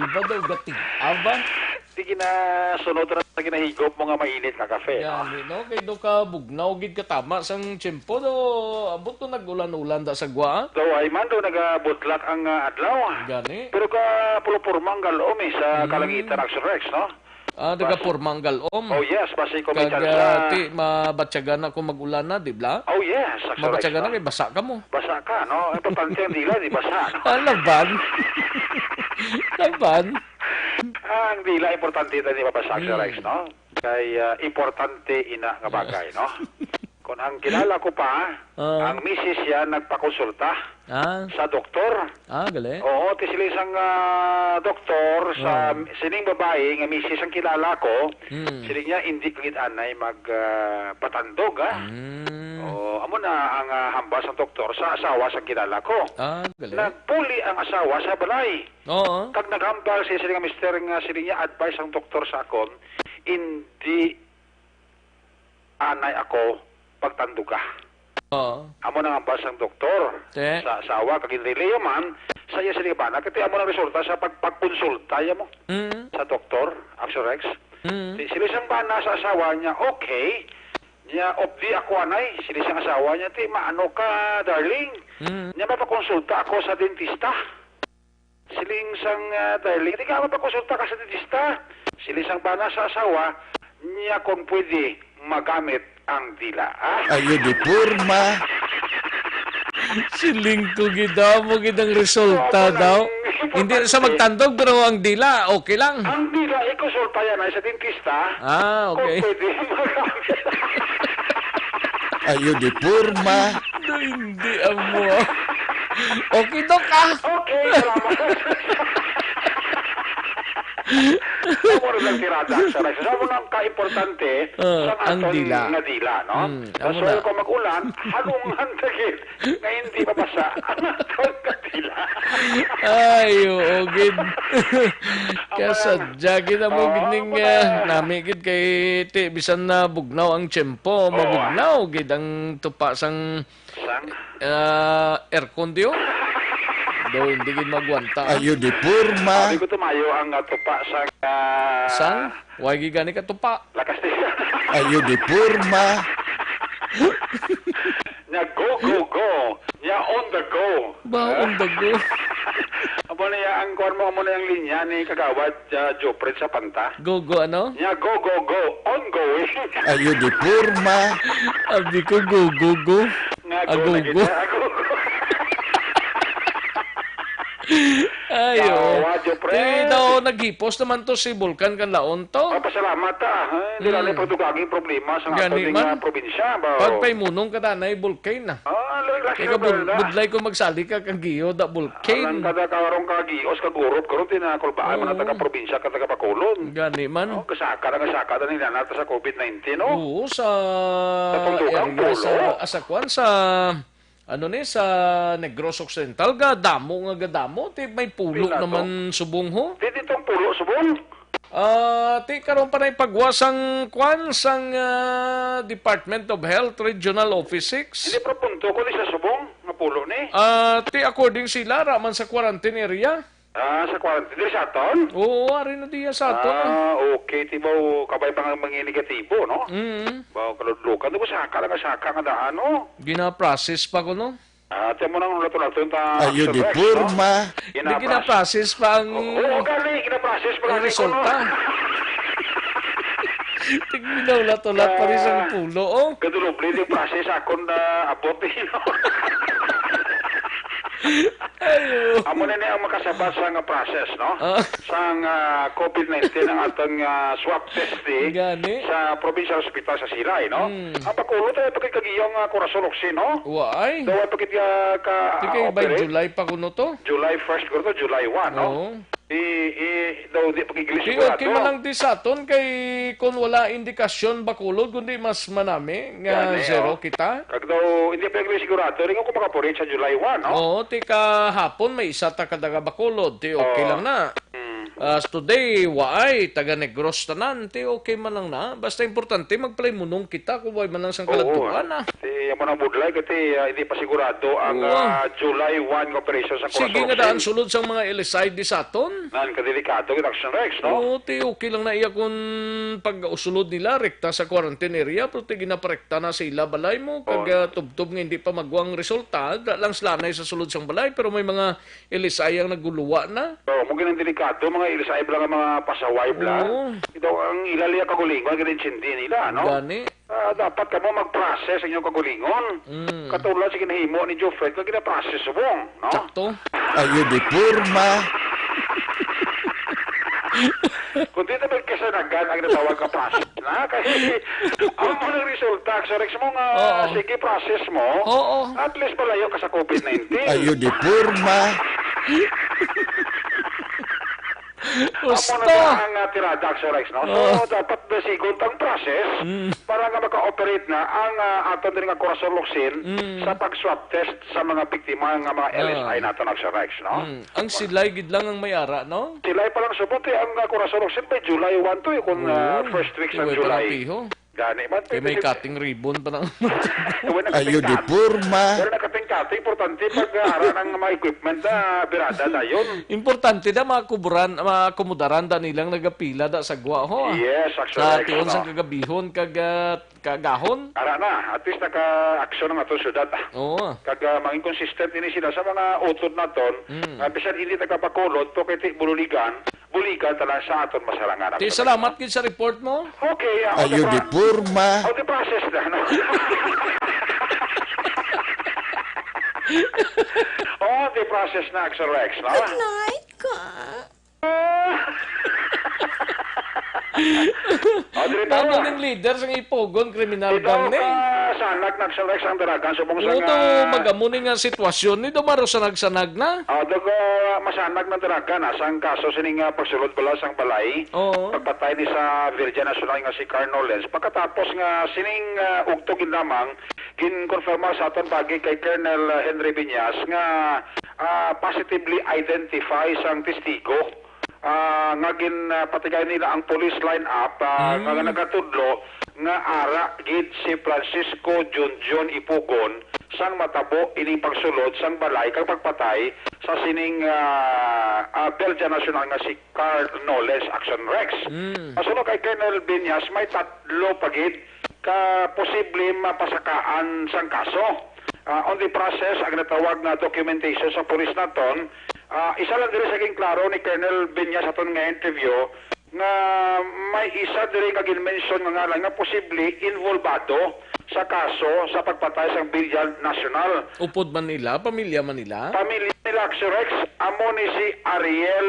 ba daw gating? Aba? Sige na, sunod ra sa ginahigop mo nga mainit nga kape, no? Gani, no? Kay do ka bugnaw gid ka tama sang tiyempo do. Abot to nag-ulan-ulan da sa gwa, ah. Do, ay man do nagabutlak ang, ah, adlaw. Gani. Pero ka pulupurma ang galom, eh, sa kalangitan, Aksyon Rex, no? Ah, nagapurma ang galom. Oh, yes, basi ko may tsansa. Kag, ah, ti, mabatyagan ako mag-ulan na, di ba? Oh, yes, Aksyon Rex, no? Mabatyagan na, kay basa ka mo. Basa ka, no? Importante ang dila, di basa, no? Ah, laban. Laban. Ah, ang dila, importante tayo ni mabasa, Aksyon Rex, no? Kay, ah, importante ina nga bagay, no? Kung ang kilala ko pa, ang misis siya nagpakonsulta sa doktor. Ah, gali. Oo, ti siling sang, ah, doktor sa sining babayi nga misis ang kilala ko, siling niya, "Hindi ko gid anay mag, ah, patandog, ah." Mm. Oo, amo na ang, ah, hambal sang doktor sa asawa sang kilala ko. Ah, gali. Nagpuli ang asawa sa balay. Oo. Kag naghambal siya sini nga mister nga sini niya advice ang doktor sa akon, "Indi anay ako pagtanduga." Oo. Amo nang hambal sang doktor sa asawa, kag ginrelay man sa iya sini nga bana. Kay amo nang resulta sa pag-, pagkonsulta niya mo sa doktor, Aksyon Rex. Mm. Di, sini sang bana sa asawa niya, "Okay." Niya, "Updi ako anay," sini sang asawa niya, "ti, maano ka, darling?" Mm. Niya, "Mapakonsulta ako sa dentista." Siling sang, ah, darling, "Di ka mapakonsulta ka sa dentista?" Siling sang bana sa asawa niya, "Kung pwede, magamit ang dila." Ah. Siling ko gid, amo gid ang resulta daw. Hindi na sa magtandog, pero ang dila, okay lang. Ang dila, ikonsulta yan ay sa dentista. Ah, okay. Kung pwede, magamit. Do, hindi amo. Okay, Doc, ah. Okay, salamat. Puro lang tirada sa rice. Sa mo nang kaimportante, Ah, sa ang aton dila. Nga dila, no? Mm, Sa amo soil na. Kung mag-ulan, halungan ta gid nga hindi mabasa ang aton nga dila. Ay, oo, gid. Kasadya gid amo Oo, gid ning, amo na. Ah, nami gid kay ti, bisan na bugnaw ang tiyempo, Oo. Mabugnaw gid ang tupa sang Sang? Ah, aircon diyo? Do, hindi gid magwanta. Ayo di purma. Sabi ko tumayo ang, ah, tupa sang, ah, Sang? Wagi gani ka tupa. Lakas niya. Ayo di purma. Nya go, go, go. Nya on the go. Ba, on the go? Amo na ya ang kuwan mo, amo na yung linya ni Kagawad, ah, Jopred sa Panta. Go, go, ano? Nya go, go, go. Ongoing. Ayo di purma. Abi ko, go, go, go. Nga, go Agogo. Na gid, agogo. Ayo. Yawa, Jopre. Ti daw naghipos naman to si Bulkan kan laon to. Mapasalamat ta. Eh, hindi lang Hmm. Yung pagdugaging problema sa Gani aton man. Nga probinsya, ba? Pagpaimunong ka tanay, Bulkan na. Ah, relax Ikaw, lang bud- na. Budlay ko magsali ka kang giyo da Bulkan. Alang kada karong kagios, kagurop, karon tinakulbaan man ang Oo. Taga-probinsya, ka taga-Bacolod. Gani man. Oh, kasaka na, kasaka na nila nata sa covid nineteen, no? Oo, sa Sa Tundukan, area Pulo. Sa, ah, sa kwan, sa, ano ni, sa Negros Occidental, ga damo nga gadamo, ti may pulo Pila to? Naman subong ho. Di ditong pulo subong? Ah, ti karon pa na ipagwa sang kwan, sang, ah, Department of Health Regional Office six. Hindi, pero punto ko ni sa subong, nga pulo ni. Ah, ti according sila, ra man sa quarantine area. Ah, sa quarantine. Diri sa aton? Oo, ari na diya sa aton, ah. Ah, okay. Ti ba, kabay pa nga mga negatibo, no? Mm. Ba, kaludlukan. Di ba, saka lang, saka nga daan, no? Gina-process pa ko, no? Ah, ti mo nang ulato-ulato ta Ayo action di Rex, no? Purma. Di Gina-process. Gina-process pa ang Oo, oo, gani, gina-process pa ang gani ko, no? Resulta. Tigminaw-lat-ulat pa rin sa Ah, pulo, oh. Kaduloble di process akon na abot, eh, no? Ayo. Amo na ni ang makasabat sa nga process, no? Ah. Sang, ah, covid nineteen ang aton nga swab test, eh, Gani. Sa provincial hospital sa Silay, no? Mm. Ang Bacolod, ay pagkagiyang, ah, Corazon Oxy, no? Waay. Daw ay pagkagya ka, Di kay ah, by operate. July pa kuno to? July first kuno to, July one, no? Oo. I, i, daw di pagkagili Di sigurado. Okay man lang di sa aton kay kung wala indikasyon Bacolod, kundi mas manami nga Gani, zero oh. Kita. Kag daw, hindi pa yung sigurado rin kung makapulit sa July one, no? Oo, ti kahapon may isa ta ka taga Bacolod, ti okay Oo. Lang na. Mm. As today, waay, taga Negros tanan, ti okay man lang na. Basta importante, magpalay munong kita kung way man lang sang Oo. Kaladtuan, ah. Ti, amo nang budlay, kati, ah, hindi pa sigurado ang, Oo. Ah, July one nga operasyon sa Sige Corazon nga daan Oxy. Sulod sang mga L S I di sa aton. Nan, kadelikado kita, Action Rex, no? Oo, ti okay lang na iya kung pag-usulod nila, rekta sa quarantine area, pero ti ginaparekta na sa ila balay mo, kag, Oo. Ah, tubtob nga hindi pa magwang resulta, da lang sila na sa sulod sang balay, pero may mga L S I ang naguluwa na. Oo, mo ginang delikado, mga L S I bala nga mga pasaway bala. Oo. Ito ang ilali ang kagulingon, ginintindi nila, no? Gani. Ah, dapat kamo mag-process ang inyong kagulingon. Mm. Katulad sa ginahimo ni Jofred, nga gina-process subong, no? Sakto. Ayo di purma. Kung di na may kasanagan ang natawag ka process na, kasi ang mga resulta, sa Rex mo nga, Oo. Sige, process mo, Oo. At least malayo ka sa covid nineteen. Ayo di purma. Amo na Usta. Ba ang, ah, tirada, Sir Rex, no? So, Oh. Dapat masigot ang process Mm. Para nga maka-operate na ang, ah, aton din nga Corazon Locsin Mm. Sa pag-swab test sa mga biktima nga mga Ah. L S I nato, Sir Rex, no? Mm. Ang Silay gid lang ang may ara, no? Silay pa lang subot, eh, ang, ah, Corazon Locsin by July one to, eh, kung, ah, Oo. First week sa Uy, July. Parapiho. Gani man, Kay may pwede cutting ribbon pa na. Uy, nakating-cutting. Ayo di purma. Pero nakating-cutting, importante pag, ah, ara ng mga equipment na birada dayon. Importante da, makuburan, maakomodaran da nilang nagapila da sa gwa, ho, ah. Yes, actually, Sa tion no? Sang kagabihon, kag, ah, kagahon. Ara na, at least naka-aksyon ang atong syudad, ah. Oo. Kag, ah, maging consistent ini sila sa mga utod naton, Mm. Ah, bisan hindi taga-Bacolod, to kay ti-, bululigan, Buligan tanan sa aton masarangan. Ti, salamat gid sa report mo. Okay, ah, Ayo di purma. On the process na, no? On the process na, Axel Rex, no? Good night, ka. Ah. Oh, dito. Tama ning leader sa Ipogon, kriminal Ito gang ni. Ka, Sanag na, Action Rex, ang Daragan subong sa Oo, nga daw, magamo ni nga sitwasyon ni, daw maro sanag-sanag na. Ah, daw, ah, masanag na Daragan, ah, sang kaso sining, ah, pagsulod bala sang balay, Oo. pagpatay ni sa Virgin National nga si Carl Nolens. Pagkatapos nga sining, ah, ugto gid lamang, ginkonfirma sa aton pagi kay Colonel, ah, Henry Viñas nga, ah, positively identify sang testigo, ah, nga gin, ah, patigay nila ang police lineup, ah, nga Mm. nagatudlo nga ara gid si Francisco Junjun Ipugon sang matabo ining pagsulod sang balay kag pagpatay sa sining, ah, ah, Belgian national nga si Carl Nolens, Action Rex. Mm. Masuno kay Colonel Viñas, may tatlo pa gid ka posible mapasakaan sang kaso. Ah, on the process ang natawag nga documentation sa pulis naton. Ah, isa lang diri sa ginklaro ni Colonel Viñas sa aton nga interview nga may isa diri nga ginmention nga ngalan nga posible involbado sa kaso sa pagpatay sang Bilyar National. Upod man nila, pamilya man nila? Pamilya nila, Action Rex, amo ni si Ariel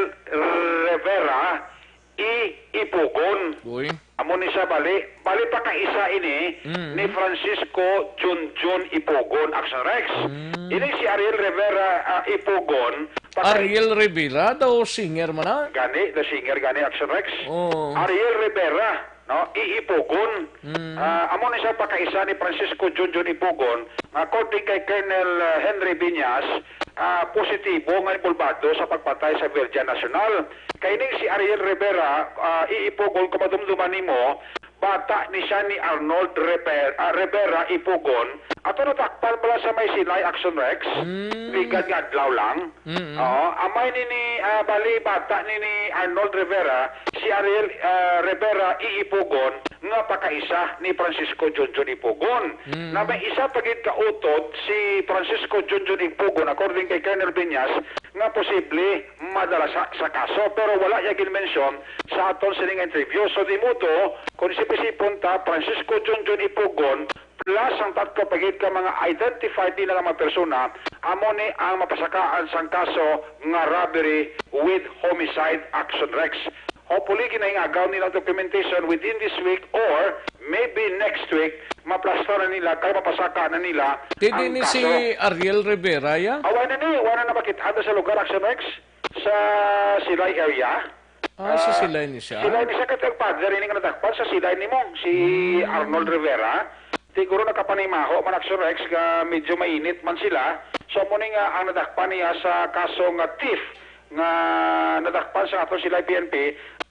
Rivera I. Ipugon. Uy. Amo ni siya bali. Bali pa ka isa ini Mm. ni Francisco Junjun Ipugon, Action Rex. Mm. Ini si Ariel Rivera, ah, Ipugon, pa ka Ariel Rivera daw singer man na? Gani, the singer gani, Action Rex. Oo. Ariel Rivera, no? I. Ipugon. Mm. Ah, amo ni siya pakaisa ni Francisco Junjun Ipugon, nga according kay Colonel, ah, Henry Viñas, ah, positibo nga involbado sa pagpatay sa Virgin National. Kay ning si Ariel Rivera, ah, I. Ipugon, kung madumduman nimo, bata ni siya ni Arnold Rever-, ah, Rivera Ipugon. Ato natakpan pala sa may Silay, Action Rex. Mm. Ligad nga adlaw lang. Mm-mm. Oo, amay ni, ni, ah, bali bata ni, ni Arnold Rivera, si Ariel, ah, Rivera I. Ipugon, nga pakaisa ni Francisco Junjun Ipugon. Mm. Na may isa pa gid ka utod si Francisco Junjun Ipugon, according kay Colonel Viñas, nga posible madala sa, sa kaso, pero wala ya ginmensyon sa aton sining interview. So, di mo to, kung isip-isipon ta, Francisco Junjun Ipugon, plus ang tatlo pa gid ka mga identified nila nga mga persona, amo ni ang mapasakaan sang kaso nga robbery with homicide, Action Rex. Hopefully, ginahingagaw nila ang documentation within this week or maybe next week, maplastar na nila, kag mapasaka na nila Di, di ang ni kaso. Si Ariel Rivera, ya? Awa na ni, wala na makit-an sa lugar, Action Rex, sa Silay area. Ah, sa Ah, Silay ni siya? Silay ni siya, kay ang father ini nga nadakpan sa Silay ni mo, si Hmm. Arnold Rivera. Siguro nakapanimaho man, Action Rex, nga medyo mainit man sila. So, amo ni nga ang nadakpan niya sa kaso nga thief nga nadakpan sa aton Silay P N P,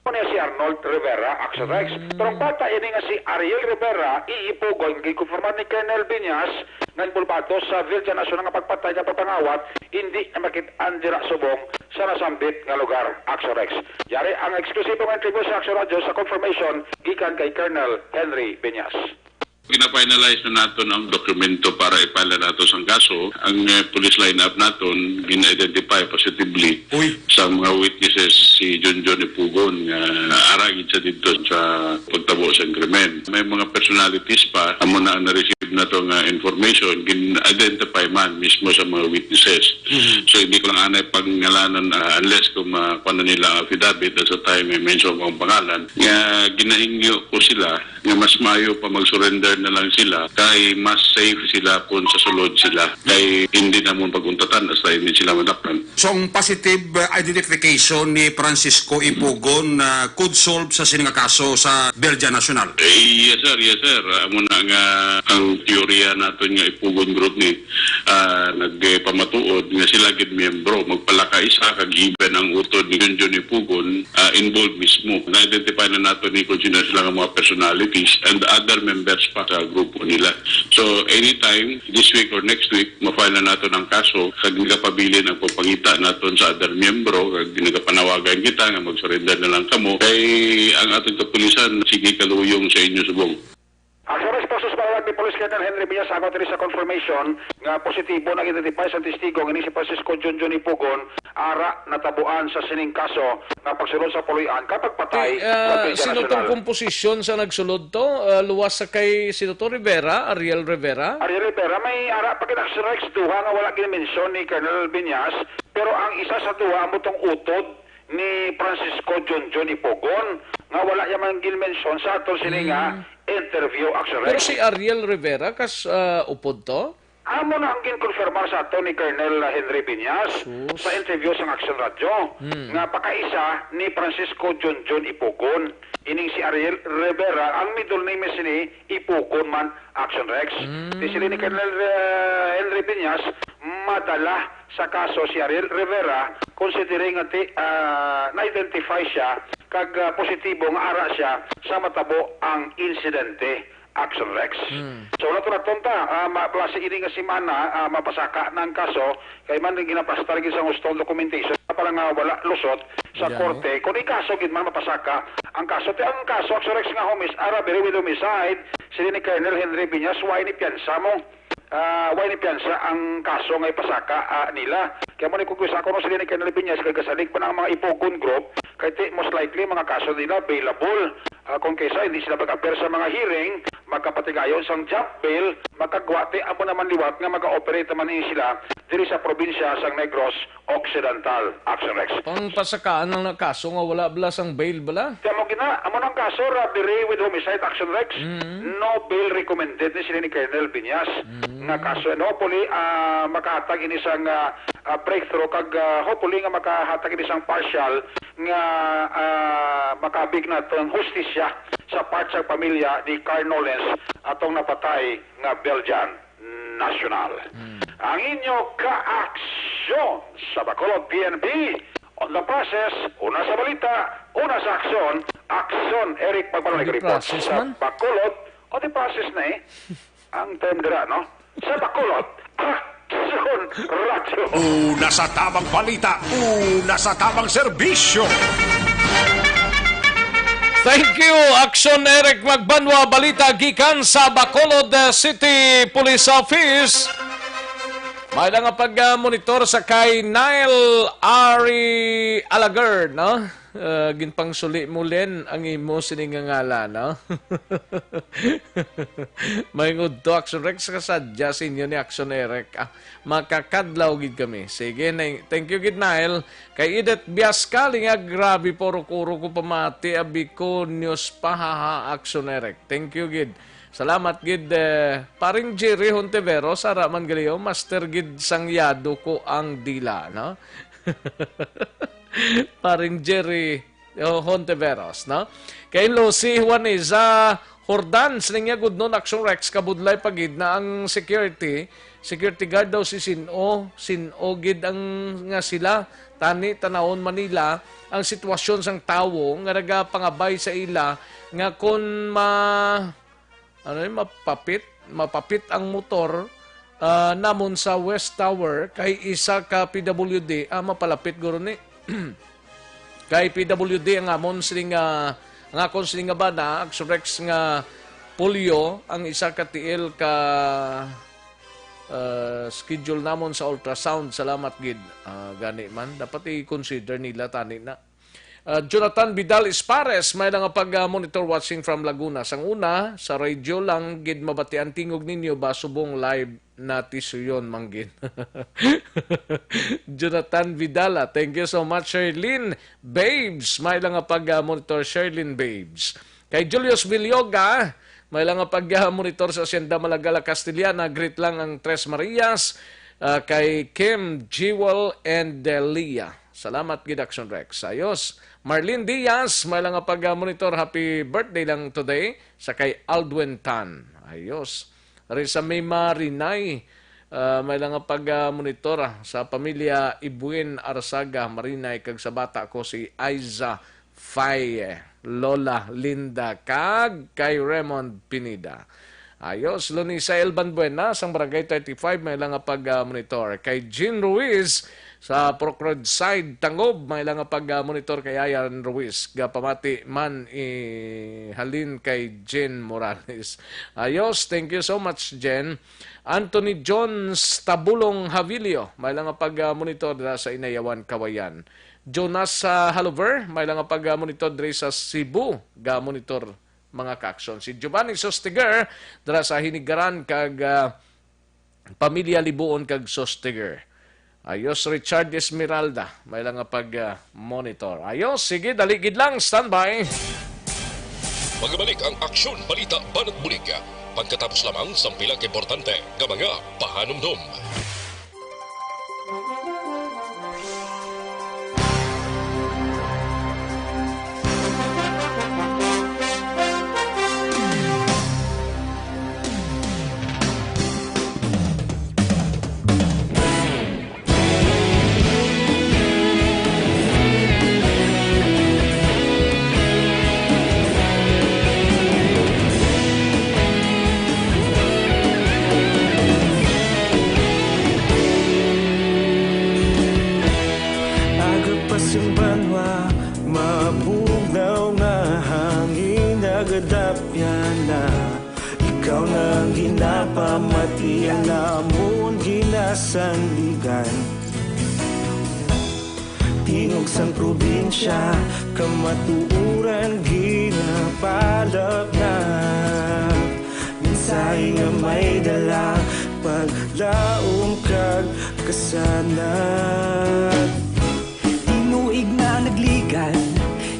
amo niya si Arnold Rivera, Action Rex. Hmm. Pero ang bata ini nga si Ariel Rivera, I. Ipugon, ginkonfirmar ni Colonel Viñas nga involbado sa Virgin National nga pagpatay nga pagpangawat, hindi na makit-an dira subong sa nasambit nga lugar, Action Rex. Yari ang eksklusibo nga interview sa Action Radio sa confirmation gikan kay Colonel Henry Viñas. Gina-finalize na naton ang dokumento para i-file na nato sang kaso. Ang, eh, police lineup naton, gin-identify positively Uy. Sa mga witnesses si Junjun Ipugon nga ara gid siya didto sa pagtabo sa krimen. May mga personalities pa, amo na ang na-receive nato nga information, gin-identify man mismo sa mga witnesses. Mhm. So, hindi ko lang anay pangalanan, ah, unless kung ma-, kuwan na nila ang affidavit, at sa time may mention ko ang pangalan, nga ginahingyo ko sila nga mas maayo pa mag-surrender na lang sila, kay mas safe sila kung sa sulod sila, kay hindi namon pag-untatan hasta hindi sila madakpan. So, ang positive, uh, identification ni Francisco Ipugon, uh, could solve sa sini nga kaso sa Belgian National? Eh, yes, sir. Yes, sir. Amo na nga ang teorya naton nga Ipugon Group ni, ah, nagpamatuod nga sila gid miyembro, magpalaka isa, kag even ang utod ni Junjun Ipugon, ah, involved mismo. Na-identify na nato ni kung sino sila nga mga personalities and other members pa sa grupo nila. So, anytime, this week or next week, ma-file na nato ang kaso, kag nagapabilin ang pagpangita naton sa other miyembro, kag nagapanawagan kita nga mag-surrender na lang kamo. Kay ang aton kapulisan, sige kaluyong sa inyo subong. Ang sa responsos palalag ni Police Colonel Henry Villas, sa diri sa confirmation nga positibo nag-identify sa testigo nga ini si Francisco Junjun Ipugon, ara natabuan sa sining kaso nga pagsulod sa puloy-an kag pagpatay Ti, sa ah, Media sino tong Nacional. Komposisyon sa nagsulod to? Ah, luwas sa kay sino to? Rivera? Ariel Rivera? Ariel Rivera, may ara pa gid, Action Rex, duha nga wala ginmensyon ni Colonel Viñas, pero ang isa sa duha amo tong utod ni Francisco Junjun Ipugon nga wala ya man ginmension sa aton sini nga Mm. interview, Action Pero Rex. si Ariel Rivera, kas, ah, upod to? Amo na ang ginkonfirmar sa ato ni Colonel Henry Viñas Sus. sa interview sang Action Radio Hmm. nga pakaisa ni Francisco Junjun Ipugon. Ining si Ariel Rivera, ang middle name sini Ipugon man, Action Rex. Hmm. Ti sila ni Colonel, eh, Henry Viñas, madala sa kaso si Ariel Rivera, considering nga ti, ah, na-identify siya kag, ah, positibo nga ara siya sa matabo ang insidente. Action Rex. Hmm. So, wala to na tonta. Ah, ma-, basi ini nga semana, ah, mapasaka na ang kaso. Kay man rin ginapastar gid sa gusto documentation para nga wala lusot sa Yan, korte. Kung ikaso gid man mapasaka ang kaso. Ti ang kaso, Action Rex, nga homis-, ah, robbery with homicide, sila ni Colonel Henry Viñas, why ni piyansa mo? Ah, why ni piyansa ang kaso nga ipasaka, ah, nila? Kaya mo ni kung sa ako no, sila ni Colonel Viñas, kay gasalig pa ng mga Ipugon Group, kay ti, most likely, mga kaso nila, bailable. Ah, kung kaysa hindi sila mag-appear sa mga hearing, magkapatigayon sang jump bail, makagwate amo naman liwat nga mag-ooperate naman ini sila diri sa probinsya sang Negros Occidental. Action Rex. Pang pasakaan lang na kaso nga wala bala sang bail bala? Kaya mo gina, amo nang kaso, robbery with homicide, Action Rex. Mm. No bail recommended ni sila ni Colonel Viñas. Mm. Nga kaso, and hopefully, ah, makahatag ini sang, ah, ah, breakthrough kag, ah, hopefully nga makahatag ini sang partial nga, ah, makabig na tong hustisya sa part sa pamilya ni Carl Nolens atong napatay nga Belgian national. Hmm. Ang inyo kaaksyon sa Bacolod P N P, on the process, una sa balita, una sa aksyon, aksyon, Eric Pagmalay. On the report process sa man? Bacolod, on the process na eh. Ang term dira, no? Sa Bacolod, Aksyon Radyo. Una sa tamang balita, una sa tamang serbisyo. Thank you, Aksyon Eric Magbanwa. Balita gikan sa Bacolod, uh, City Police Office. May lang nga pag-monitor sa kay Nile Ari Alager, no? Ah, ginpangsuli mo, Len, ang imo sini nga ngalan, no? May ngudto, Action Rex, kasadya sa inyo ni Action Eric. Ah, makakadlaw gid kami. Sige, na-, thank you gid, Nile. Kay Edith Biascal, nga grabe, puro-kuro ko pamati, abi ko, news pa, haha, Action Eric. Thank you gid. Salamat gid, eh, paring Jerry Hontiveros, ara man galiyo, master gid sang yado ko ang dila, no? Paring Jerry, oh, Hontiveros, no? Kay Lucy Juaneza Jordan, siling niya, "Good noon, Action Rex, kabudlay pa gid na ang security. Security guard daw si Sin-o, Sin-o gid ang nga sila. Tani, tanawon Manila ang sitwasyon sang tawo nga nagapangabay sa ila nga kon ma-," Ano yun? Mapapit, mapapit ang motor, ah, namon sa West Tower kay isa ka P W D, ah, mapalapit guro ni. Kay P W D ang amon sining, ah, ang akon sining nga bana, Action Rex nga Polio, ang isa ka T L ka, ah, schedule namon sa ultrasound. Salamat gid. Ah, gani man, dapat i-consider nila tani na. Ah, Jonathan Vidal Espares, may lang nga pag, ah, monitor watching from Laguna. Sang una, sa radyo lang gid mabatian tingog ninyo ba subong live na tisuyon manggid. Jonathan Vidal, ah, thank you so much, Sherlyn Babes. May lang nga pag, ah, monitor, Sherlyn Babes. Kay Julius Villoga, may lang nga pag, ah, monitor sa Hacienda Malagala, Castellana. Greet lang ang Tres Marias, ah, kay Kim, Jewel, and, ah, Leah. Salamat gid, Action Rex. Ayos. Marlene Diaz, may lang nga pag-monitor. Happy birthday lang today sa kay Aldwin Tan. Ayos. Risa May Marinay, ah, may lang nga pag-monitor, ah, sa pamilya Ibuin Arsaga Marinay kag sa bata ko si Aiza Faye, Lola Linda, kag kay Raymond Pineda. Ayos, Lunisa Elban Buena, sang Barangay thirty-five, may lang nga pag-monitor. Kay Jean Ruiz, sa Purok Road Side, Tangob, may lang nga pag-monitor kay Ayan Ruiz. Gapamati man, eh, halin kay Jen Morales. Ayos, thank you so much, Jen. Anthony Jones Tabulong Havilio, may lang nga pag-monitor dira sa Inayawan, Kawayan. Jonas, ah, Halover, may lang nga pag-monitor diri sa Cebu. Ga-monitor, mga ka-aksyon. Si Giovanni Sostiger, dira sa Hinigaran, kag, ah, pamilya Libuon kag Sostiger. Ayos, Richard Esmeralda. May lang nga pag, ah, monitor. Ayos, sige, dali gid lang. Standby. Magabalik ang Aksyon Balita Banat Bulig pagkatapos lamang sang pila ka importante nga mga pahanumdom. Aga pa sing banwa, mabugnaw nga hangin nagadapyan na. Ikaw na ang ginapamati, ang amon ginasandigan. Tingog sang probinsya, kamatuoran ginapalapnap. Mensahe nga may dala, paglaom kag kasanag. Tinuig na nagligad,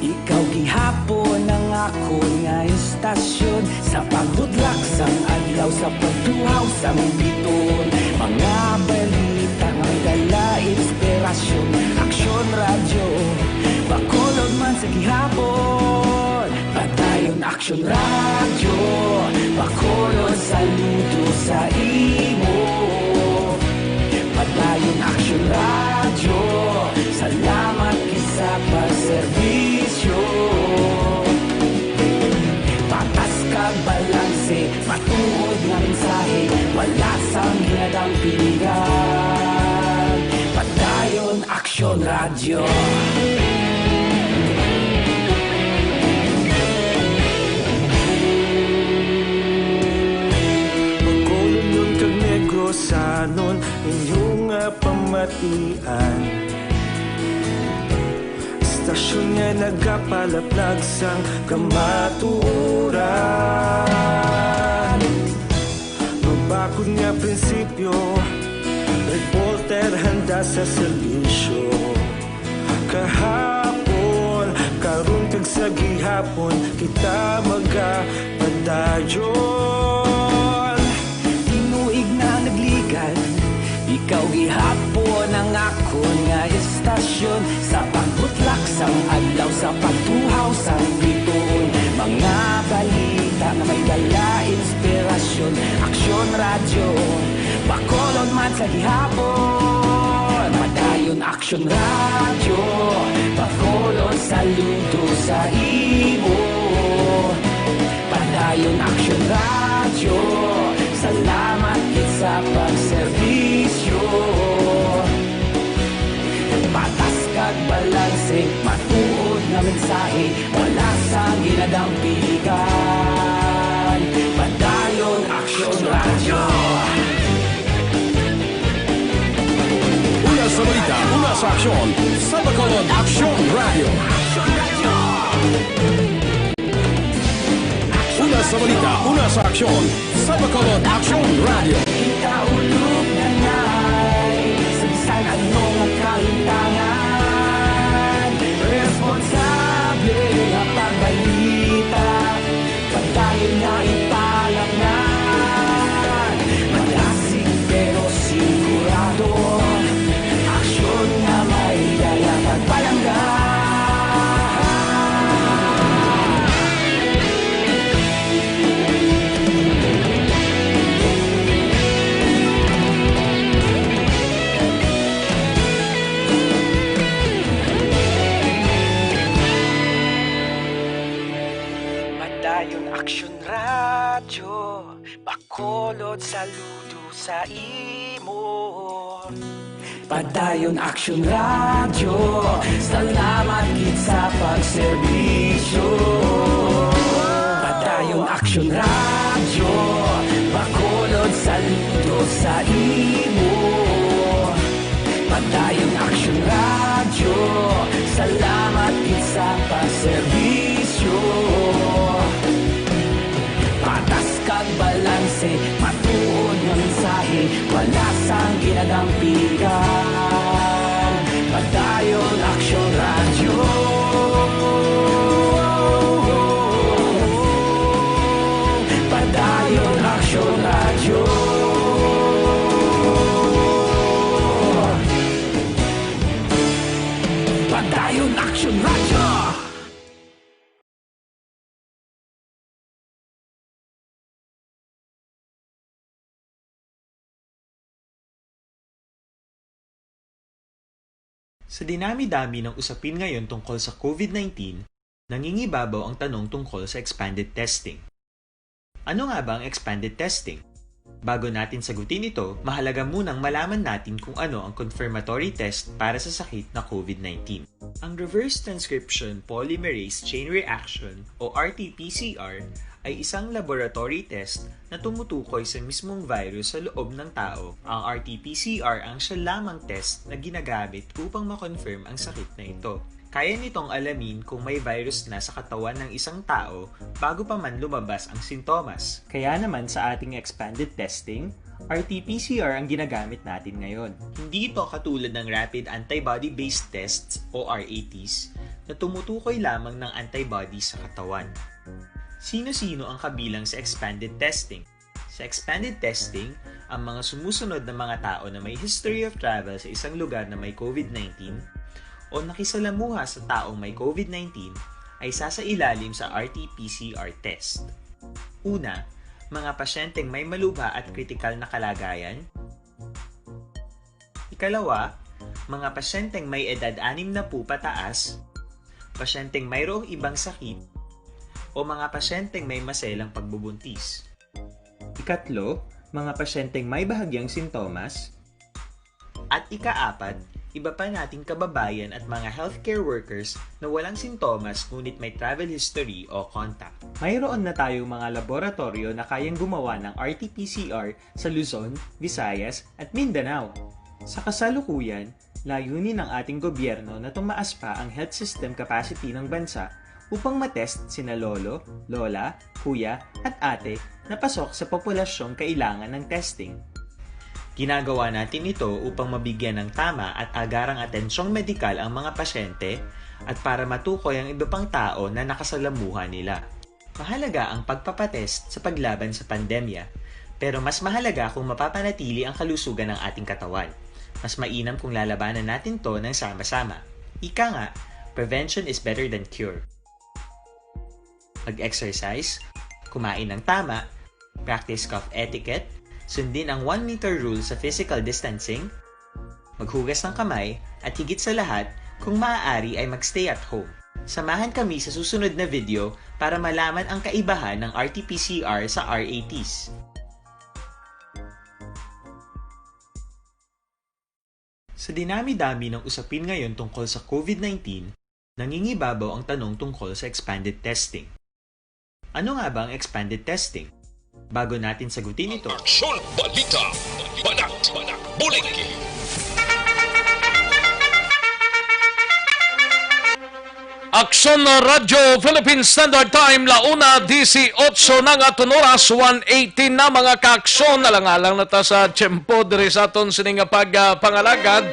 ikaw gihapon ang akon nga istasyon. Sa pagbudlak sang adlaw, sa pagtuhaw sang bituon, mga balita nga may dala inspirasyon. Aksyon Radyo, Bacolod man sa gihapon. Padayon Aksyon Radyo, Bacolod, saludo sa imo. Padayon Aksyon Radyo, salamat gid sa pagserbisyo. Patas kag balanse, matuod nga mensahe, wala sang ginadampigan. Padayon Aksyon Radyo. Bacolodnon kag Negrosanon, inyo nga pamatian. Istasyon nga nagapalaplag sang kamatuoran. Mabakod nga prinsipyo, reporter handa sa serbisyo. Kahapon, karon kag sa gihapon, kita magapadayon. Tinuig na nagligad, ikaw gihapon ang akon nga istasyon. Sa pagbutlak sang adlaw, sa pagtuhaw sang bituon, mga balita nga may dala inspirasyon. Aksyon Radyo, Bacolod man sa gihapon. Padayon Aksyon Radyo, Bacolod, saludo sa imo. Padayon Aksyon Radyo, salamat gid sa pagserbisyo. Patas kag balanse, matuod nga mensahe, wala sang ginadampigan. Padayon Aksyon Radyo. Una sa balita, una sa aksyon, sa Bacolod Aksyon Radyo. Una sa balita, una sa aksyon, sa Bacolod Aksyon Radyo. Kita ulog na ngay, sa bisan ano nga kahintangan, responsable nga pagbalita, padayon nga ipalapngan. Malasig pero sigurado, aksyon nga may dala pagpalangga. Padayon Aksyon Radyo, Bacolod, saludo sa imo. Padayon Aksyon Radyo, salamat gid sa pagserbisyo. Padayon Aksyon Radyo, Bacolod, saludo sa imo. Padayon Aksyon Radyo, salamat gid sa pagserbisyo. Patas kag balanse, matuod nga mensahe, wala sang ginadampigan. Sa dinami-dami ng usapin ngayon tungkol sa COVID nineteen, nangingibabaw ang tanong tungkol sa expanded testing. Ano nga ba ang expanded testing? Bago natin sagutin ito, mahalaga munang malaman natin kung ano ang confirmatory test para sa sakit na COVID nineteen. Ang reverse transcription polymerase chain reaction o R T P C R ay isang laboratory test na tumutukoy sa mismong virus sa loob ng tao. Ang R T P C R ang siya lamang test na ginagamit upang ma-confirm ang sakit na ito. Kaya nitong alamin kung may virus na sa katawan ng isang tao bago pa man lumabas ang sintomas. Kaya naman sa ating expanded testing, R T P C R ang ginagamit natin ngayon. Hindi ito katulad ng rapid antibody-based tests o R A Ts na tumutukoy lamang ng antibody sa katawan. Sino-sino ang kabilang sa expanded testing? Sa expanded testing, ang mga sumusunod na mga tao na may history of travel sa isang lugar na may COVID nineteen o nakisalamuha sa taong may COVID nineteen ay sasailalim sa R T P C R test. Una, mga pasyenteng may malubha at kritikal na kalagayan. Ikalawa, mga pasyenteng may edad anim na po pataas, pasyenteng mayroong ibang sakit, o mga pasyenteng may maselang pagbubuntis. Ikatlo, mga pasyenteng may bahagyang sintomas. At ikaapat, iba pa nating kababayan at mga healthcare workers na walang sintomas ngunit may travel history o contact. Mayroon na tayong mga laboratoryo na kayang gumawa ng R T P C R sa Luzon, Visayas, at Mindanao. Sa kasalukuyan, layunin ng ating gobyerno na tumaas pa ang health system capacity ng bansa upang matest sina lolo, lola, kuya, at ate na pasok sa populasyong kailangan ng testing. Ginagawa natin ito upang mabigyan ng tama at agarang atensyong medikal ang mga pasyente at para matukoy ang iba pang tao na nakasalamuha nila. Mahalaga ang pagpapatest sa paglaban sa pandemya, pero mas mahalaga kung mapapanatili ang kalusugan ng ating katawan. Mas mainam kung lalabanan natin 'to ng sama-sama. Ika nga, prevention is better than cure. Mag-exercise, kumain ng tama, practice cough etiquette, sundin ang one meter rule sa physical distancing, maghugas ng kamay, at higit sa lahat, kung maaari ay mag-stay at home. Samahan kami sa susunod na video para malaman ang kaibahan ng R T P C R sa R A Ts. Sa dinami-dami ng usapin ngayon tungkol sa COVID nineteen, nangingibabaw ang tanong tungkol sa expanded testing. Ano nga ba ang expanded testing? Bago natin sagutin ito, Aksyon, balita, banat, bulig. Aksyon Radyo Philippine Standard Time, la una dieciocho na nga, aton oras, one eighteen na, mga kaaksyon. Alang-alang na ta sa tiyempo diri sa aton sini nga pag, ah, pangalagad.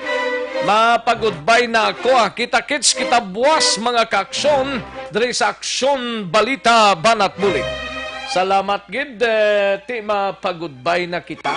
Mapagudbay na ako, ah. Kita-kits kita buwas, mga kaaksyon, diri sa Aksyon Balita Banat Bulig. Salamat gid, eh, ti mapagudbay na kita.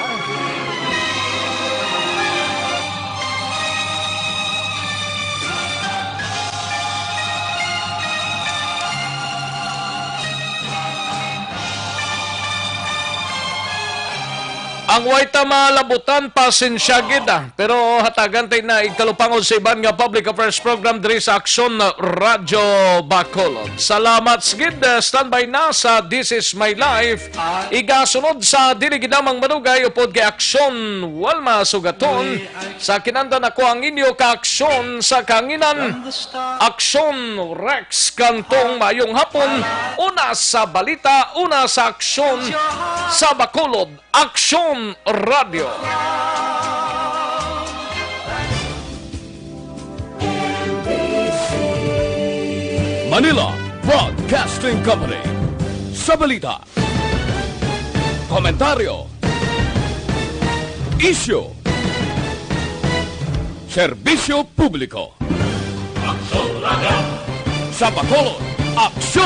Ang way ta malabutan, pasensya gid, ah. Pero hatagan tay na igtalupangod sa iban nga public affairs program diri sa Aksyon Radyo Bacolod. Salamat gid, ah, standby na sa This Is My Life. Igasunod sa dili gid lamang madugay upod kay Aksyon Walma Sugaton. Sa kinanda nako ang inyo kaaksyon sa kanginan, Aksyon Rex Cantong. Mayong hapon. Una sa balita, una sa aksyon sa Bacolod, Aksyon Radyo. Manila Broadcasting Company. Sa balita, komentaryo, isyu, serbisyo publiko. Aksyon Radyo. Sa Bacolod, Aksyon